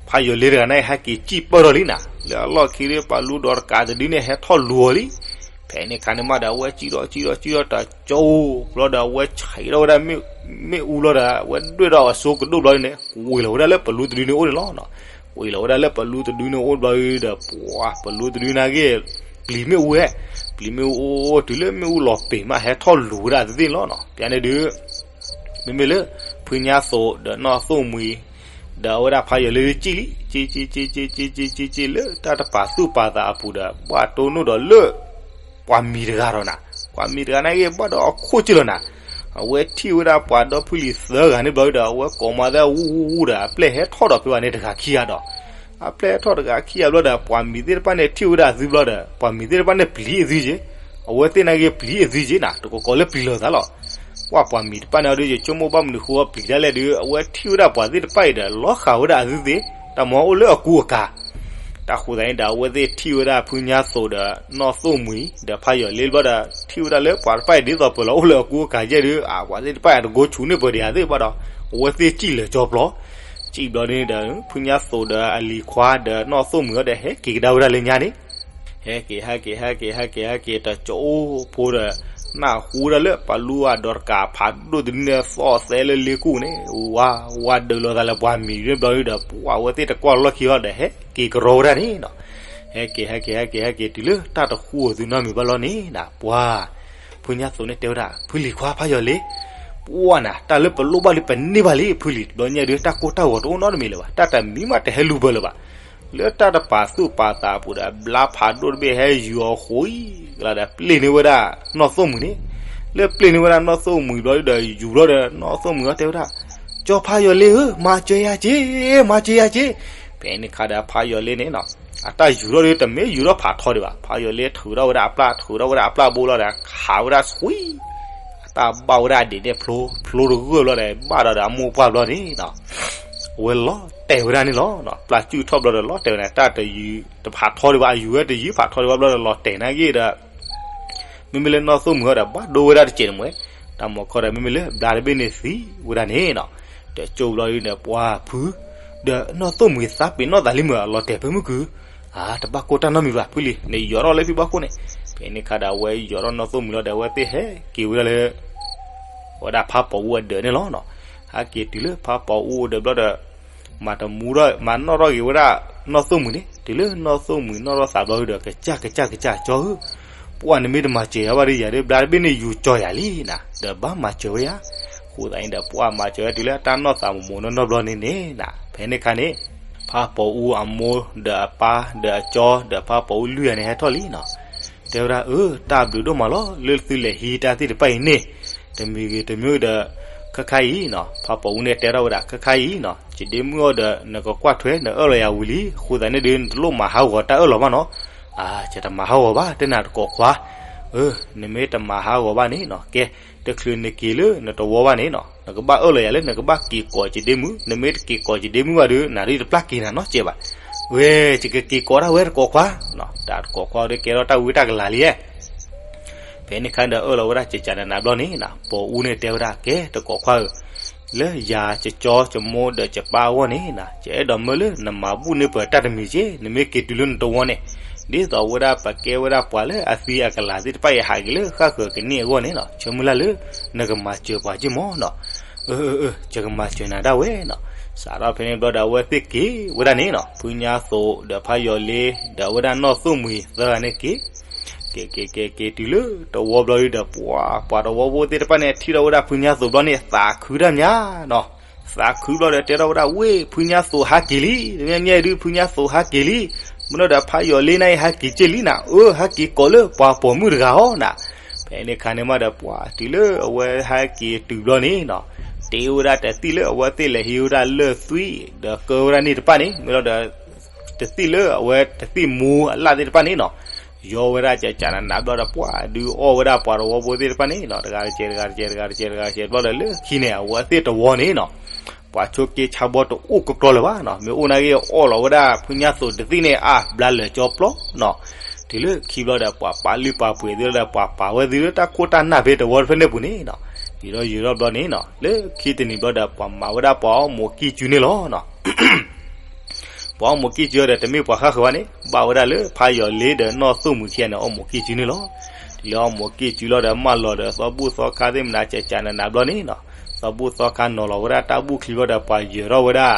ဖးယီၤလ့တဂၤန့ၣ် ဟဲက့ၤစံၣ်ပၢၢ်ထီၣ်လံနၤ, လၢအလီၢ်ခံလၢပလူဒီးတကးတဒုန့ၣ်ဟဲထီၣ်လူၤအီၤလံ, ဖဲန့ၣ်ခါန့ၣ်မးဒီးအဝဲစံၣ်ထီၣ်စံၣ်ထီၣ်စံၣ်ထီၣ်တကၠိ ဘျီဒီးအဝဲဆံးထီၣ်ဝဲဒၣ် မ့ၣ်အူဘျီဒီး အဝဲဒွဲၣ်ထီၣ်အစိကဒိၣ်ဘျီန့ၣ် ကွံာ်လီၤဝဲဒၣ်လၢပလူတဒုန့ၣ်အိၣ်န့ၣ်လီၤ. ကွံာ်လီၤဝဲဒၣ်လၢပလူတဒုန့ၣ်အိၣ်ဘျီဒီး ပှၤပလူတဒုန့ၣ်ဂ့ၢ် ပျံၤမ့ၣ်အူဝဲ, ပျံၤမ့ၣ်အူအိၣ်တုၤလၢမ့ၣ်အူလီၤပ့ၤမး ဟဲထီၣ်လူၤဝဲဒၣ်သ့ၣ်သ့ၣ်န့ၣ်လီၤ. ပျဲန့ၣ်ဒုး မ့မ့ၢ်လၢ ဖုညါသိးဒီးနီၢ်သိၣ်မှံၤ ဒီးအဝဲဒၣ်ဖးယီၤလ့စံၣ်လံ, စံၣ် စံၣ် စံၣ် စံၣ် စံၣ် စံၣ် စံၣ် လၢတၢ်တပာ်သူၣ်ပာ်သးအပူၤဒီး ဘၣ်တိၢ်နီၣ်ဒီးလၢ ပှၤမံၤတဂၤဒီးနၤ, ပှၤမံၤတဂၤန့ၣ်ဂ့ၢ် ဘၣ်ဒီးအခိၣ်က့လီၤနၤ, အဝဲထံၣ်ဝဲဒၣ်ပှၤဒီဖုလံၤသၢဂၤန့ၣ်ဘျီဒီး အဝဲကိးမၤသးဝူဝူဝူဒီး အပျဲၢ်ဟဲထီၣ်ဒီးဖဲဘၣ်န့ၣ်တဂၤခံဂၤဒီး အပျဲၢ်ဟဲထီၣ်တဂၤခံဂၤဘျီဒီး ပှၤမံၤသ့ၣ်တဖၣ်န့ၣ်ထံၣ်ဝဲဒၣ်အသုဘျီဒီး ပှၤမံၤသ့ၣ်တဖၣ်န့ၣ်ပျံၤအသုက့, အဝဲသ့ၣ်န့ၣ်ဂ့ၢ်ပျံၤအသုက့နၤ, တကီကီလၢပျံၤလီၤသးလီၤ. ပှၤပှၤမံၤတဖၣ်န့ၣ်ဒီး ယဆိကမိၣ်ဘၣ်မနုၤဃိပျံၤဒ်လဲၣ်ဒီး အဝဲထံၣ်ဝဲဒၣ်ပှၤသ့ၣ်တဖၣ်အံၤဒီး လီၤဃာ်ဝဲဒၣ်အသုသ့ၣ်, တၢ်မၤအိၣ်လၢအကူအကၤ တၢ်ဃိသတးန့ၣ်ဒီး အဝဲသ့ၣ်ထံၣ်ဝဲဒၣ်ဖုညါသိးဒီးနီၢ်သိၣ်မှံၤ ဒီးဖးယီၤလ့ဘျီဒီး ထံၣ်ဝဲဒၣ်လၢပှၤတဖၣ်အံၤ ဒ်သိးပၢၤလီၤအိၣ်လၢအကူအကၤယဲၢ်ဒီး အဝဲသ့ၣ်တဖၣ်အံၤတကိးဆူၣ်န့ၢ်ပၢၤဒံးဧါသ့ၣ်ဘၣ်ဒီး အဝဲသ့ၣ်စံၣ်လၢာ်ကၠီပျီ, စံၣ်ဘျီန့ၣ်ဒီး ဖုညါသိးဒီးအလံၤခွါဒီးနီၢ်သိၣ်မှံၤအီၤဒီး ဟဲက့ၤကဒါဝဲဒၣ်လၢညါန့ၣ် ဟဲက့ၤ ဟဲက့ၤ ဟဲက့ၤ ဟဲက့ၤ ဟဲက့ၤ တကၠိဖိဒီး နၢ်ဟူဒၣ်လၢပလူအဒိးတကးဖးဒိၣ်တဒုန့ၣ် သီၣ်သဲလၢလ့ကူၣ်န့ၣ် ဝါ ဝါဒုးလိာ်သးလၢပှၤမံၤဒ်ဘျီဒီး ပှၤအဝဲသ့ၣ်တကွၢ်လီၢ်ခံအီၤဒီး ဟဲက့ၤကရီဝဲဒၣ်န့ၣ်နီၤ. ဟဲက့ၤ ဟဲက့ၤ ဟဲက့ၤ ဟဲက့ၤတုၤလၢတၢ်တဃူအီၤသုနီတမံၤဘၣ်လီၤန့ၣ်နၤ ပှၤ ဖုညါသိးန့ၣ်တဲဝဲဒၣ် ဖုလံၤခွါဖးယီၤလ့ ပှၤနၤ တၢ်လၢပလိၣ်ဘၣ်လံပန့ၢ်ဘၣ်လံ ဖုလံၤ တဘျီညါဒုး တၢ်ကိၢ်တၢ်ဂီၤတအိၣ်နီတမံၤလၢၤဘၣ် တၢ်တမံၤမးတဟဲလူၤဘၢလၢၤဘၣ်. လၢတၢ်တပာ်သူၣ်ပာ်သးအပူၤဒီး ဘျါဖးဒိၣ်တဘ့ၣ်ဟဲယူၤအီၤဃိကလါဒီး ပျ့ၤန့ၢ်ဝဲဒၣ်နီၢ်သိၣ်မှံၤန့ၣ်, လၢပျ့ၤန့ၢ်ဝဲဒၣ်နီၢ်သိၣ်မှံၤဘျီဒီး ယူၤဘျီဒီး နီၢ်သိၣ်မှံၤအီၤတဲဝဲဒၣ် ကၠီဖးယီၤလ့ဧၢ မၤစၢၤယၤက့ၤ မၤစၢၤယၤက့ၤ. ဖဲန့ၣ်ခါဒီးဖးယီၤလ့န့ၣ်နီၤ အတၢ်ယူၤထီၣ်ဒီး တမ့ၢ်ယူၤထီၣ်ဖးထီဒံးဘၣ် ဖးယီၤလ့ထုးထီၣ်ဝဲဒၣ်အပျၢ် ထုးထီၣ်ဝဲဒၣ်အပျၢ်ဘိလီၤဒီး ခးဝဲဒၣ်ဆှံ အတၢ်ဘၣ်ဝဲဒၣ်အဒံးန့ၣ်ဖျိ ဖျိတဂၢၢ်ဘျီဒီး ဘၣ်ဒီးဒီးအမိၢ်ပှၢ်ဘျီန့ၣ်နီၤ အဝဲလီၤတဲာ်ဝဲဒၣ်န့ၣ်လီၤ. ပျၢ်စုၣ်ထီၣ်ဘျီဒီးလီၤတဲာ်ဝဲန့ၣ် တၢ်တယူၤတဖးထီဒံးဘၣ် အယူၤဝဲတယူၤဖးထီဒံးဘၣ်ဘျီဒီးလီၤတဲာ်န့ၣ်ဂ့ၤဒီး မ့မ့ၢ်လၢနီၢ်သိၣ်မှံၤအီၤဒီး ဘၣ်ဒိဝဲဒၣ်တစဲးန့ၣ်မ့ၢ် တၢ်မၤခီဒီး မ့မ့ၢ်လၢဘျါတဘ့ၣ်န့ၣ်သံဝဲဒၣ်န့ၣ်နီၤ. တကၠိဘျီဒုန့ၣ် ပှၤဖု ဒီးနီၢ်သိၣ်မှံၤသးပ့ၤနီၣ်သးလံမ့ၢ် အလီၤတဲာ်ဖဲမုၢ်ကုၢ်, အါ တဘၣ်ကိၢ်တၢ်နီတမံၤဘၣ် ဖုလံၤ နယူၤထီၣ်လၢဖံဘၣ်ခိၣ်န့ၣ်. ဖဲန့ၣ်ခါဒီး အဝဲယူၤထီၣ်နီၢ်သိၣ်မှံၤလီၤဒီး အဝဲသ့ၣ်ဟဲက့ၤဝဲဒၣ်လၢ ဝဲဒၣ်ဖးပီၤအူအဒၢးန့ၣ်လီၤနီၤ. ဟဲက့ၤတုၤလၢဖးပီၤအူအဒၢးဘျီဒီး မၤတမူထီၣ် မၤနီၣ်ထီၣ်က့ၤဝဲဒၣ်နီၢ်သိၣ်မှံၤန့ၣ် တုၤလၢနီၢ်သိၣ်မှံၤနီၢ်ထီၣ်သးဘျီဒီး ကစၢ်ကစၢ်ကစၢ်ကၠီဧၢ, ပှၢ်နမ့ၢ်တမၤစၢၤယၤဘၣ်ဒီး ယၤဒ်ဘျါတဘ့ၣ်န့ၣ် ယူၤကၠီယၤလံနၤ, ဒီးဘၣ်မၤစၢၤဝဲယၤ. အဃိသတးန့ၣ်ဒီး ပှၢ်မၤစၢၤဝဲတုၤလၢအတၢ်နီၢ်သးမူးမူးနီၢ်နီၢ်ဘျီန့ၣ်န့ၣ်နၤ, ဖဲန့ၣ်အခါန့ၣ် ဖးပိာ်အူအမိၢ်ဒီးအပၢ်ဒီးအကၠီဒီးဖးပိာ်အူလွံၢ်ဂၤန့ၣ်ဟဲထီၣ်လံနီၤ. တဲဝဲဒၣ် အၢ တၢ်ဘျုးဒိၣ်မးလီၤ လၢသုလဲၤဟံးတၢ်သ့ၣ်တဖၣ်အံၤန့ၣ်, တမံၤဂ့ၤတမံၤဒီး ခါခါအံၤနီၤ, ဖးပိာ်အူန့ၣ်တဲထီၣ်ဝဲဒၣ် ခါခါအံၤနီၤ, ယဒ့မုၣ်အီၤဒီး နကကွၢ်ထွဲနအၢၣ်လီၤယၤဝံၤလံ, အဃိသတးန့ၣ်ဒီး နတလိၣ်မၤဟးဂီၤတၢ်အၢၣ်လီၤဘၣ်နီၤ. အၢ ယတမၤဟးဂီၤဘၣ် တဲနၤတကိးခွါ, အၢ နမ့ၢ်တမၤဟးဂီၤဘၣ်န့ၣ်နီၤ, ကဲ တချုးနက့ၤလၢနတဝီဘၣ်န့ၣ်နီၤ, နကဘၣ်အၢၣ်လီၤယၤလၢနကဘၣ်က့ၤကိးယဒ့မုၣ်, နမ့ၢ်တက့ၤကိးယဒ့မုၣ်ဘၣ်ဒီး နၤဒ်တပျၢ်က့ၤနၤနီတစဲးဘၣ်. ဝဲ ယကက့ၤကိးဒၣ်ဝဲတကိးခွါ, တၢ်တကိးခွါဒီးကဲထီၣ်တၢ်ဝံတၢ်ကလၤလံဧါ. ဖဲန့ၣ်အခါဒီးအၢၣ်လီၤဝဲဒၣ်ကကနးနးဘျီန့ၣ်နီၤ, ပိာ်အူန့ၣ်တဲဝဲဒၣ် ကဲတကိးခွါဧၢ, လၢယၤကကၠီကမိၢ်ဒီးကပၢ်အဂီၢ်န့ၣ်နီၤ, ယအဲၣ်ဒိးမၢလၢနမၤဘူၣ်န့ၢ်ပှၤတၢ်တမံၤက့, နမ့ၢ်က့ၤတုၤလၢနတဝီန့ၣ်, ဒ်သိးဝဲဒၣ်ပကဲဝဲဒၣ်ပှၤလၢအသံအကလၤသ့ၣ်တဖၣ်အံၤဟးက့ၤလၢဃၣ်ဃၢၤကန့ၢ်အဂီၢ်န့ၣ်နီၤ, ဆၢမုၢ်လၢ်လၢ နကမၤစၢၤပှၤက့မၢ်နီၤ. အၢ အၢ ယကမၤစၢၤနၤဒၣ်ဝဲနီၤ. စးထီၣ်ဖဲန့ၣ်ဘျီဒီးအဝဲသ့ၣ်က့ၤဝဲဒၣ်န့ၣ်နီၤ, ဖုညါသိးဒီးဖးယီၤလ့ဒီးအဝဲဒၣ်နီၢ်သိၣ်မှံၤသၢဂၤန့ၣ်က့ၤ က့ၤက့ၤက့ၤက့ၤတုၤလၢတဝီဘျီဒီး ပှၤ ပှၤတဝီဖိသ့ၣ်တဖၣ်န့ၣ် ထံၣ်ထီၣ်ဝဲဒၣ်ဖုညါသိးဘျီန့ၣ် သးခုတၢ်မးနီၤ. သးခုဘျီဒီးတဲထီၣ်ဝဲဒၣ် ဝ့ၢ် ဖုညါသိးဟးက့ၤလံ, တမ့ၢ်ညါဒုး ဖုညါသိးဟးက့ၤလံ, မ့ၢ်နီၢ်ဒီးဖးယီၤလ့နၤအံၤဟးက့ၤက့ၤလံနၤ, အၢ ဟးက့ၤကိးလၢပှၤပိာ်မုၣ်တဂၤအီၤနၤ. ဖဲန့ၣ်အခါန့ၣ်မးဒီး ပှၤတုၤလၢအဝဲဟဲက့ၤတုၤဘျီန့ၣ်နီၤ, တ့ဝဲဒၣ်တသ့ၣ်လၢအဝဲသ့ၣ်လဲၤဟံးဝဲဒၣ်လၢၢ်သွံၣ် ဒီးကၢဝဲဒၣ်န့ၣ်တဖၣ်န့ၣ်, မ့ၢ်လီၤဒီး တသ့ၣ်လၢအဝဲတသ့ၣ်မူအလၣ်သ့ၣ်တဖၣ်န့ၣ်နီၤ, ယီဝဲဒၣ်ကကနးနးဘျီဒီး ပှၤဒုးအီၣ်ဝဲဒၣ်ပှၤတဝီဖိသ့ၣ်တဖၣ်န့ၣ်နီၤ, တဂၤတကဲး တဂၤတကဲး တဂၤတကဲး တဂၤတကဲးဘျီဒီး လၢခံန့ၣ် အဝဲသ့ၣ်တဝီန့ၣ်နီၤ, ပှၤဆိက့ဆါဘီတအိၣ်ကကြီလၢၤဘၣ်နီၤ, မ့ၢ်အိၣ်နာ်က့ အီၣ်လီၤဝဲဒၣ်ဖုညါသိးတသ့ၣ်န့ၣ် အါဘျါလၢာ်ကၠီပျီနီၤ. တုၤလၢခံဘျီဒီး ပှၤပာ်လုၢ်ပာ်ပှ့ၤသ့ၣ်လီၤဒီး ပှၤပာ်ဝဲသ့ၣ်လၢတၢ်ခိၣ်တၢ်နၢ်ဖဲတဝီတဖျၢၣ်န့ၣ်ပူၤန့ၣ်နီၤ, ယံာ်ထီၣ်ယံာ်ထီၣ်ဘျီန့ၣ်နီၤ, လၢခံတနံၤဘျီဒီး ပှၤမၤဝဲဒၣ်ပှၤအီၣ်မိၤကံၢ်စုန့ၣ်လီၤနီၤ. ပှၤအီၣ်မိၤကံၢ်စုဒီး တမ့ၢ်ပှၤဃၣ်ဃၢၤဘၣ်န့ၣ်, ဘၣ်ဝဲဒၣ်လၢဖးယီၤလ့ဒီးနီၢ်သိၣ်မှံၤခံဂၤန့ၣ် အီၣ်မိၤကံၢ်စုန့ၣ်လီၤ. တုၤလၢအီၣ်မိၤကံၢ်စုလီၤဒီး မၢလီၤဒီးသီဘူၣ်သီခါသ့ၣ်မနၤ ကကနးနးဘျီန့ၣ်နီၤ, သီဘူၣ်သီခါနီၤလီၤဝဲဒၣ်တၢ်ဘူၣ်ချံဘျီဒီး ပှၤယၢၤထီၣ်ဝဲဒၣ်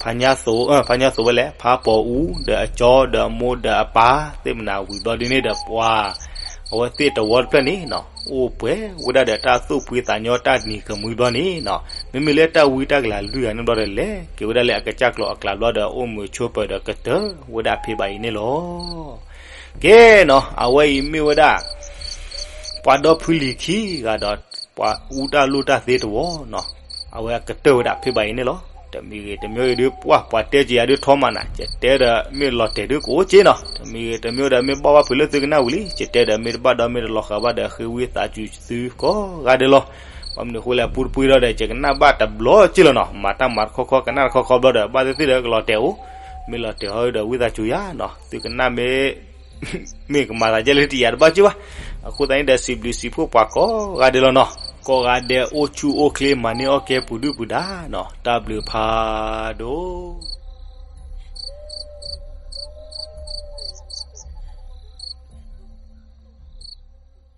ဖါညါသိး, ဖါညါသိးဝဲလဲၣ်, ဖးပိာ်အူဒီးအကၠီဒီးအမိၢ်ဒီးအပၢ်သ့ၣ်မနၤဝံၤဘျီဒ်န့ၣ်ဒီး ပှၤ အဝဲသ့ၣ်တဝီတဖျၢၣ်န့ၣ်နီၤ, အိၣ်ပှဲၤဝဲဒၣ်ဒီးတၢ်သူၣ်ဖှံသးညီတၢ်နံၤကမှံဘျီန့ၣ်နီၤ, မ့မ့ၢ်လၢတၢ်ဝံတၢ်ကလၤလွံၢ်ဂၤန့ၣ်ဘျီဒီး လဲၤက့ၤဝဲဒၣ်လၢအကစၢ်ကျိၤအကျါဘျီဒီး အိၣ်မုာ်ဆိးပၢၤဒီးကတၢၢ်ဝဲဒၣ်ဖဲဘၣ်အံၤန့ၣ်လီၤ. ကဲနီၤ, အဝဲအံၤမ့ၢ်ဝဲဒၣ် ပှၤဒီဖုလံၤခံဂၤဒီး ပှၤအူတၢ်လိၣ်တၢ်သ့တဝီနီၤ, အဝဲကတၢၢ်ဝဲဒၣ်ဖဲဘၣ်အံၤန့ၣ်လီၤ. တမံၤဂ့ၤတမံၤဂ့ၤဒုး ပှၢ်ပှၤတဲက့ၤယၤဒုးထီမးနၤ, ယတဲဒီးမ့ၢ်လီၤတဲာ်ဒုးကအိၣ်က့နီၤ, တမံၤဂ့ၤတမံၤဒီး မ့ၢ်ဘၣ်ဘၣ်ဖုးလၢသုကနၣ်ဝံၤလံ, ယတဲဒီးမ့ၢ်တဘၣ်ဒီးမ့ၢ်တလီၤဃာ်ဘၣ်ဒီး ဃ့ဝံသးစူၤသုကိးဂၤဒဲးလီၤ. ဘၣ်မနုၤအဃိလဲၣ် ပူတပှ့ၤဒီး ယကနၣ်ဘၣ်တဘျီက့လီၤနီၤ, မၤတၢ်မၤတခီခီ ကနၣ်တခီခီဘျီဒီး ဘၣ်သ့ၣ်သ့ၣ်ဒီးကလီၤတဲာ်အိၣ်, မ့ၢ်လီၤတဲာ်ဟီဒီးဝံသးစူၤယၤနီၤ, သုကနၣ်မ့ၢ် မ့ၢ်ကမၤသးကဲလၢတယာ်တဘၣ်က့ဘၣ်. အဃိသတးန့ၣ်ဒီး စံးဘျုးစံးဖှိၣ်ပှၤကိးဂၤဒဲးလီၤနီၤ, ကိးဂၤဒဲးအိၣ်ဆူၣ်အိၣ်ချ့ မၤန့ၢ်အီၣ်ကဲပူၤဒုၣ်ပူၤဒါနီၤ, တၢ်ဘျုးဖးဒိၣ်